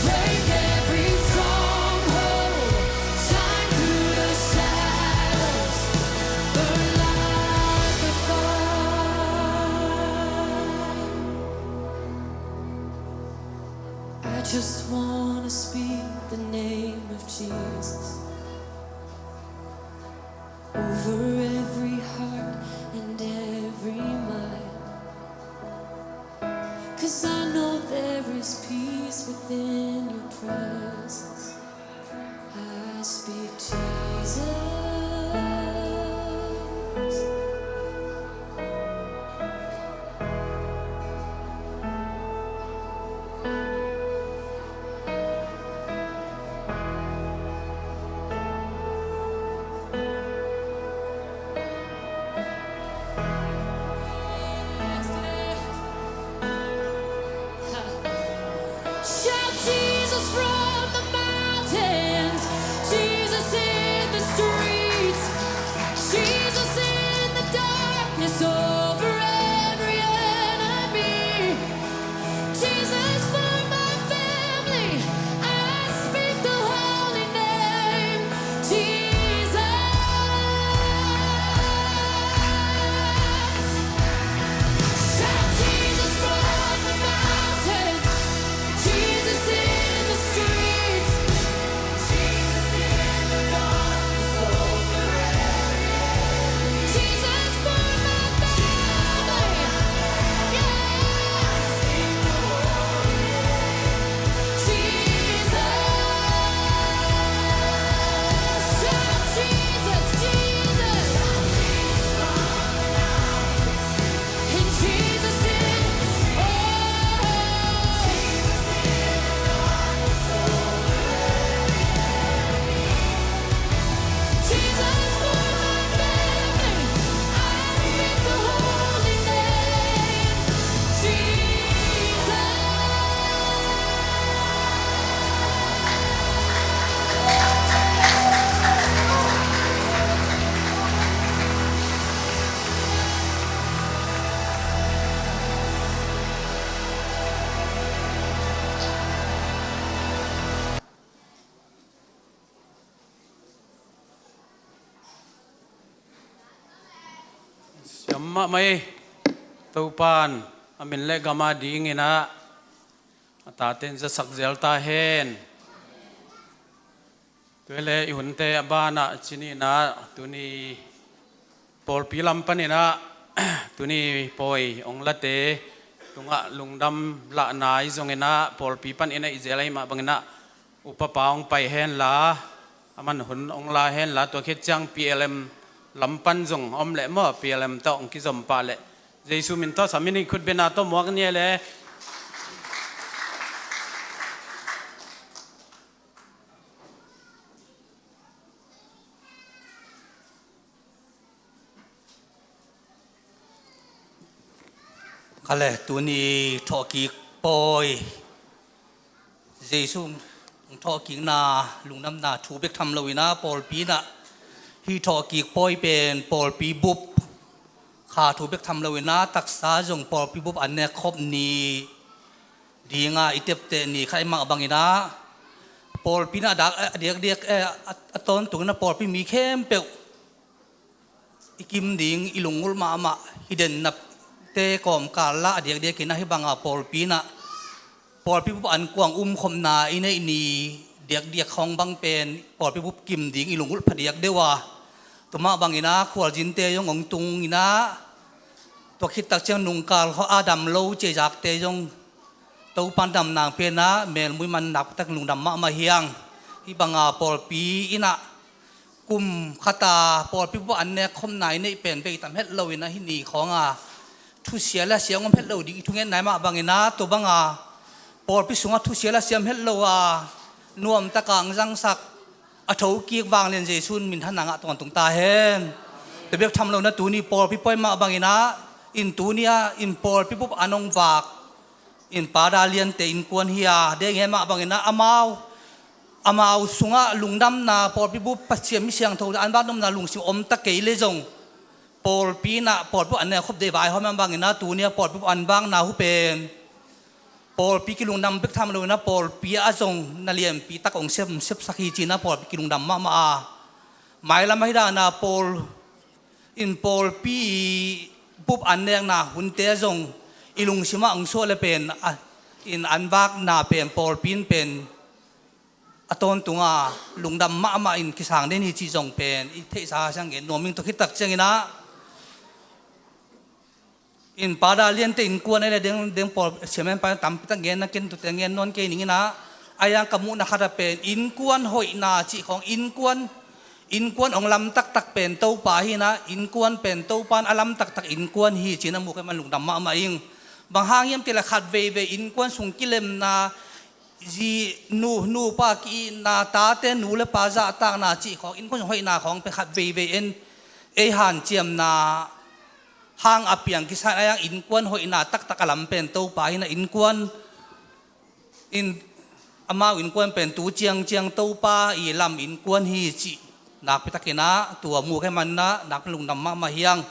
Break every stronghold. Shine through the shadows. Burn like a fire. I just wanna speak the name of Jesus over every heart and every mind. 'Cause I know there is peace within your presence. I speak Jesus. Shout Jesus from the mountains, Jesus in the streets. Mahmah ei. Topan a min le gam a dingin ah a taten zasak zel ta hen. Tua le i hunte a banah cinin ah tuni pawlpi lam panin ah tuni pawi ong late tungah lungdam lahna i zongin ah pawlpi panin ah i zel ahih mah bangin ah upapa ong pai henla, a man hun ong la henla, tua khit ciang P L M lam pan zong om leh maw, P L M tawh ong kizom pah leh Jesu min tawh sam in, i khutbetna tawh muak ni e le. Ka le tuni thawhkik pawi, Jesu thawhkikna, lungdamna thu bek tham loin ah pawlpi in ah hih thawhkik pawi pen pawlpi bup kha thu bek tham loin ah taksa zong pawlpi bup an nek khop ni dinga i tepteh ni kha i mah bangin ah pawlpi in ah dak, a diakdiak, eh, a, a tawntungin ah pawlpi mi khempeuh i kim ding i lungulh mahmah hi. Dennate kawmkal lah a diakdiakin ah hih banga pawlpi in ah pawlpi bup an kuang umkhopna i neih ni diakdiak khawng bang pen pawlpi bup kim ding i lungulh phadiak deuh a, tua mah bangin ah khualzinte zong ong tungin ah tua khit tak ciang nungkal khawng a dam lo cihzakte zong Topan damna ong pia in ah melmui man nakpitak lungdam mahmah hi hang. Hih banga pawlpi in ah kum khat a pawlpi bup an nek khopna i neih pen vei tam het loin ah hih ni khawng a thusia le sia ong om het lo ding i thungetna i mah bangin ah tua banga pawlpi sungah thusia le sia om het lo a nuamtak a ong zangsak a thokik vanglian Jesu in minthanna ngah tawntung ta hen. Tua bek tham loin ah tuni pawlpi pawi mah bangin ah in tuni a in pawlpi bup an ong vak in Pa Da Liante innkuan hi a, deng hi mah bangin ah amau, amau sungah lungdamna pawlpi bup Pasian mi siangtho an vak nopna lungsim om ta kei le zong pawlpi in ah pawlpi bup an nek khop ding i vaihawm mah bangin ah tuni a pawlpi bup an vakna hu pen pawlpi kilungdam bek tham loin ah pawlpi ah zong na lianpi tak ong sem, sepsak hi ci-in ah pawlpi kilungdam mahmah a, mailam ahi dan a pawl in pawlpi bup an nekna hunte zong i lungsim ah ong suah le pen a, in an vakna pen pawlpi in pen a tawntung a lungdam mahmah in kisang den hi cih zong pen i theihsa siang gen nuam ing. Tua khit tak ciangin ah in Pa Da Liante innkuan ei le deng, deng pawl siamen pa tampi tak gen na ken, tuate gen nawn kei ning in ah, a yang ka muhna khat a pen innkuan hoihna cih khawng, innkuan, innkuan ong lam taktak pen Topa hi in ah, innkuan pen Topa in a lam taktak innkuan hi ci-in a muk ei man lungdam mahmah ing. Bang hang hiam cih leh khat veivei innkuan sung kilemna, zi nu, nupa ki-itna, tate nu le pa zahtakna cih khawng, innkuan sung hoihna khawng pen khat veivei in ei hanciamna hang a piang kisa in, a yang innkuan hoihna taktak a lam pen Topa hi in ah, innkuan in, amau innkuan pen tu ciangciang Topa i lam innkuan hi cih nakpi takin ah tua muk ei man in ah nakpi lungdam mahmah hi hang.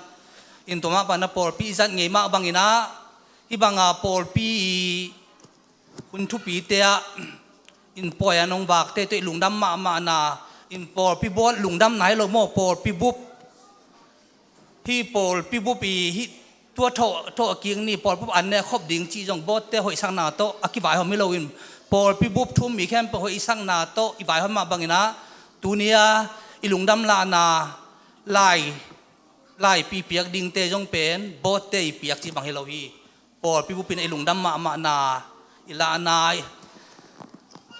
In tua mah bangin ah pawlpi i zat ngei mah bangin ah hih banga pawlpi i hun thupite ah in pawi an ong vakte tawh i lungdam mahmahna, in pawlpi bup lungdamna hi lo maw, pawlpi bup, hih pawlpi bup i hih tua thawh, thawhkik ni pawlpi bup an nek khop ding cih zong board-te hoihsakna tawh a kivaihawm hi loin pawlpi bup thu-um mi khempeuh hoihsakna tawh i vaihawm mah bangin ah tuni a i lungdam lahna lai, laipi piak dingte zong pen board-te i piak cih bang hi lo hi. Pawlpi bup in i lungdam mahmahna, i lahna,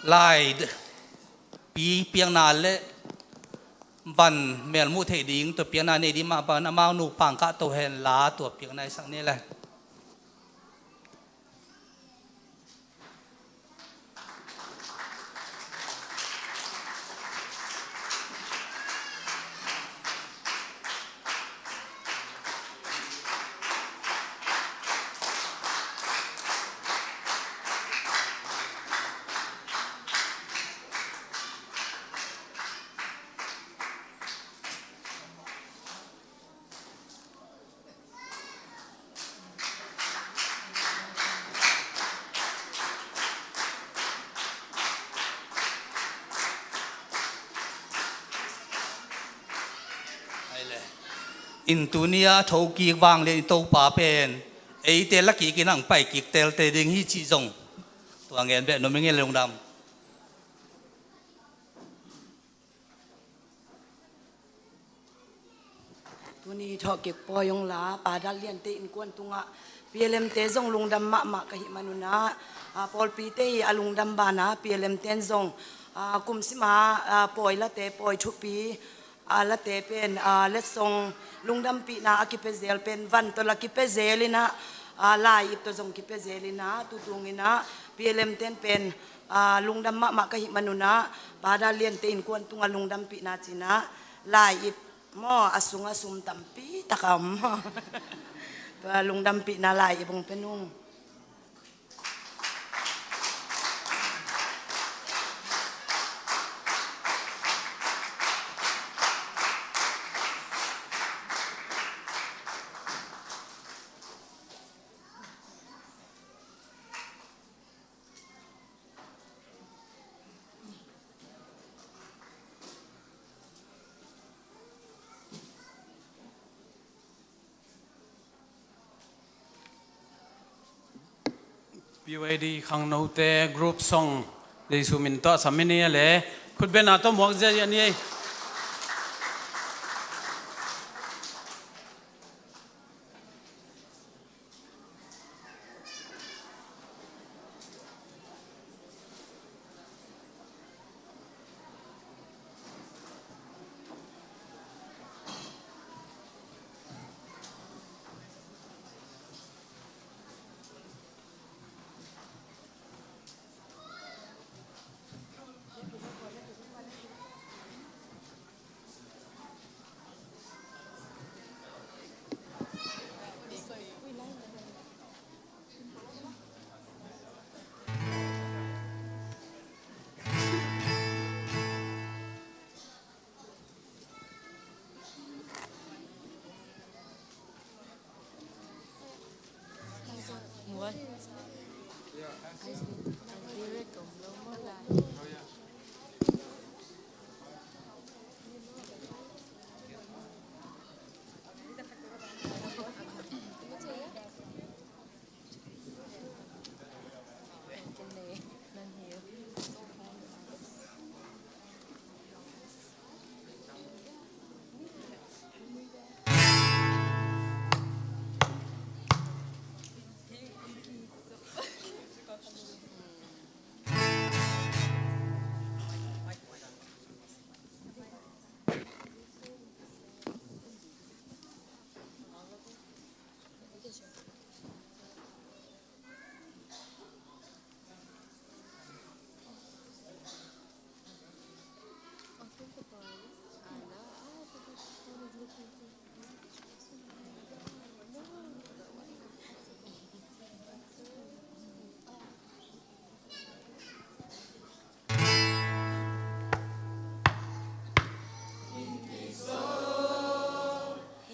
laipi piakna le van melmuh theih ding tua piakna nei ding mah bangin amau nupa ong kahto henla tua piakna i sak ni le. In tuni a thokik vanglian i Topa pen eite lakik in hong paikik telte ding hi cih zong tua ngen beh nuam ing e, lungdam. Tuni thawhkik pawi hong la Pa Dal Liante innkuan tungah P L M te zong lungdam mahmah ka hih manun ah, a, pawlpite hi a lungdam banah P L M ten zong, a, kum sima, a, pawi late, pawi thupi, a, late pen, a, letsong lungdampihna a kipia zel pen van tawh la kipia zel in ah, a, lai-ip tawh zong kipia zel in ah, tutung in ah P L M ten pen, a, lungdam mahmah ka hih manun ah Pa Dal Liante innkuan tungah lungdampihna ci-in ah lai-ip maw, a sungah sum tampi tak a om. Tua lungdampihna lai-ip hong pia nung. P Y D khangnote group song Jesu min tawh sam i ni a le, khutbetna tawh muak zia i a ni ei.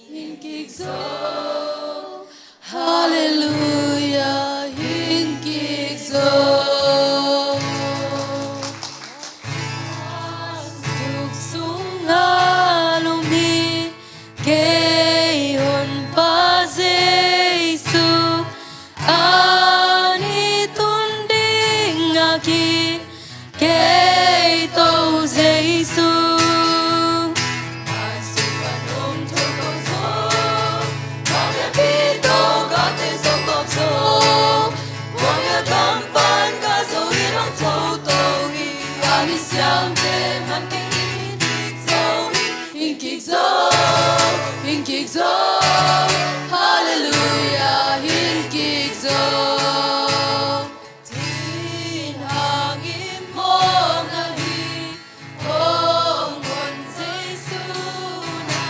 Hing kik zo, Halleluia, hing kik zo. Tuk sungah lum hi kei Honpa Jesu, an i tun ding ngak hi kei Topa Jesu. An sung pan hong tho ko zo, khuamial pi tawh gate zong gawp zo, khuamial gam pan ka zo in hong tho to hi. A mi siangte man pi in hing kik zo hi, hing kik zo, hing kik zo, Halleluia, hing kik zo. Thin hangin mawkna hi, hong hon Jesu na,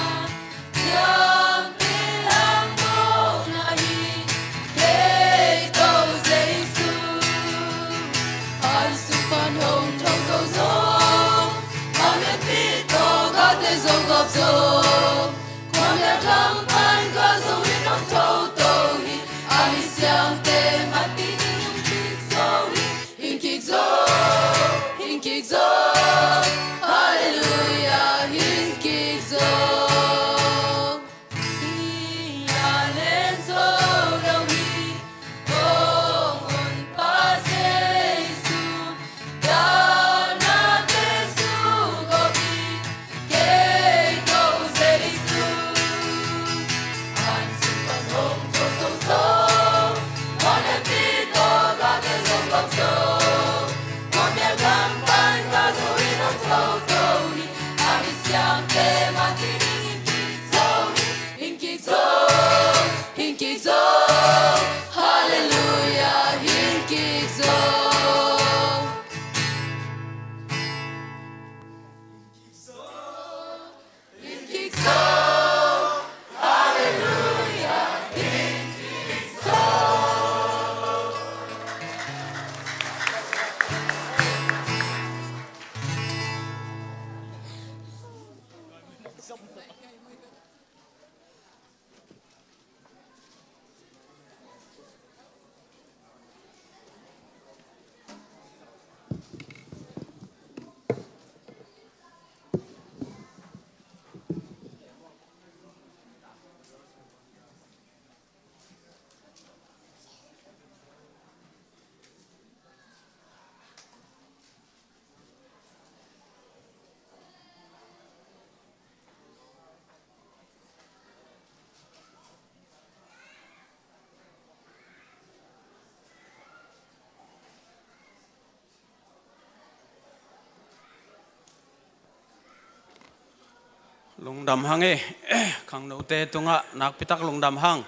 siangte hang mawkna hi kei Topa Jesu. An sung pan hong tho ko zo, khuamial pi tawh gate zong gawp zo, khuamial gam pan ka zo in hong tho to hi. A mi siangte man pi in hing kik zo hi, hing kik zo, hing kik zo, Halleluia, hing kik zo. Lungdam hang e. Khangnote tungah nakpitak lungdam hang.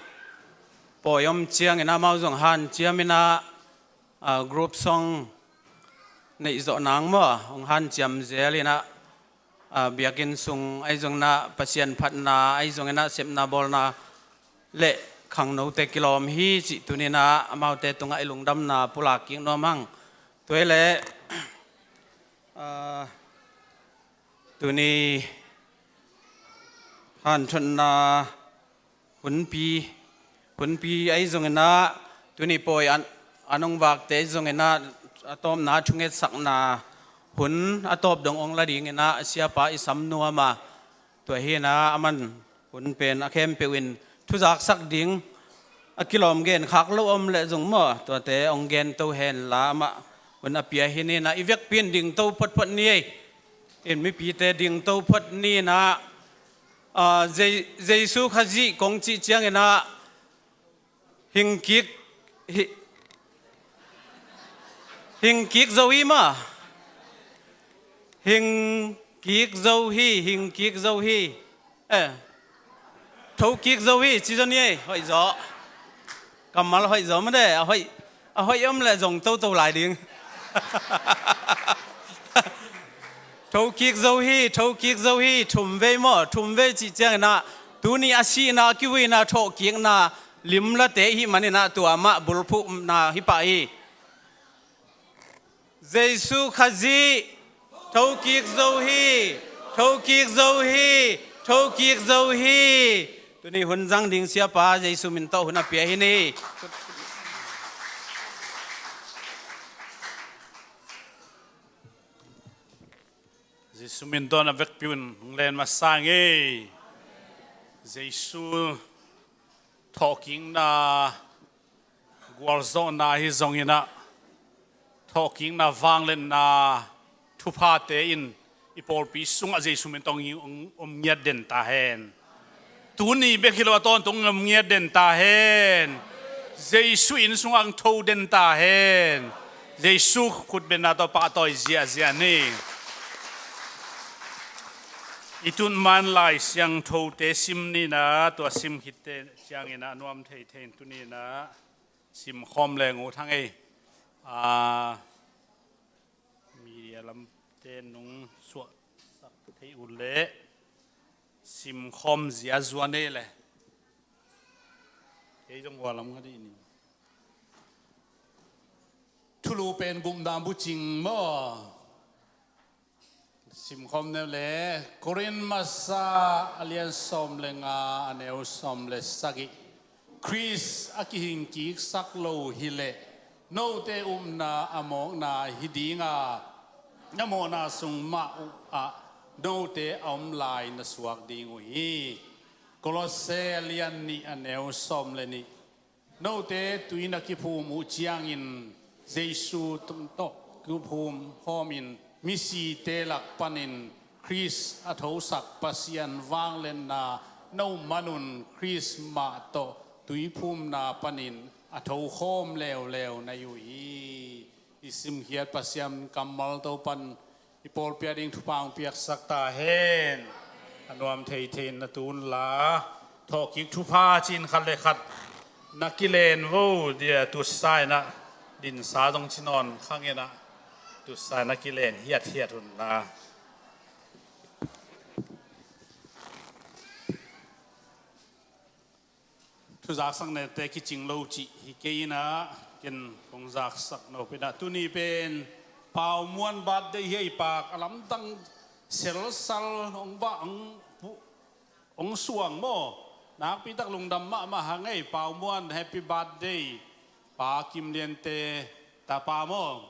Pawi om ciangin amau zong hanciam in ah, ah, group song neih zawh nang maw, hong hanciam zel in ah, ah, biakinn sung ahi zongin ah, Pasian phatna ahi zongin ah, sepna bawlna le khangnote kilawm hi cih tuni in ah amaute tungah i lungdamna pulak kik nuam hang. Tua hi leh, ah, tuni hanthotna hunpi, hunpi ahi zongin ah, tuni pawi an, an hong vakte ahi zongin ah, a tawpna thungetsakna hun a tawp dong hong la dingin ah, siapa i sam nuam a, tua hi in ah, aman hun pen a khempeuh in thuzaksak ding a kilawm gen khak lo om leh zong maw, tuate hong gen to hen la, amah hun a pia hi ni in ah, i vekpi in dingto photphot ni ei. In mipite dingto phot ni in ah, ah, Je-, Jesu Khazih kong cih ciangin ah, hing kik, hi-, hing kik zo hi maw. Hing kik zo hi, hing kik zo hi. Eh. Tho kik zo hi, ci zaw ni ei, hoih zaw. Kammal hoih zaw mah de, a hoih, a hoih om leh zong toto lai ding. Tho kik zo hi, tho kik zo hi, thum vei maw, thum vei cih ciangin ah, tuni a sihna, a kivuina, thawhkikna, limlate i hih manin ah tua mah bulphuhna hi pah hi. Jesu Khazih, tho kik zo hi, tho kik zo hi, tho kik zo hi. Tuni hun zang ding siapa Jesu min tawh hun a pia hi ni. Jesu min tawh na vekpi un hong len masa ing ei. Jesu thawhkikna gualzawhna hi zongin ah, thawhkikna vangliatna thuphate in i pawlpi sungah Jesu min tawh hong om ngiat den ta hen. Tuni bek hi lo, a tawntung hong om ngiat den ta hen. Jesu inn sungah hong tho den ta hen. Jesu khutbetna tawh pahtawi ziahziah ni. I tunman Lai Siangthote sim ni in ah, tua sim khitte ciangin ah nuam theithei in tuni in ah simkhawm leng uh thang ei. Ah, media lamte nung suahsak thei uh leh simkhawm zia zuan ei leh. Kei zong hua lam nga dih ni. Thulu pen gupna bucing maw. Simkhawm neu le, Korin masa a lian sawm le nga, a neu sawm le sagih. Khrist a kihingkiksak lo hi leh, note upna a mawkna hi ding a, a mawhna sung mah uh ah note a om lai na suak ding uh hi. Kolose a lian nih, a neu sawm le nih. Note tui na kiphum uh ciangin Jesu tawh kiphum khawmin misite lak panin Khrist a thosak Pasian vangliatna no manun Khrist mah tawh tuiphumna panin a thokhawm leuleu na hi uh hi. I simkhiat Pasian kammal Topan i pawlpi a ding thupha hong piaksak ta hen. A nuam theithei in na tun la, thawhkik thupha ci-in khat le khat na kilen vo dia, tutsa in ah, dinsa zong ci nawn khang in ah, tutsa in ah kilen hiathiat un la. Thuzaksak nete kicing lo cih hi kei in ah, ken kong zaksak nop in ah, tuni pen Pau Muan birthday hi ei. Pak a lamdang selsal hong vah, hong pu-, hong suang maw. Nakpitak lungdam mahmah hang ei, Pau Muan, happy birthday. Pa Kim Liante tapa maw.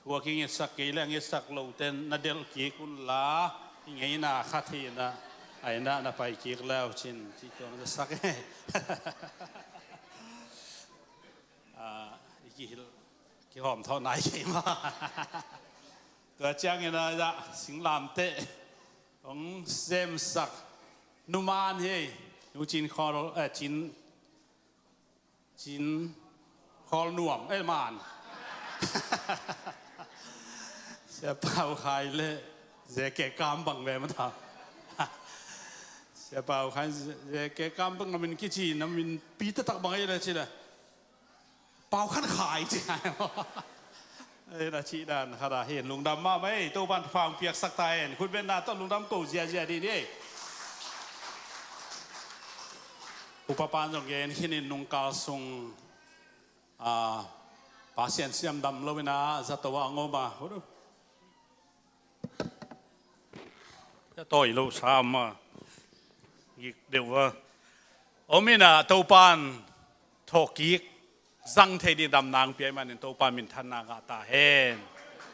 Thu a kingetsak kei le a ngetsak lote na delh kik un la, i ngeina khat hi in ah, a inn ah na pai kik le uh cin, cih tuang na sak e. Ah, i kihilh, kihawm thawh nai kei maw. Tua ciangin ah, ah, singlamteh hong semsak Nu Man hi, Nu Cin Khawl, eh, Cin Cin Khawl Nuam, eh, Man. Sia Pau Khai le Zeke Kam bang ve mata. Sia Pau Khan, eh, ke kam bek na min kici, na min pi taktak bang ei le ci le. Pau Khan Khai ci hai maw. Eh, na cih dan khat ah hi, lungdam mahmah ei, Topa'n thupha hong piaksak ta hen. Khutbetna tawh lungdam ko ziahziah dih ni ei. Upa pa'n zong gen khin in nungkal sung, ah, Pasian siam dam lo in a zato ah hong om a. Tawi lo sa mah gik deuh a om in a, Topa'n thawhkik zang thei ding damna hong pia ahih manin Topa minthanna ngah ta hen.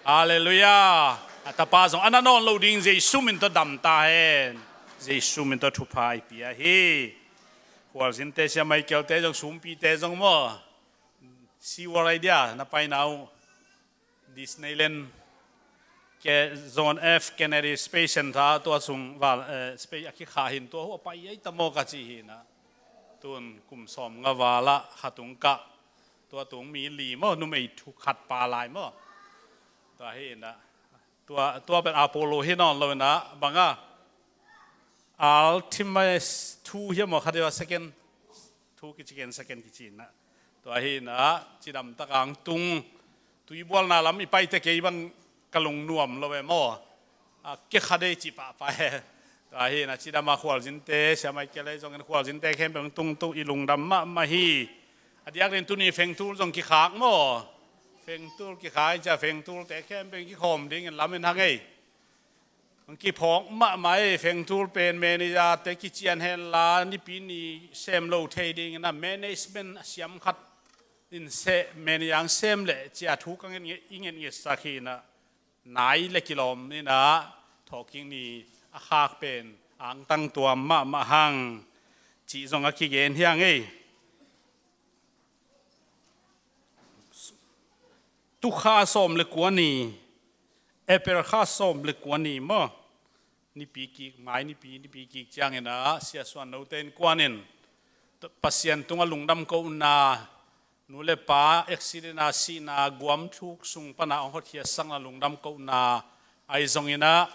Halleluiah. A tapa zong a na nawn lo ding Jesu min tawh dam ta hen. Jesu min tawh thupha i pia hi. Khualzinte, Sia Michael-te zong, sumpite zong maw, SeaWorld Idea na paina uh, Disneyland, Ke-, John F Kennedy Space Center, tua sung val, eh, space a kikha hi in, tua uh a pai ei ta maw ka ci hi in a. Tun kum sawmnga val ah khat hong kah, tua tung mi li maw, numei thuk khat pa lai maw. Tua hi in a. Tua, tua pen Apollo hi nawn lo in a, bang a, Artemis two hi a maw, khat hi a, second, two kici ken, second kici in a. Tua hi in a, cidam tak a hong tung, tuibualna lam i pai teh kei bang ka lungnuam lo e maw. A, ke kha dei ci pahpah e. Tua hi in a, cidam a khualzinte, Sia Michael-te zong in khualzinte khempeuh hong tung tu i lungdam mahmah hi. A diak dingin tuni fengtul zong kikhak maw. Fengtul kikhak i ci a, fengtulte khempeuh kikhawm dingin lam in hang ei. Hong kiphawk mahmah ei, fengtul pen manager-te kician hen la, Nipi ni sem lo thei dingin a, management a siam khat in seh, manager hong sem leh ci a thu ka nget nget, i ngetngetsak hi in a, nai le kilawm in a, thawhkik ni a khak pen angtang tuam mahmah hang cih zong a kigen hi hang ei. Tukha sawm le kua ni, April kha sawm le kua ni maw, Nipi kik, mai Nipi, Nipi kik ciangin a, Sia Suan Note innkuan in Pasian tungah lungdam kohna, nu le pa accident a sihna, guam thuk sung pan a hong hotkhiatsakna lungdam kohna, ahi zongin a,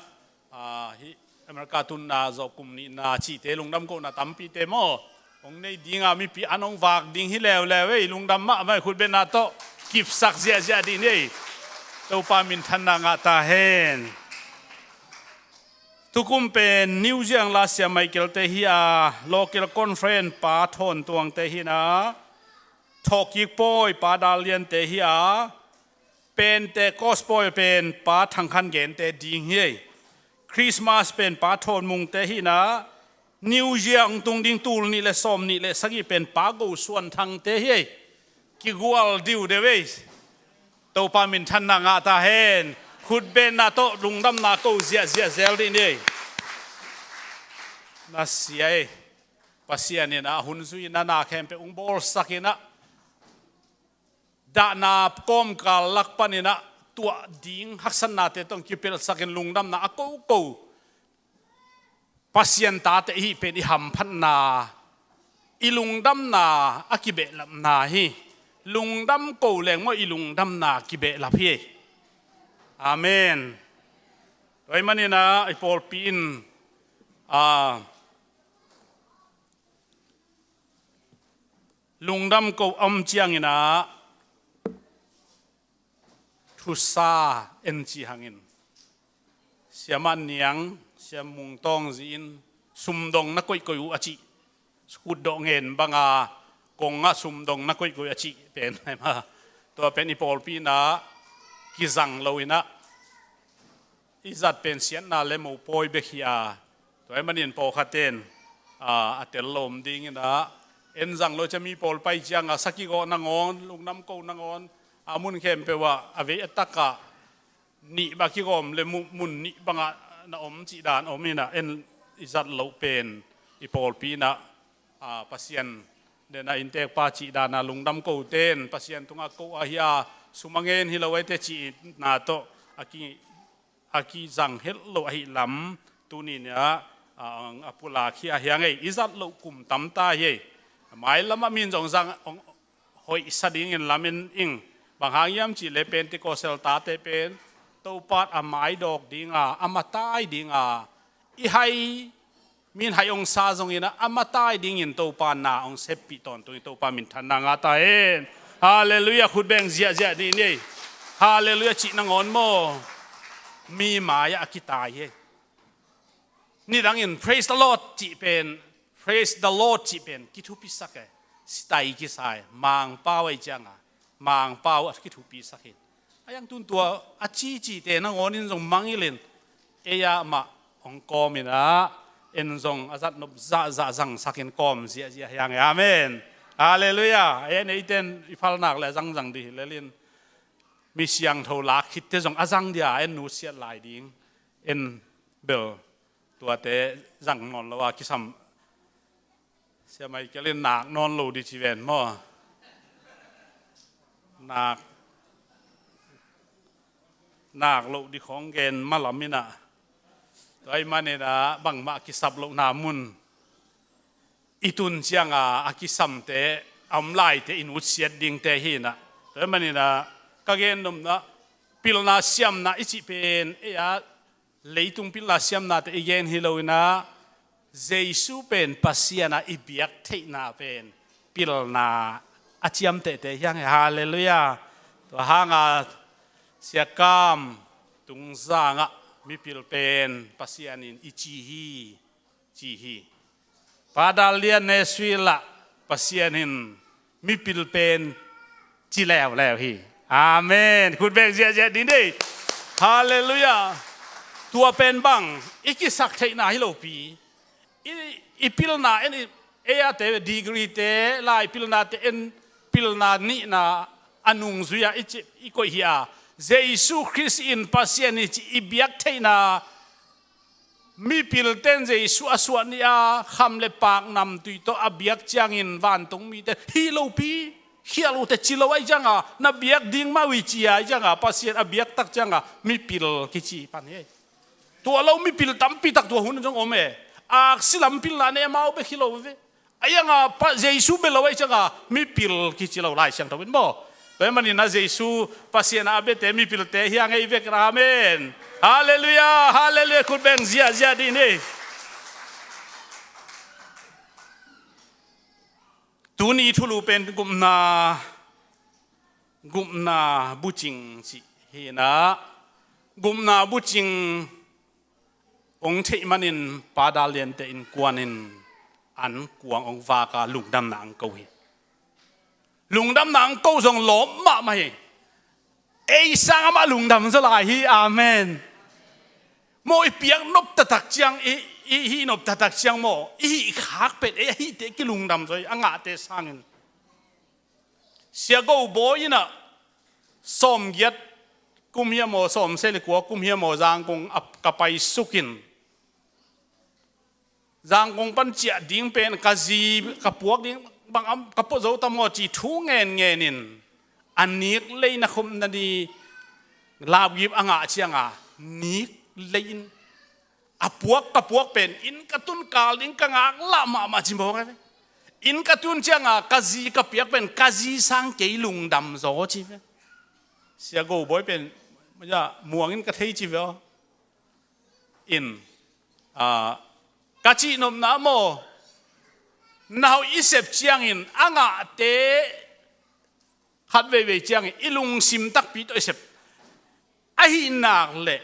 a, hih America tunna zawh kum nihna cihte lungdam kohna tampite maw, hong nei ding a, mipi an hong vak ding hi leuleu ei, lungdam mahmah ei, khutbetna tawh kipsak ziahziah dih ni ei. Topa minthanna ngah ta hen. Tukum pen New Zealand la Sia Michael-te hi a, local conference pa Thawn Tuang-te hi in a, thawhkik pawi pa Dal Lian-te hi a, Pentecost pawi pen pa Thang Khan Gen-te ding hi ei. Christmas pen pa Thawn Mung-te hi in a, New Year hong tung ding tul nih le sawm nih le sagih pen pa Go Suan Thang-te hi ei. Kigual diudeu ei. Topa minthanna ngah ta hen. Khutbetna tawh lungdamna ko ziahziah zel dih ni ei. Na sia ei. Pasian in a hun zui in a, na khempeuh hong bawlsak in a, dahna kawmkal lak panin a tuah ding haksatnate tawh hong kipelhsak in, lungdamna a koko Pasian tate i hih pen i hamphatna, i lungdamna a kibehlapna hi. Lungdam ko leng maw, i lungdamna kibehlap hi. Amen. Tua ahih manin a, i pawlpi in, a, lungdam ko om ciangin a, thusa en ci hangin, Sia Mah Niang, Sia Mung Tawng Zi in, sumdong na koihkoih uh a cih, khutdawh ngen banga kong ah sumdong na koihkoih a cih pen, tua pen i pawlpi in a kizang lo in a, i zat pen siatna le mopawi bek hi a, tua ahih manin pawlkhat ten, a, a tel lawm dingin a, en zang lo ciang mi pawl pai ciang a, sa kigawh nangawn, lungdam ko nangawn, a mun khempeuh ah, a vei a tak ah, nih bang kigawm le mu-, mun nih bangah na om cih dan om in a, en i zat loh pen i pawlpi in a, a, Pasian den a inntekpa cih dan a lungdam ko ten, Pasian tungah ko ahi a, sum a ngen hi lo ei teh cihna tawh a ki, a kizang helh lo ahih lam, tuni in a, a, a pulak hi a, hi hang ei, i zat loh kum tam ta hi ei. Mailam ah min zong zang, ong, hoihsa dingin lamen ing. Bang hang hiam cih leh Pentecostal tate pen Topa a maidawk ding a, a matai ding a, i hai Min hai hong sa zongin ah, a matai dingin Topa na hong seppih tawntung hi. Topa minthanna ngah ta hen. Halleluiah. Khut beng ziahziah dih ni. Halleluiah cih nangawn maw, mi mai-ah a kitai hi. Nidangin praise the Lord cih pen, praise the Lord cih pen kithupisak e. Sitai kisai, Mangpau ahi cianga, Mangpau a kithupisak hi. A iang tun tua a cicite nangawnin zong mangilhin, ei-ah mah hong kawmin ah, en zong a zatnop zahzah zangsakin kawm ziahziah hi hang e. Amen. Halleluiah. Ei en eiten i phalnak le a zangzang dih hi lelin, mi siangtho lak khitte zong a zang dia en nusiat lai ding. En bel tuate zang nawn lo a kisam. Sia Michael in nak nawn lo dih ci ven maw. Nak, nak loh dih khawng gen malam in ah, tua ahih manin ah bangmah kisap lohna mun i tun cianga a kisamte, a om laite i nusiat dingte hi in ah. Tua ahih manin ah ka gen nopna, pilna siamna i cih pen ei-a leitung pilna siamnate i gen hi lo in ah, Jesu pen Pasian a i biak theihna pen pilna a ciamtehte hi hang e. Halleluiah. Tua hanga Sia Kam Tung Zang ah mipil pen Pasian in i ci hi, ci hi. Pa Dal Lian Nashville ah Pasian in mipil pen ci leuleu hi. Amen. Khut beng ziahziah dih ni. Halleluiah. Tua pen bang i kisak theihna hi lopi, i, i pilna en, i, ei-ate degree te, lai pilnate en, pilna nihna a nungzui-a i ci, i koih hi a, Jesu Khrist in Pasian i ci i biak theihna, mipilten Jesu a suah ni-a kham le paak namtui tawh a biak ciangin vantungmite hi lopi, khial uhte ci lo ahi cianga, na biak ding mah uh hi ci ahi cianga, Pasian a biak tak cianga mipil kici pan hi. Tua lo mipil tampi tak tua hun zong om e. Aksi lam pilna ne amau bek hi lo ve. A ianga pa Jesu bia lo ahi cianga mipil kici lo Lai Siangtho in maw. Tua ahih manin ah Jesu Pasian a biate mipilte hi hang e, i vek in ah. Amen. Halleluiah, halleluiah. Khut beng ziahziah dih ni. Tuni thulu pen gupna, gupna bucing cih hi in ah, gupna bucing hong theih manin Pa Dal Liante innkuan in an kuang hong vak a, lungdamna hong ko hi. Lungdamna hong ko zong lawp mahmah hi. Ei sang amah lungdam zaw lai hi. Amen. Maw, i piak nop taktak ciang, i, i hih nop taktak ciang maw, i hih khak pen ei a hihte kilungdam zaw hi, a ngahte sangin. Sia Go Bawi in ah sawmgiat kum hiam aw, sawmsagih le kua kum hiam aw, Zangkong a ka paisuk in, Zangkong pan ciah ding pen ka zi ka puak ding bang am ka puak zo tam aw ci thu ngenngen in, a nik lei na khumna ni, lapgip a ngah cianga nik lei in, a puak ka puak pen inn ka tun kal ding ka ngaklah mahmah ci mawk a ve. Inn ka tun cianga ka zi ka piak pen ka zi sang kei lungdam zaw ci ve. Sia Go Bawi pen muangin ka thei ci ve aw. In, ah, ka cihnopna maw, na hoih i sep ciangin a ngahte khat veivei ciangin i lungsim takpi tawh i sep. Ahih nak leh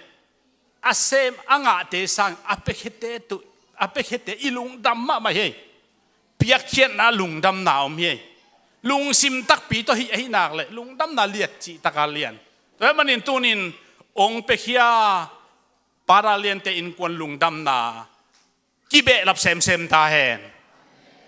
a sem a ngahte sang a piakhiate tu, a piakhiate i lungdam mahmah hi. Piakkhiatna lungdamna om hi. Lungsim takpi tawh hih ahih nak leh lungdamna liat cih taka lian. Tua ahih manin tunin hong piakhia Pa Dal Liante innkuan lungdamna kibehlap semsem ta hen.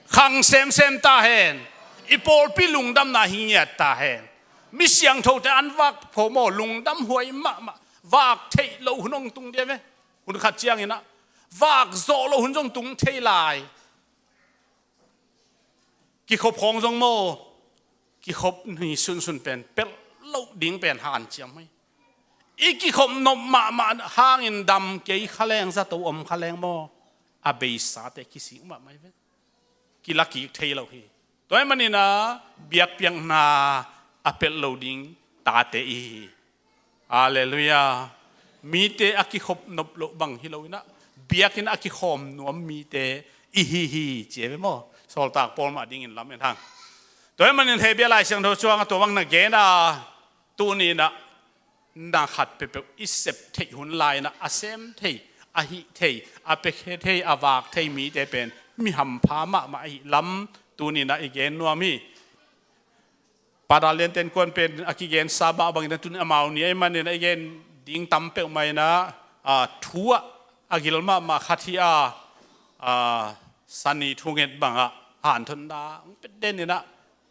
Khang semsem ta hen. I pawlpi lungdamna hi ngiat ta hen. Mi siangthote an vak pho maw, lungdam huai mahmah. Vak theih loh hun hong tung dia ve. Hun khat ciangin ah vak zawh loh hun zong tung thei lai. Kikhop khawng zong maw, kikhop ni sunsun pen pelh loh ding pen hanciam hi. I kikhop nop mahmah hangin dam kei kha leng, zato om kha leng maw, a beisate kisik mahmah hi ve. Kila kik thei lo hi. Tua ahih manin ah biakpiakna a pelh lo ding tate i hi. Halleluiah. Mite a kikhop nop loh bang hi lo inah, biakinn a kikhawm nuam mite i hi hi ci e ve maw? Sawltak Paul mah dingin lam en hang. Tua ahih manin Hebrew Lai Siangtho cuang a tua bang na gen a, tuni inah na khat peuhpeuh i sep theih hun lai inah a sem thei, a hih thei, a pia thei, a vak thei mite pen mi hampha mahmah ahih lam tuni inah i gen nuam hi. Pada lianten kuan pen a kigensa mah bangin a tun amau ni ahih manin a i gen ding tam peuhmah inah, a, thu ah a gil mahmah khat hi a, a, sani thunget bangah hanthotna hong pia den inah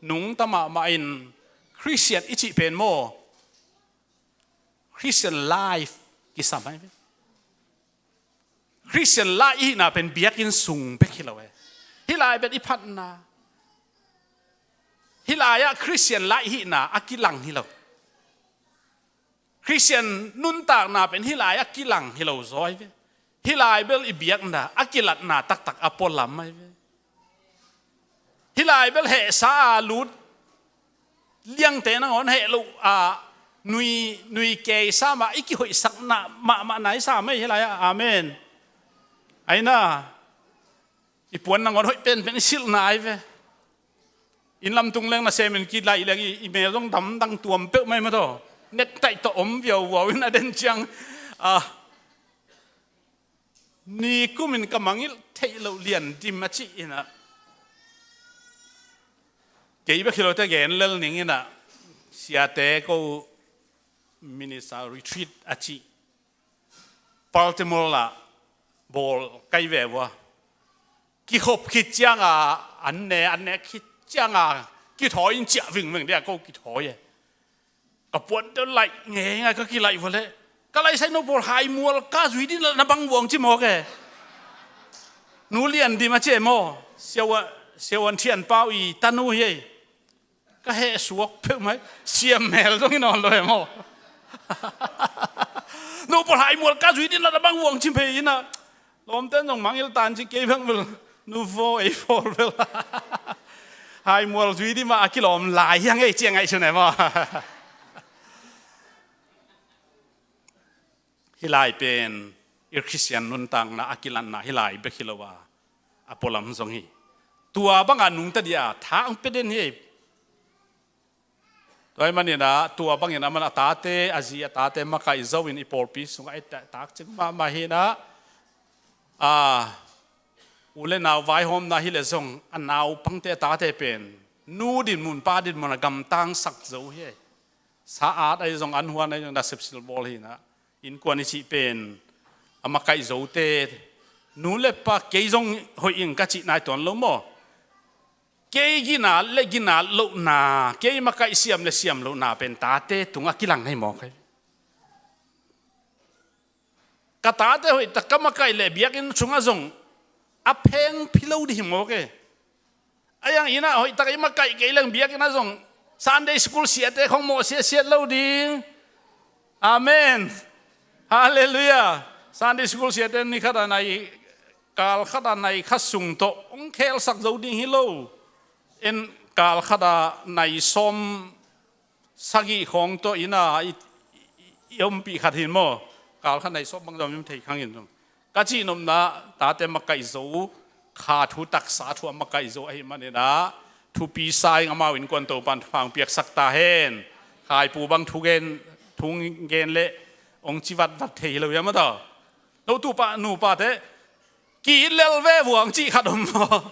nungta mahmah in Christian i cih pen maw? Christian life kisam ahi ve. Christian lai i hihna pen biakinn sung bek hi lo e. Hih lai bel i phatna. Hih lai-ah Christian lai i hihna a kilang hi lo. Christian nuntakna pen hih lai a kilang hi lo zaw ahi ve. Hih lai bel i biakna a kilatna taktak a pualam ahi ve. Hih lai bel hehsa a lut liangte nangawn heh loh a nui, nui kei sam a i kihoihsakna mahmah nai sam ahi hih lai-ah. Amen. Aina i puan nangawn hoih penpen i silhna ahi ve. Inn lamtung leng nasemin kilaih leng i, i mel zong damdang tuam peuhmah ahi mataw. Nektaih tawh om viauviau in a den ciang, a, nikumin ka mangngilh theih loh lian dim a cih inah. Kei bek hi lote gen lel ning inah, siate ko minister retreat a cih Baltimore ah bawl kai ve ua. Kikhop khit cianga an ne, an ne khit cianga kithawi in ciah vingveng dia ko kithawi e. Ka puante laih ngeingai ka kilaih vua leh ka laihsai no pawl haimual ka zui din la na bang vuang ci mawk e. Nu Lian Dim a ci e maw? Siawan, Siawan Thian Pau i tanu hi ei. Ka heh suak peuhmah hi. Siam mel zong hi nawn lo e maw? No pawl haimual ka zui din la na bang vuang ci phei inah. Lawmten zong mangngilh tan ci kei bek bel. Nu vaw ei pawl bel. Haimual zui dima a kilawm lai hiang ei ci a ngaihsun e maw? Hih lai pen i Khristian nuntakna a kilanna hih lai bek hi lo a, a pualam zong hi. Tua banga nungta dia tha ang pia den hi. Tua ahih maninah tua bangin a man a tate, a zi a tate makaih zo in i pawlpi sungah i takcing mahmah hinah, a, u le nau vaihawmna hi le zong a naupangte a tate pen nu dinmun pa dinmun a gamtang sak zo hi. Sa at ahi zong, an huan ahi zong, nasep silbawl hinah, innkuan i cih pen a makaih zote, nu le pa kei zong hoih ing ka cih nai tuan lo maw? Kei ginat le ginat lohna, kei makaih siam le siam lohna pen tate tungah kilang ahi mawk hi. Ka tate hoihtak ka makaih le biakinn sungah zong a pheng phi lo ding hi mawk e. A yang inah hoihtak i makaih kei leng biakinn ah zong Sunday school siate khong mawh siatsiat lo ding. Amen. Halleluiah. Sunday school siate ni khat a nai, kal khat a nai khat sung tawh hong khelsak zo ding hi lo. En kal khat a nai sawm sagih khawng tawh ina i, i, i ompih khat hin maw? Kal khat nai sawm bang zong i om thei khang hin zong. Ka cihnopna tate makaih zo, kha thu taksa thu a makaih zo ahih maninah thupi sa ing, amau innkuan Topan thupha hong piaksak ta hen. Khaipu bang thu gen, thu gen leh hong ci vatvat thei hi lo hiam a tawh? No tupa nupate ki-it lel ve vuang cih khat om maw?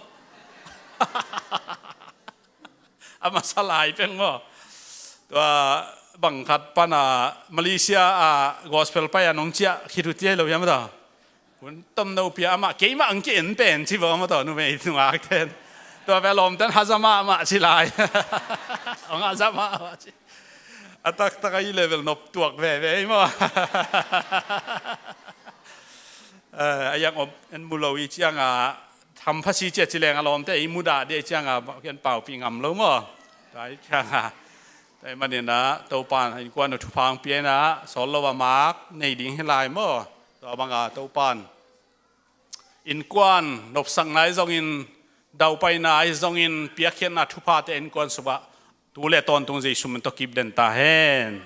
A masa lai peng maw? Tua bang khat pana Malaysia a gospel pai a nong ciah khit uh ti ahi lo hiam a tawh? Hun tom no pia amah keimah ang ki-en pen ci vaw maw tawh, numei nungak ten. Tua pia lawmten haza mahmah ci lai. Ong haza mahmah ci. A taktak a i level nop tuak veve ei maw? Eh, a yang om en mu lo i cianga hampha si cia ci leng a lawmte i mudah dia i cianga kian paupi ngam lo maw? Tua i cianga tua i maninah Topan innkuan uh thupha hong pia inah sawl lo a mak nei ding hi lai maw? Tua banga Topan innkuan nopsakna ahi zongin, daupaina ahi zongin, piakkhiatna thuphate innkuan sungah tu le tawntung Jesu min tawh kip den ta hen.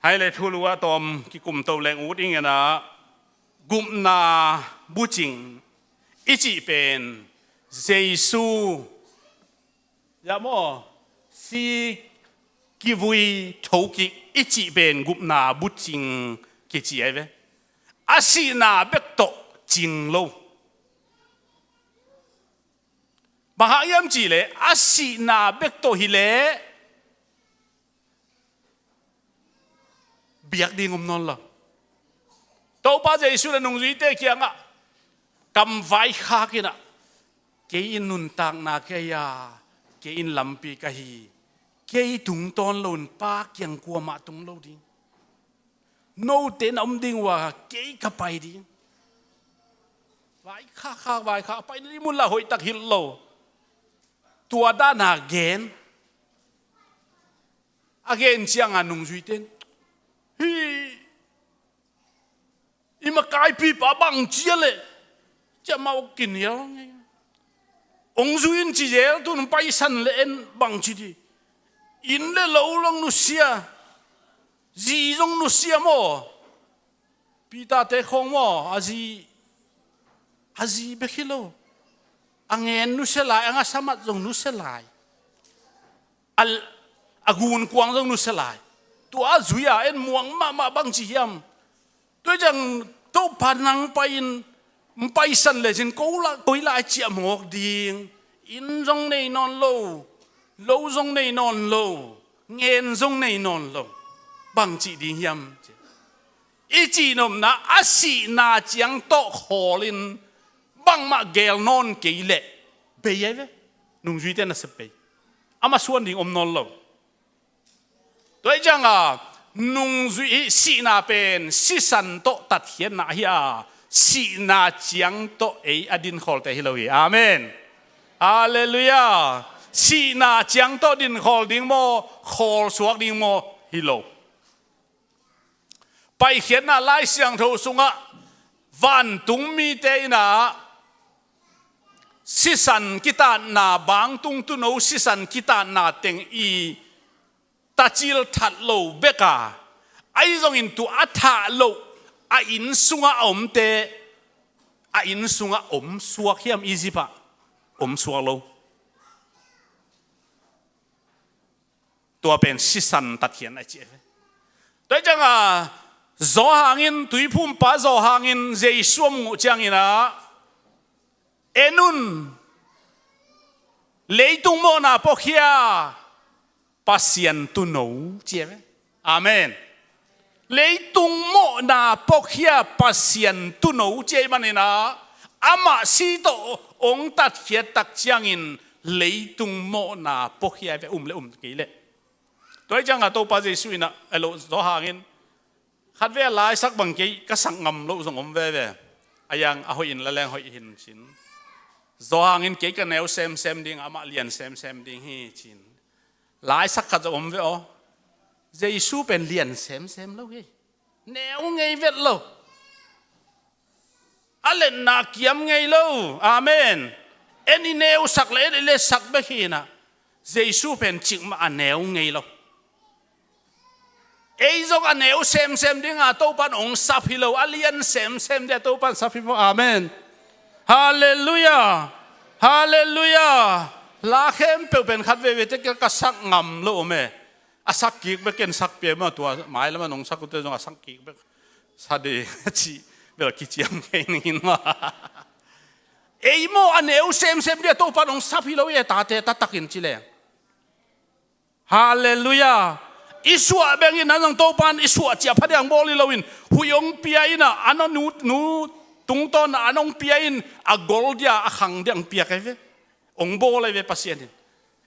Hai le thulu ah tawm kikumto leng ut ing in ah, gupna bucing i cih pen Jesu ya maw, si kivui thokik i cih pen gupna bucing kici ai ve. A sihna bek tawh cing lo. Bang hang hiam cih leh a sihna bek tawh hi leh biak ding om nawn lo. Topa Jesu le nungzuite kiangah kam vaikhak in ah, kei in nuntakna ka hi a, kei in lampi ka hi, kei tungtawn lo in Pa kiang kuamah tung lo ding. Note na om ding uh a, kei ka pai ding. Vaikhak, vaikhak, pai ding mun lah hoihtak hilh lo. Tua dana gen. A gen cianga nungzuite in, hi, i makaipipa bang cia leh, cia mau kin hial ngei. Ong zui in ci zel tun paisan le en bang ci di. Inn le lo zong nusia, zi zong nusia maw. Peter te khawng maw, a zi, a zi bek hi lo. A ngen nusia lai, a ngasamat zong nusia lai. A, a gunkuang zong nusia lai. Tua a zui a en muang mahmah bang ci hiam. Tua ciang Topa nang pai in, paisan le cin ko la, koi lai ciah mawk ding. Inn zong nei nawn lo, lo zong nei nawn lo, ngen zong nei nawn lo. Bang cih ding hiam. I cihnopna a sihna ciang tawh khawl in bangmah gel nawn kei leh bei ai ve. Nungzuite nasep bei. Ama suan ding om nawn lo. Tua hi cianga nungzui hi sihna pen sisan tawh tatkhiatna ahi a, sihna ciang tawh ei a dinkhawlte hi lo hi. Amen. Halleluiah. Sihna ciang tawh dinkhawl ding maw, khawlsuak ding maw, hi lo. Paikhiatna Lai Siangtho sungah vantung mite in ah sisan kitatna, bangtung tuuno sisan kitatna teng i tacil that lo bek a, ahi zongin tua a thah loh a inn sungah a omte, a inn sungah om suak hiam, Egypt ah om suak lo. Tua pen sisan tatkhiatna i ci ve. Tua hi cianga Johan in, tuiphumpa Johan in Jesu a muh ciangin ah, en un, leitung mawhna puakhia Pasian tuuno, ci ve. Amen. Leitung mawhna puakhia Pasian tuuno ci ahih manin ah, amah si tawh hong tatkhiat tak ciangin leitung mawhna puakhia ve, um le um kei leh. Tua hi cianga Topa Jesu in ah, a lo, Johan in, khatvei a laisak bang kei ka sak ngam loh zong om veve. A yang a hoih in la leng hoih hin cin. Johan in kei ka neu semsem ding, amah lian semsem ding hi cin. Laisak khat zong om ve aw. Jesu pen lian semsem lo hi. Neu ngei vet lo. A letna kiam ngei lo. Amen. En i neusak le en i letsak bek hi in ah, Jesu pen cikmah a neu ngei lo. Ei zong a neu semsem dinga Topan hong sap hi lo, a lian semsem dinga Topan sap hi maw. Amen. Halleluiah. Halleluiah. La khempeuh pen khat veivei teh ka sak ngam lo om e. A sak kik bek ken sak pia maw, tua mailam a nong sak uh teh zong a sak kik bek sa de, a cih bel kiciam kei ning in maw. Ei maw a neu semsem dinga Topan hong sap hi lo e, tate taktakin ci leng. Halleluiah. I suah bengin a zong Topan i suah ciah pha ding hong bawl hi loin, huih hong pia in ah, a nu, nu tungtawn ah an hong pia in, a gol dia a khang ding hong piak ahi ve. Hong bawl ahi ve Pasian in.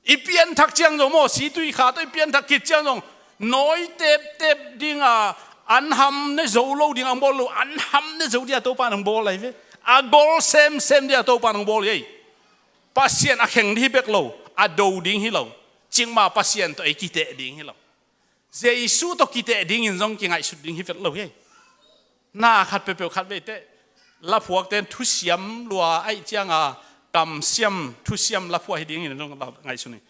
I pianthak ciang zong maw, situikha tawh i pianthak khit ciang zong, nawi teptep dinga an ham ne zo lo ding hong bawl lo, an ham ne zo dinga Topan hong bawl ahi ve. A gol semsem dinga Topan hong bawl hi ei. Pasian a kheng ding hi bek lo, a do ding hi lo. Cikmah Pasian tawh ei kiteh ding hi lo. Jesu tawh kiteh dingin zong kingaihsut ding hi vet lo hi. Na khat peuhpeuh khat veite, laphuakte in thusiam lua ahih cianga, kamsiam, thusiam laphuak hi dingin zong la ngaihsun hi.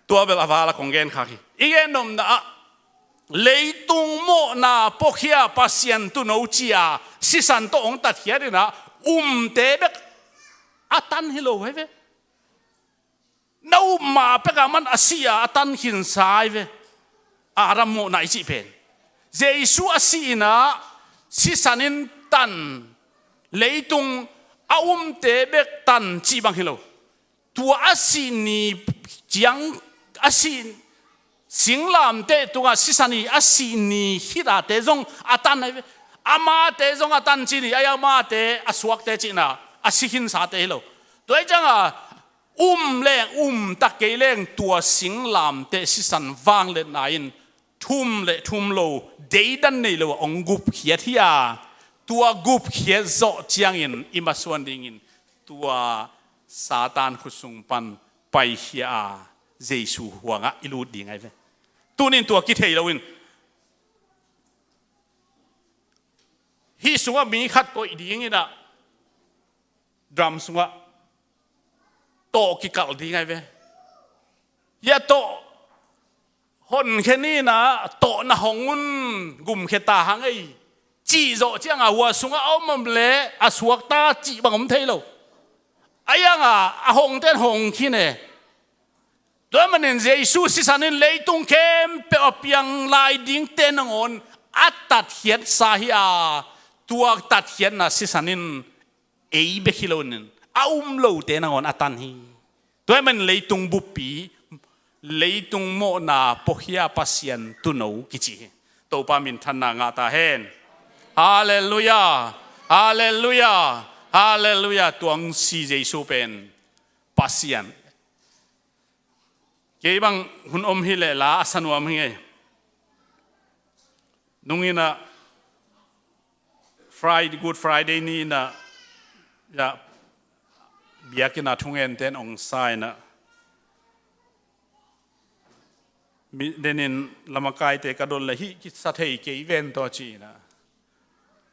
Tua bel a vala kong gen khak hi. I gen nopna ah, lei tung mawhna puakhia Pasian tuuno ci-a sisan tawh hong tatkhiat in ah umte bek a tan hi lo hi ve. Na up mah pek a man a si a, a tan khinsa hi ve. Adam mawhna i cih pen Jesu a sih in ah sisan in tan, leitung a umte bek tan cih bang hi lo. Tua a sih ni ciang a sih singlamteh tungah sisan i a sih ni khit a te zong a tan hi ve. Amate zong a tan ci ni, a amate a suakte cihna a si khinsate hi lo. Tua hi ciangah um leng um tak kei leng tua singlamteh sisan vangliatna in thum le thum lo, deidan nei lo a hong gupkhiat hi a, tua gupkhiat zawh ciangin i masuan dingin tua Satan khut sung pan paikhia a Jesu huangah i lut ding ahi ve. Tunin tua kithei loin hih sungah mi khat koih dingin ah drum sungah tawh kikalh ding ahi ve. Hia tawh honkhia ni in ah tawh na hong un, gumkhia ta hang ei, cih zawh ciangah hua sungah a om om le a suakta cih bang om thei lo. A iangah a hongten hong khin e. Tua manin Jesu sisan in leitung khempeuh a piang lai dingte nangawn a tatkhiatsa hi a, tua tatkhiatna sisan in ei bek hi loin a um lote nangawn a tan hi. Tua hi manin leitung buppi, leitung mawhna puakhia Pasian tuuno kici hi. Topa minthanna ngah ta hen. Halleluiah. Halleluiah. Halleluiah. Tuang si Jesu pen Pasian. Kei bang hun om hi leh la a sa nuam hi ngei. Nung in ah Friday, Good Friday ni in ah, ya, biakinn ah thungen ten ong sa in ah, mi denin lamakaite ka don le hih kisa thei kei ven tawh ci in ah,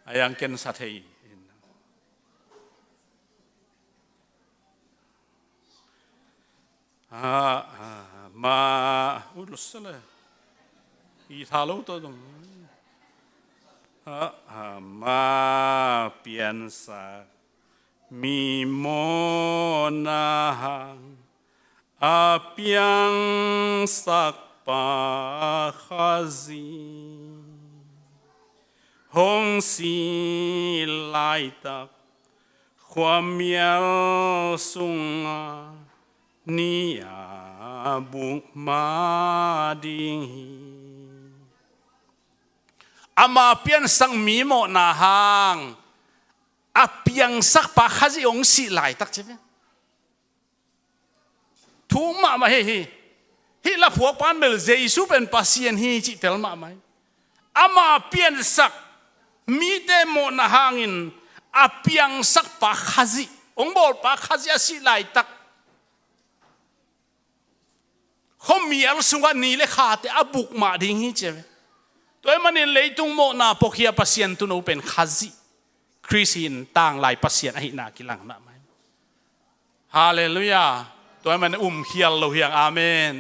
a iang ken sa thei in. Ha, ha, ma, u, lo sa le. I tha lo to dong. Ha, ha, ma, piansak mi mawhna hang a piangsak pa Khazih hong si laitak khuamial sunga ni a buk ma ding hi. Ama piansak mi mawhna hang a piangsak pa Khazih hong sih laitak ci ve. Thuk mahmah hi hi. Hih laphuak pan bel Jesu pen Pasian hi cih tel mahmah hi. Ama piansak mite mawhna hangin a piangsak pa Khazih, hong bawl pa Khazih a sih laitak khuamial sungah ni le khate a buk mah ding hi ci ve. Tua hi manin leitung mawhna puakhia Pasian tuuno pen Khazih Khrist hi in, tanglai Pasian ahihna kilang mahmah hi. Halleluiah. Tua hi manin umkhial lo hi hang, amen.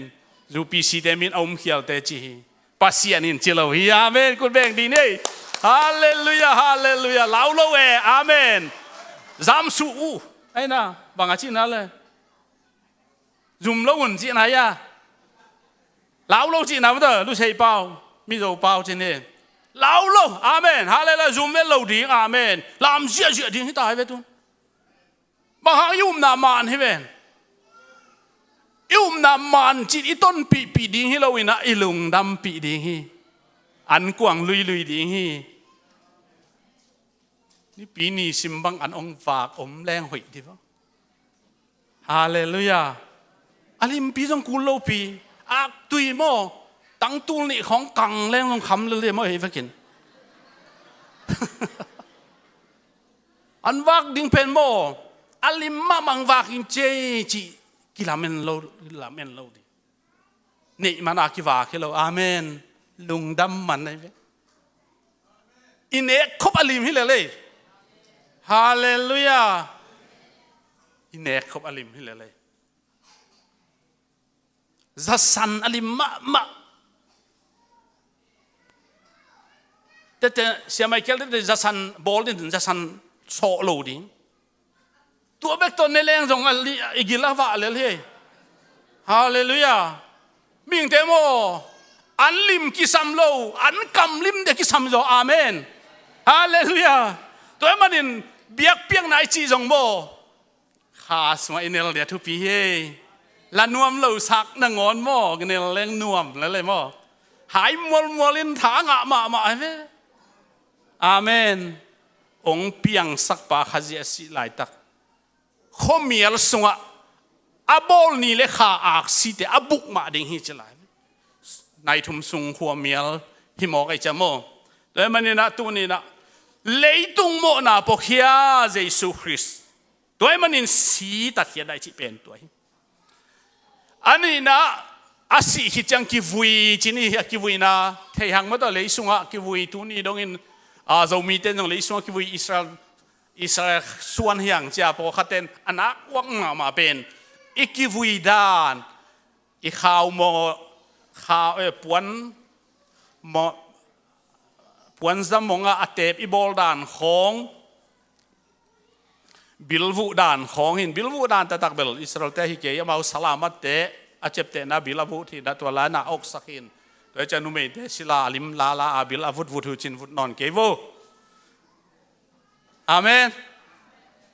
U P C te min a umkhialte ci hi. Pasian in ci lo hi, amen. Kut beng ding ni. Halleluiah, halleluiah. Lau lo e, amen. Zamsuh uh. Aina, bang a cihna le. Zum lo un cihna hia. Lau lo cihna mata, Lusei pau, Mizo pau ci ni. Lau lo, amen. Halleluiah, zum vel lo ding, amen. Lam ziahziah ding hi ta hi ve tun. Bang hang i upna man hi ven. I upna man cin i tonpihpih ding hi lo in ah i lungdampih ding hi. An kuang luilui ding hi. Nipi ni sim bang an ong vak om leng hoih di va. Halleluiah. A limpi zong kul lopi. Aktui maw. Tangtul nih khawng kang leng zong kham lel hi maw, hei vekin. An vak ding pen maw, a lim mahmah vak in cei cih kilamen lo, kilamen lo ding. Neih man a kivak hi lo. Amen. Lungdam man ahi ve. I nek khop a lim hi lel ei. Halleluiah. I nek khop a lim hi lel ei. Zasan a lim mahmah. Tete, Sia Michael tete zasan bawl ding, zasan sawh lo ding. Tua bek tawh ne leng zong a li-, i gil a vah lel hi. Halleluiah. Mihingte maw, an lim kisam lo, an kam lim de kisam zaw. Amen. Halleluiah. Tua ahih manin biakpiakna i cih zong maw, kha sungah i nel dia thupi hi. La nuam lo sak nangawn maw, nel leng nuam lele maw. Hai mualmual in tha ngah mahmah hi ve. Amen. Hong piangsakpa Khazih a sih laitak, khuamial sungah a bawl ni le kha aksite a buk mah ding hi ci lai. Nai thum sung khuamial hi mawk ei cia maw. Tua ahih maninah tuninah leitung mawhna pawkhia Jesu Khrist. Tua ahih manin si tatkhiat dai cih pen tua hi. A nihna, a sih khit ciang kivui ci ni hi, a kivuina thei hang maw, tua lei sungah kivui tuni dongin, a, Zomite zong lei sungah kivui Israel, Israel suan hi hang cia pawlkhatten a nak uak mahmah pen i kivui dan, i khau maw, khau, eh, puan maw, puanzam mawngah a teep i bawl dan khawng, bil vuh dan khawng hin, bil vuh dan taktak bel Israelte hi kei, amau salamatte a ciaptehna bil a vuh thina tua laina a oksak hin. Tua hi ciang numeite sila a lim lala a bil a vutvut hi cin vut nawn kei vo. Amen.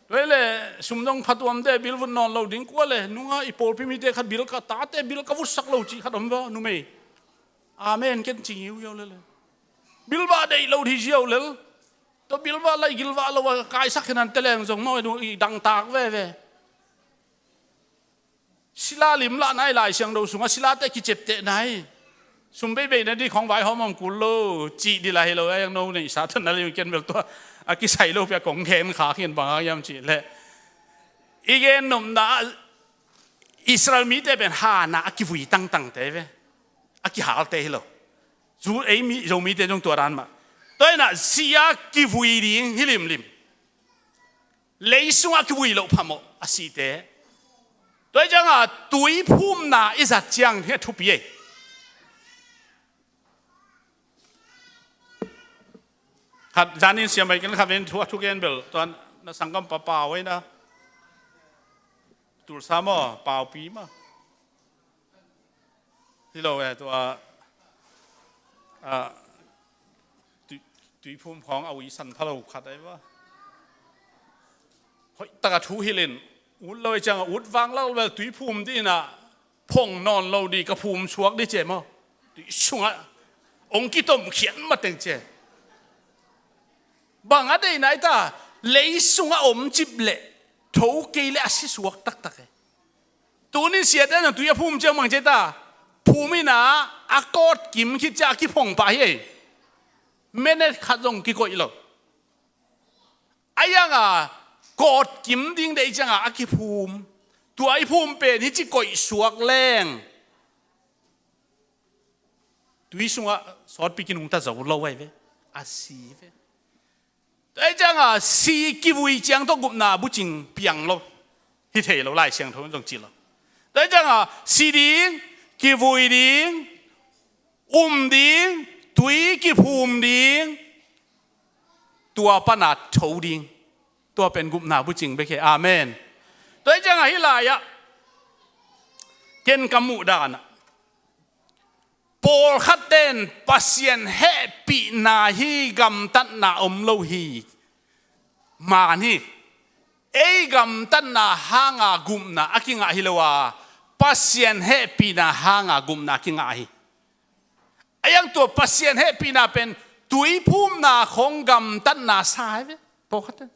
Tua hi le sum dong phatuamte bil vut nawn lo ding kua le, nunga i pawlpi mite khat bil ka, tate bil ka vutsak lo cih khat om vo numei. Amen ken ci ngiu ziau lele. Bil bah deih lo hi ziau lel. Tua bil bah lai gil bah lo a kaisak khin an teleng zong maw, i dangtak veve. Sila lim lah nai Lai Siangtho sungah silate kiciapteh nai. Sum beibei na di khong vaihawm om kul lo cih di lai hi lo, a yang no neihsa than na lim ken bel tua a kisai lo pia kong gen kha khin bang a yam cih leh. I gen nopna ah Israel mite pen hana a kivui tangtangte ve. A kihalte hi lo. Zu ei mi, Zomite zong tua dan mah. Tua inah sia kivui ding hi limlim. Lei sungah kivui loh phamawh a site. Tua hi cianga tui phumna i zat ciang hi a thupi ei. Khat zanin siamai ken khat ven thu a thugen bel tua na sanggam pa pau ei na. Tulsa maw, paupi maw. Hi lo e, tua, a, tui, tuiphum khawng a ui san pha lo khat ai va. Hoih taka thu hilin, ut lo i cianga ut vang lal vel tuiphum dina, phong nawn lo di ka phum suak di ce maw. Tui sungah, ong kitom khian mateng ce. Bang a deih nai ta, lei sungah om cip leh, tho kei leh a si suak taktak e. Tunin siate na tui a phum ciang mang ce ta, phum ina a kawt kim khit ciang a kiphong pah hi ei. Minute khat zong kikoih lo. A yanga kawt kim ding deih cianga a kiphum. Tua i phum pen hi ci koih suak leng. Tui sungah sawtpi kinungta zo lo ai ve. A si ve. Tua hi cianga si kivui ciang tawh gupna bucing piang lo. Hi thei lo, Lai Siangtho zong ci lo. Tua hi cianga si ding, kivui ding, um ding, tui kiphum ding, tua pana tho ding. Tua pen gupna bucing bek hi. Amen. Tua hi cianga hi lai-ah ken ka muh danah pawlkhat ten Pasian hehpihna hi gamtatna om lo hi. Man hi. Ei gamtatna hanga gupna a kingah hi lo a, Pasian hehpihna hanga gupna a kingah hi. A yang tua Pasian hehpihna pen tuiphumna khong gamtatna sa hi ve. Pawlkhat ten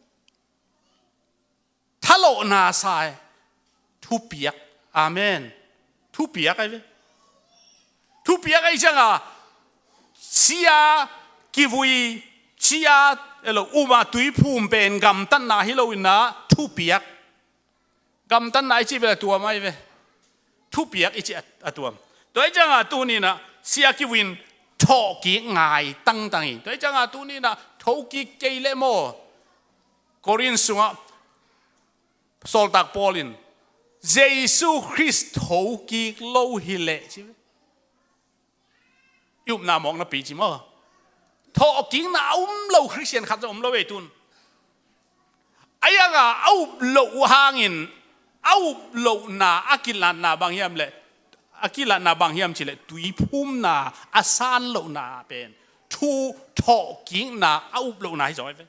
thalawhna sa e. Thupiak. Amen. Thupiak ai ve. Thupiak ai cianga sia kivui sia elo uma tuiphum pen gamtatna hi lo inna thupiak. Gamtatna i cih bel a tuam ai ve. Thupiak i cih a, a tuam. Tua hi cianga tunina sia kivuin thawhkik ngai tangtang hi. Tua hi cianga tunina thokik kei leh maw. Korin sungah Sawltak Paul in Jesu Khrist thokik lo hileh ci ve. I upna mawk napi ci maw. Thawhkikna a um lo Khristian khat zong om lo ei tun. A ianga a up loh uh hangin, a up lohna a kilatna bang hiam le, a kilatna bang hiam cih le, tuiphumna a san lohna pen thu thawhkikna a up lohna hi zaw hi ve.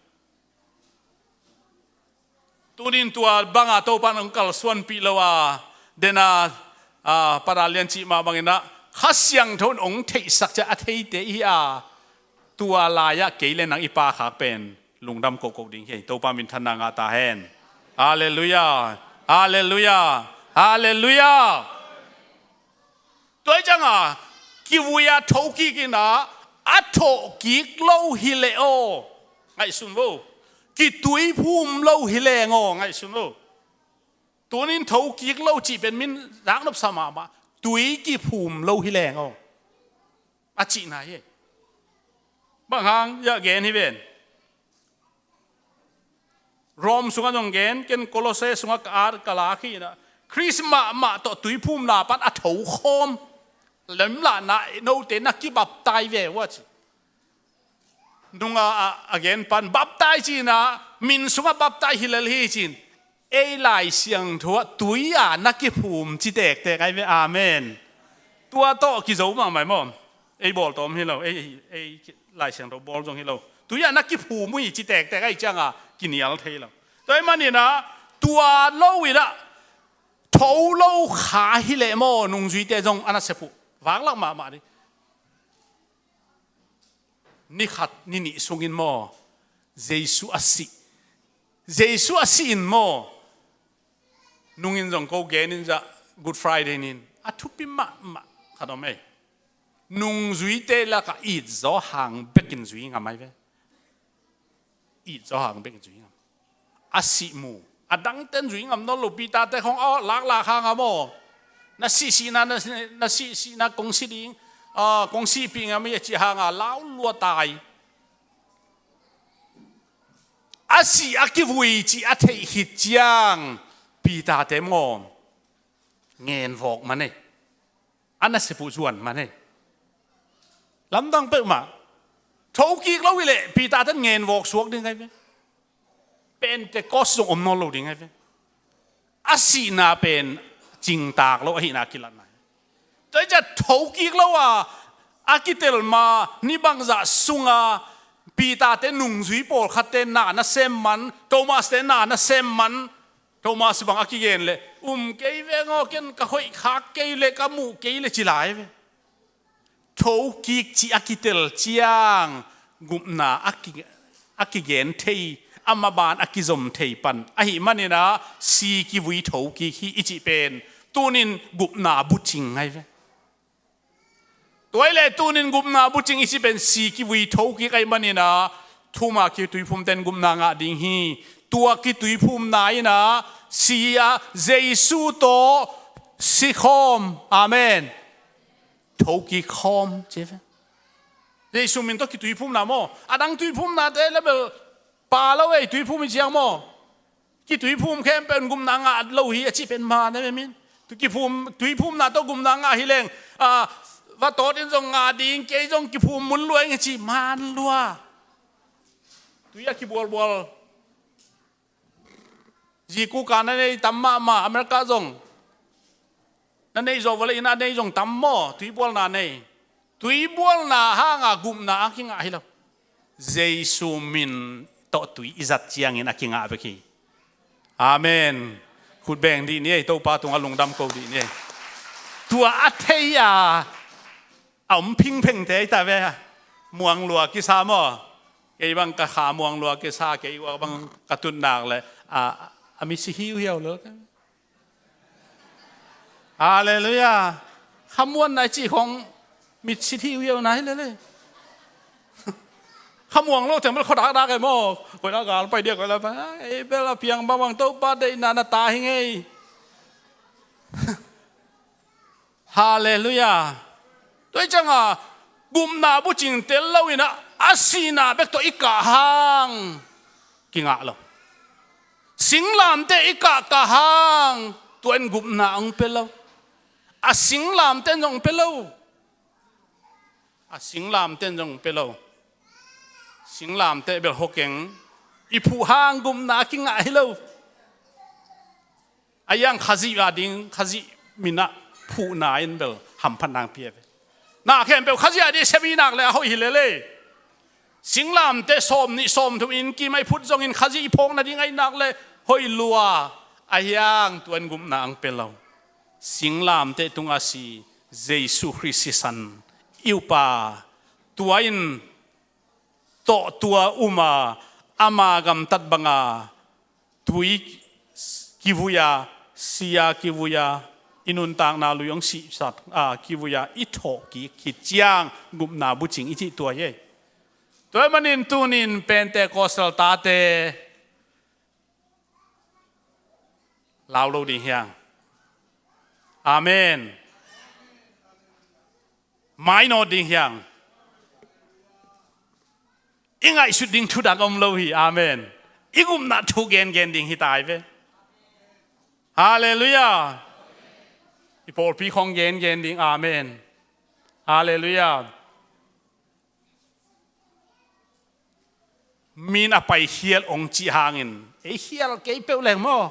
Tunin tua banga Topan hong kalsuanpih lo a, dena, a, Pada Lian cih mah bangin ah, Kha Siangtho in hong theihsak ciah a theite i hi a, tua lai-ah kei le nang i pakhak pen lungdam kohkoh ding hi. Topa minthanna ngah ta hen. Halleluiah. Halleluiah. Halleluiah. Tua hi cianga kivui-a thokik in ah, a thawhkik lo hi leh aw, ngaihsun vo. Kituiphum lo hi leng aw, ngaihsun vo. Tunin thokik lo cih pen min zaknopsa mahmah. Tui kiphum lo hi leng aw, a cihna hi. Bang hang, hiah gen hi ven. Rome sungah zong gen, ken Kolosse sungah ka at ka lak hi in ah, Khrist mahmah tawh tuiphumna pan a thokhawm lamlahna, note na kibaptai ve uh a ci. Nunga a, a gen pan baptai ci in ah, min sungah baptai hi lel hi ci in, ei Lai Siangtho ah tui-a na kiphum ci tektek ai ve. Amen. Tua tawh kizo mahmah maw. Ei bawltawm hi lo, ei, ei Lai Siangtho bawl zong hi lo. Tui-a na kiphum uh hi ci tektek ahih cianga kinial thei lo. Tua ahih manin ah, tua lo in ah, tho lo kha hi leh maw, nungzuite zong a nasep uh vaklak mahmah ding. Ni khat, ni nih sungin maw, Jesu a sih. Jesu a sih in maw, nungin zong ko genin zah, Good Friday nin a thupi mahmah khat om ei. Nungzuite lakah it zaw hang bekin zui ngam ai ve. It zaw hang bekin zui ngam. A sih mu. A dangten zui ngam nawn lo, Peter te khong a laklak hanga maw, na sihsihna, na, na sihsihna kong si ding, a, kong sihpih ngam hi a cih hanga lau lua tai. A sih a kivui cih a theih khit ciang Peter te maw, ngenvawk man ei. A nasep uh zuan man ei. Lamdang peuhmah. Thokik lo hi leh Peter ten ngenvawk suak ding ai ve. Pentecost zong om nawn lo ding ai ve. A sihna pen cingtak lo ahihna kilatna. Tua hi ciah thokik lo a, a kitel ma ni bangzah sunga Peter te nungzui pawlkhat te na na sem man, Thomas te na na sem man, Thomas bang a kigen leh, um kei veng aw, ken ka hoih khak kei leh, ka muh kei leh ci lai ve. Thokik cih a kitel ciang gupna a ki, a kigen thei, a maban a kizom thei pan ahih manin ah, si kivui thokik hi i cih pen tunin gupna bucing ai ve. Tua hi leh tunin gupna bucing i cih pen si kivui thokik ahih manin ah, thuma kituiphumten gupna ngah ding hi. Tua kituiphumna in ah, si a, Jesu tawh si khawm. Amen. Thokik khawm ci ve. Jesu min tawh kituiphumna maw, a dang tuiphumnate le bel pha lo ei, tuiphum i ciang maw, kituiphum khempeuh in gupna ngah lo hi a cih pen man e, min. Tu kiphum, tuiphumna tawh gupna ngah hi leng, a, va tawt in zong ngah ding, kei zong kiphum mun lua ing a cih man lua. Tui a kibualbual. Zikuka na nei tam mahmah, America zong. Na neih zawh vawlei in a nei zong tam maw, tuibualna nei. Tuibualna hanga gupna a kingah hi lo. Jesu min tawh tui i zat ciangin a kingah bek hi. Amen. Khut beng dih ni ei, Topa tungah lungdam ko dih ni ei. Tua a thei a, a om phingphengte hi ta ve. Muang lua kisa maw. Kei bang ka kha muang lua kisa, kei ua bang ka tut nak le, a, a mitsi hiuhiau lo. Halleluiah. Khamuan nai cih khong mitsi hiuhiau nai lele. Khamuang lo teng bel khuadakdak e maw. Koilah gal pai dia, koilah pai. Ei bel a piang bangbang Topa deihna na ta hi ngei. Halleluiah. Tua hi cianga gupna bucing tel lo in a, a sihna bek tawh i kah hang kingah lo. Singlamteh i kahkah hang tua in gupna hong pia lo. A singlamteh in zong pia lo. A singlamteh in zong pia lo. Singlamteh bel hawkeng i phuh hang gupna a kingah hi lo. A hiang Khazih a ding, Khazih minah phuhna in bel hamphatna hong pia ve. Na khempeuh Khazih a ding sem i nak le a hoih hi lel e. Singlamteh sawm nih sawm thum inn kim a i phut zongin Khazih i phawk nading a i nak le hoih lua. A hiang tua in gupna hong pia lo. Singlamteh tunga si Jesu Khrist sisan i upa, tua in tawh tua um a, ama gamtat banga tui kivui a, si a kivui a, i nuntakna lui hong sihsak a kivui a, i thawhkik khit ciang gupna bucing i cih tua hi. Tua ahih manin tuni in Pentecostal tate lau lo ding hi hang. Amen. Mainawt ding hi hang. I ngaihsut ding thu dang om lo hi. Amen. I gupna thu gengen ding hi ta hi ve. Halleluiah. I pawlpi khawng gengen ding. Amen. Halleluiah. Min a pai khial hong cih hangin ei khial kei peuh leng maw?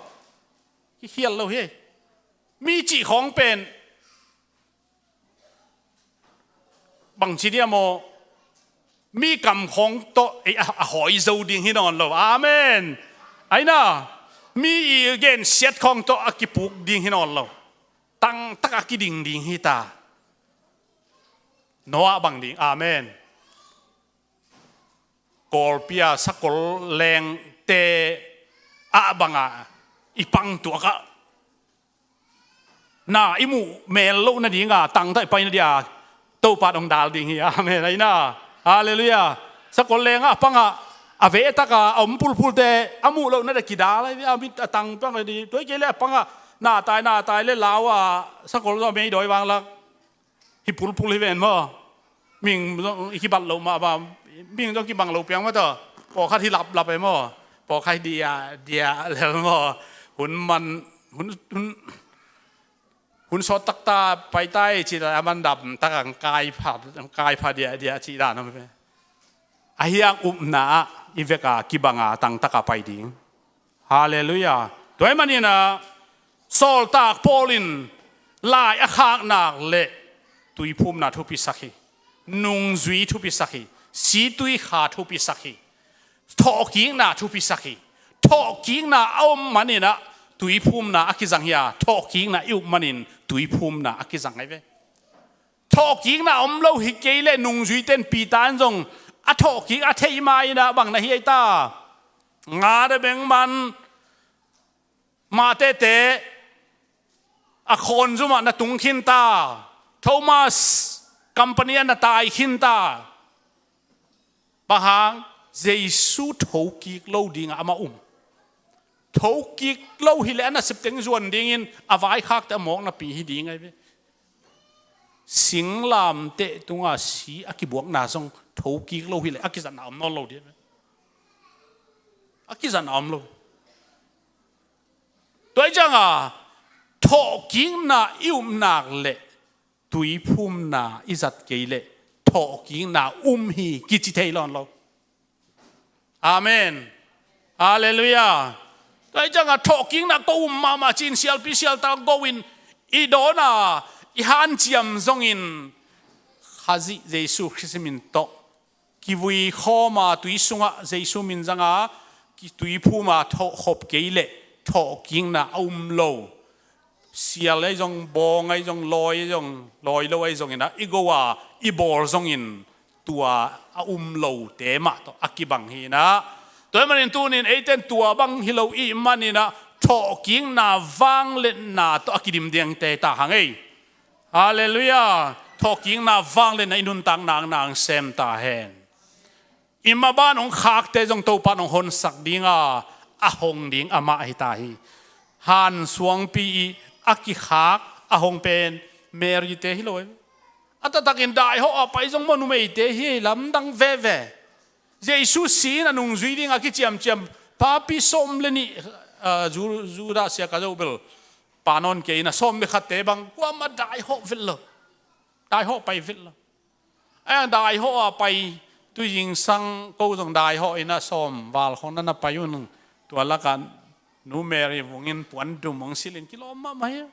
Kikhial lo hi. Mi cih khawng pen bangci dia maw? Mi kam khawng tawh ei a, a hawi zo ding hi nawn lo. Amen. Aina, mi i gensiat khawng tawh a kipuk ding hi nawn lo. Tangtak a kiding ding hi ta. Noah bang ding. Amen. Kawlpi a sakol lengte ah banga i pang tuak ah na i muh mel loh nadinga tangtak i pai nadia Topa dong dal ding hi. Amen. Aina. Halleluiah. Sakol lengah a pangah a veh taka a om pulpulte a muh loh nadia kidal a mit a tang pang a di tuai kei le a pangah na tai na tai le lau a sakol zo a mei dawi vanglak hi pulpul hi ven maw? Ming zong i kibat loh mah ba, ming zong kibang lo piang maw taw? Pawlkhat hi laplap e maw? Pawlkhat hi dia dia lel maw? Hun man, hun, hun, hun sawt takta paitai cih dan a man dam tak ang kai pha, ang kai pha dia dia cih dan om ve. A hiang upna ah i veka kibanga tangtaka pai ding. Halleluiah. Tua ahih maninah sawltak Paul in lai a khaknak le tuiphumna thupisak hi. Nungzui thupisak hi. Situikha thupisak hi. Thawhkikna thupisak hi. Thawhkikna a om maninah tuiphumna a kizang hi a, thawhkikna i up manin tuiphumna a kizang ahi ve. Thawhkikna om lo hi kei le nungzuite in Peter in zong a thawhkik a theih ma inah bang na hi ei ta? Nga de bengman Matete a khawnzumah na tung khinta. Thomas company ah na tai khinta. Bang hang? Jesu thokik lo dingah amah um. Thokik lo hileh a nasep teng zuan dingin a vaikhakte a mawknapi hi ding ahi ve. Singlamteh tunga si a kibuakna zong thokik lo hileh a kizatna om nawn lo ding ahi ve. A kizatna om lo. Tua hi cianga thawhkikna i upnak le tuiphumna i zat kei leh thawhkikna um hi kici thei lawn lo. Amen. Halleluiah. Tua hi cianga thawhkikna ko um mahmah ci-in sialpi sialtak go-in i dawna i hanciam zongin Khazih Jesu Khrist min tawh kivui khawma tui sungah Jesu min zanga ki-, tuiphuma thawh khop kei leh thawhkikna a um lo. Sial ahi zong, bawng ahi zong, lawi ahi zong, lawi lo ahi zonginah i go a i bawl zongin tua a um lote mah tawh a kibang hinah. Tua ahih manin tunin eite in tua bang hi lo i hih maninah thawhkikna vangliatna tawh a kidim dingte ta hang ei. Halleluiah. Thawhkikna vangliatna i nuntakna nang sem ta hen. I maban hong khakte zong Topa in hong honsak dinga a hong ding amah hi ta hi. Han suangpi i a kikhak a hong pen Mary-te hi lo hi. A taktakin daihawh a pai zong maw numeite hi lamdang veve. Jesu si-in a nungzui dinga kiciamciam papi sawm le nih, ah, Ju-, Judas Iskariot bel pa nawn kei in a sawm le khatte bang kuamah daihawh vet lo. Daihawh pai vet lo. A daihawh a pai Tui zingsang ko zong daihawh in a sawm val khawng na na pai un. Tua lakah Nu Mary Vung in puandum hong silh in kilawm mahmah hi.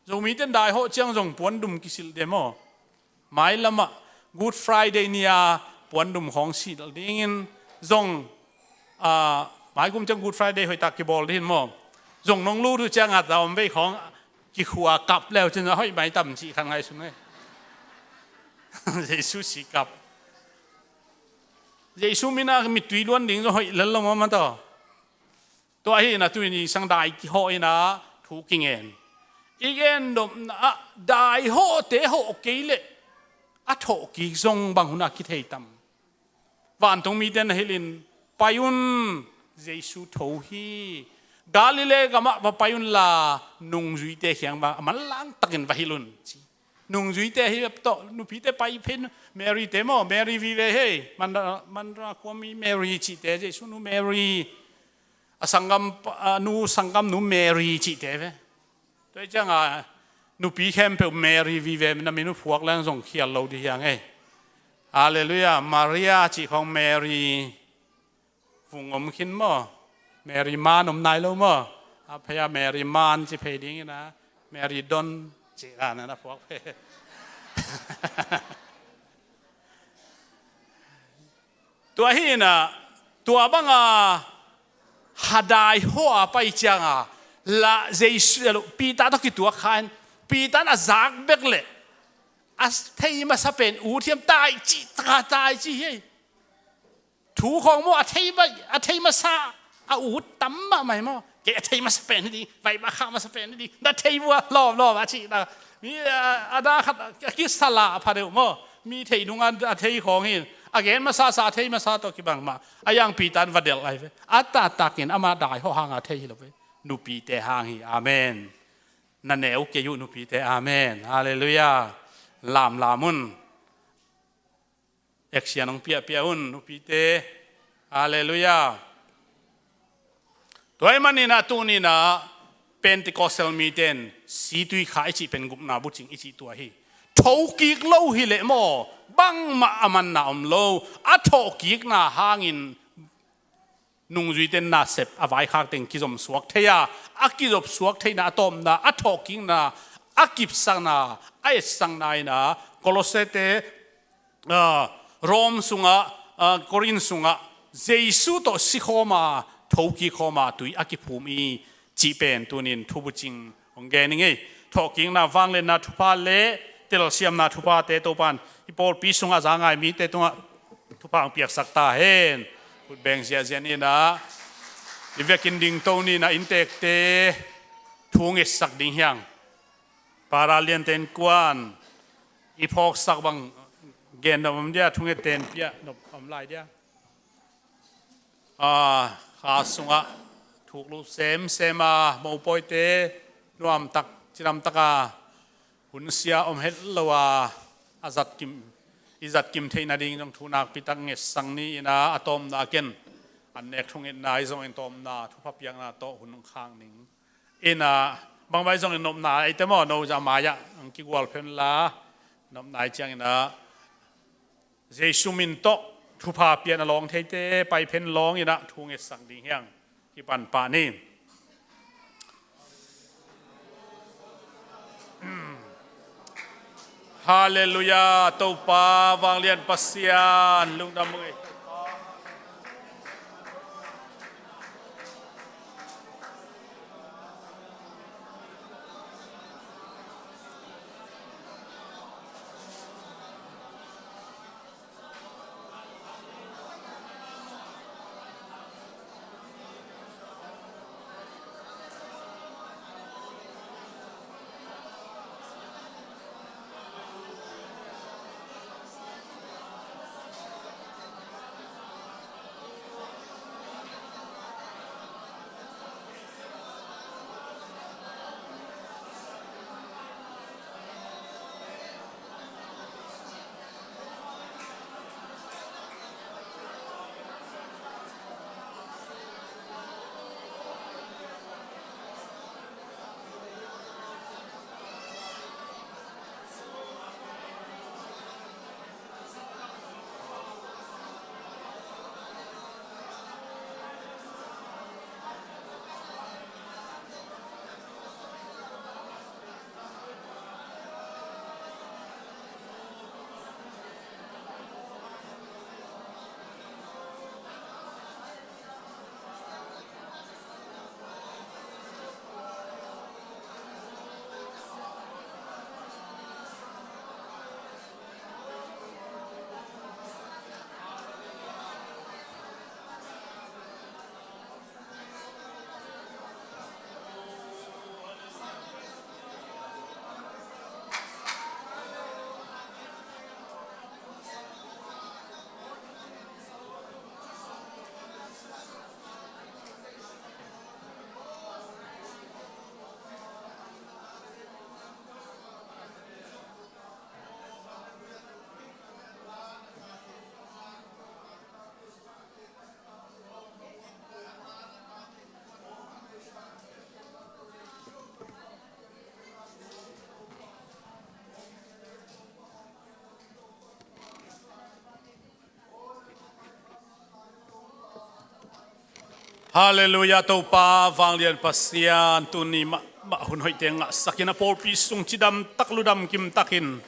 Zomite in daihawh ciang zong puandum kisilh de maw? Mailamah Good Friday ni-a puandum khawng silh dingin zong, ah, maikum ciang Good Friday hoihtak kibawl dingin maw? Zong nong lut uh ciangah za om vei khawng kikhua kap leu cin a hoih mai tam cih khan ngaihsun e. Jesu si kap. Jesu min a mittui luan ding zong hoih lel lo maw, maw taw. Tua hi-in a tuni sang dai kihawh in a thu kingen. I gendopna ah daihawhte hawh kei leh a thawhkik zong bang hun a kithei tam? Vantung mite na hilh in, pai un, Jesu tho hi. Galilee gamah va pai unla, nungzuite kiang va manlang takin va hilh un, ci. Nungzuite hi tawh, nupite pai pen, Mary te maw, Mary vive hei, Mandra, Mandra khuami Mary cihte, Jesu nu Mary, a sanggam, a nu sanggam nu Mary cihte ve. Tua hi cianga nupi khempeuh Mary vive na min uh phuak leng zong khial lo dih hiang ei. Halleluiah, Maria cih khawng Mary vung om khin maw? Mary man om nai lo maw? A phei a Mary man ci phei dingin a Mary don ci dan a na phuak phei. Tua hi-in a tua banga ha daihawh a pai cianga la Jesu, Peter tawh kituak kha in Peter in a zak bek leh a thei masa pen ut hiam, tai ci, taka tai ci hi. Thu khawng maw a thei, a thei masa a ut tam mahmah hi maw? Kei a thei masa pen hi ding, vai ba kha masa pen hi ding, na thei vua lawm lawm a cihna. Mi a, a da khat a kisala a pha deuh maw? Mi thei nung a, a thei khawng hi. A gen masa sa a thei masa tawh kibang mah. A yang Peter in va delh lai ve. A taktakin ama daihawh hanga thei hi lo ve. Nupite hang hi. Amen. Na neu kei uh nupite. Amen. Halleluiah. Lamlam un. Action hong piahpiah un nupite. Halleluiah. Tua ahih manin a tuni-in a Pentecostal mite in situikha i cih pen gupna bucing i cih tua hi. Thokik lo hi leh maw, bangmah a manna om lo. A thawhkikna hangin nungzuite in nasep a vaikhak teng kizom suak thei a, a kizop suak theihna a tawpna, a thawhkikna a kipsakna, a etsakna in a Kolossete, ah, Rome sungah, ah, Korin sungah Jesu tawh sikhawm a, thokik khawm a, tui a kiphum i cih pen tunin thubucing hong gen ing ei. Thawhkikna, vangliatna thupha le telsiamna thuphate Topa'n i pawlpi sungah za ngai mite tungah thupha hong piaksak ta hen. Khutbeng ziahziah ni-in a, i vekin dingto ni-in a inntekte thu ngetsak ding hiang. Para liante innkuan i phawksak bang gen nop om dia, thunget ten piah nop om lai dia. Ah, kha sungah thuk lo semsem a mopawite nuamtak cidamtak a hun sia om het lo a, a zatkim, i zatkim theih nading zong thu nakpitak ngetsak ni-in a, a tawpna a ken an nek thungetna i zong in tawpna thupha piakna tawh hun khak ning. In a, bangmah i zong in nopna eite maw, no za mai-ah ang kigual phen la, nopna i ciangin a Jesu min tawh thupha pian a lawng theite pai phen lawng in a thu ngetsak ding hiang. Kipan pah ni. Halleluiah, Topa vanglian Pasian, lungdam ung ei. Halleluiah. Topa vanglian Pasian, tuni mahmah hun hoihte ngahsakin a pawlpi sung cidam tak ludam kim takin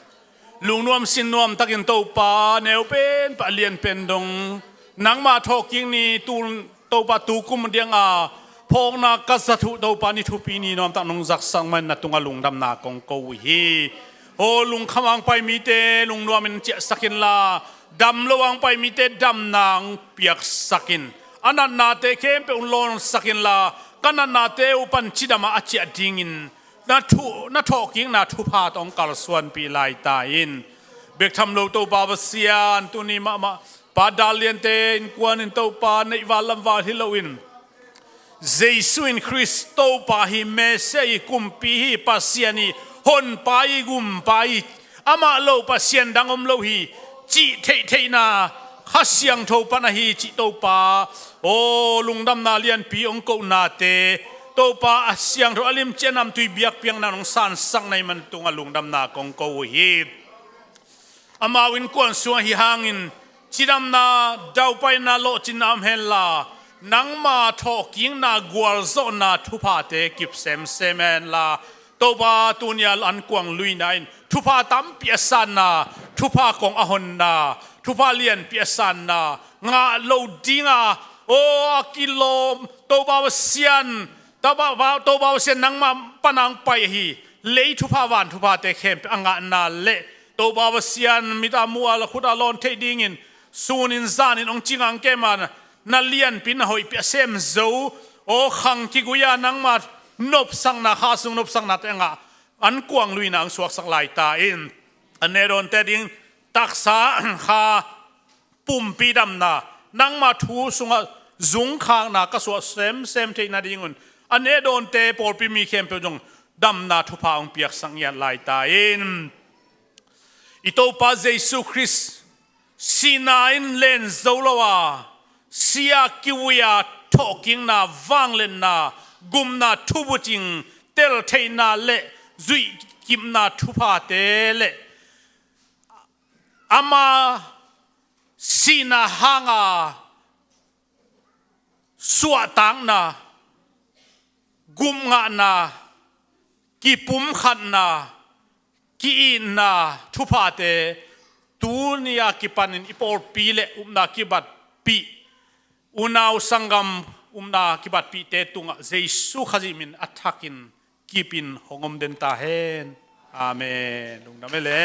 lungnuam sinnuam takin Topa neupen pah lianpen dong nangmah thawhkik ni tu Topa tukum dianga phawkna ka zat uh Topa ni thupi ni nuamtak nong zaksak man na tunga lungdamna kong ko uh hi. Aw lungkham ang pai mite lungnuamin ciahsak inla damlo ang pai mite damna ang piaksakin a natnate khempeuh un lawnsak inla ka natnate uh pan cidamah a ciah dingin na thu na thawhkikna thupha tawh hong kalsuanpih laita in. Bek tham lo Topa Pasian tuni mahmah pa dal liante innkuan in Topa neihval lamval hi loin Jesu in Khrist Topa hi, Messiah hi, kumpi hi, Pasian hi, honpa hi, gumpa hi, amah lo Pasian dang om lo hi cih theihtheihna Kha Siangtho pan ahi cih Topa aw lungdamna lianpi hong kohnate Topa a siangtho a limci a namtui biakpiakna hong sansak na hih man tungah lungdamna kong ko uh hi. Amau innkuan sungah hi hangin cidamna daupaina lawhcinna om henla nangma thawhkikna gualzawhna thuphate kip semsem henla Topa tunia an kuang luina in thupha tampi a sanna thupha kong a honna thupha lianpi a sanna ngah lo dinga aw a kilawm Topa Pasian Topa Pasian nangma panang pai ahi lei thupha van thuphate khempeuh a ngahna le Topa Pasian mita mua la khuta lawn theih dingin sunin zanin hong cingang kema na lianpi na hoihpi a sem zo aw khang kiguia nangma nopsakna kha sung nopsaknate a ngah an kuang luina ang suaksak laita in a nehdawnte ding taksa kha pumpi damna nangma thu sungah zungkhakna ka suah semsem theih nadingun a nehdawnte pawlpi mi khempeuh zong damna thupha hong piaksak ngiat laita in. I Topa Jesu Khrist sihna in len zo lo a sia kivuia thawhkikna vangliatna gumna thubucing teltheihna le zuihkipna thuphate le ama sihna hanga suahtakna gumngahna kipumkhatna ki-itna thuphate tunia kipanin i pawlpi le upna kibatpih unau sanggam upna kibatpihte tungah Jesu Khazih min a thakin kipin hong om den ta hen. Amen. Lungdam e le.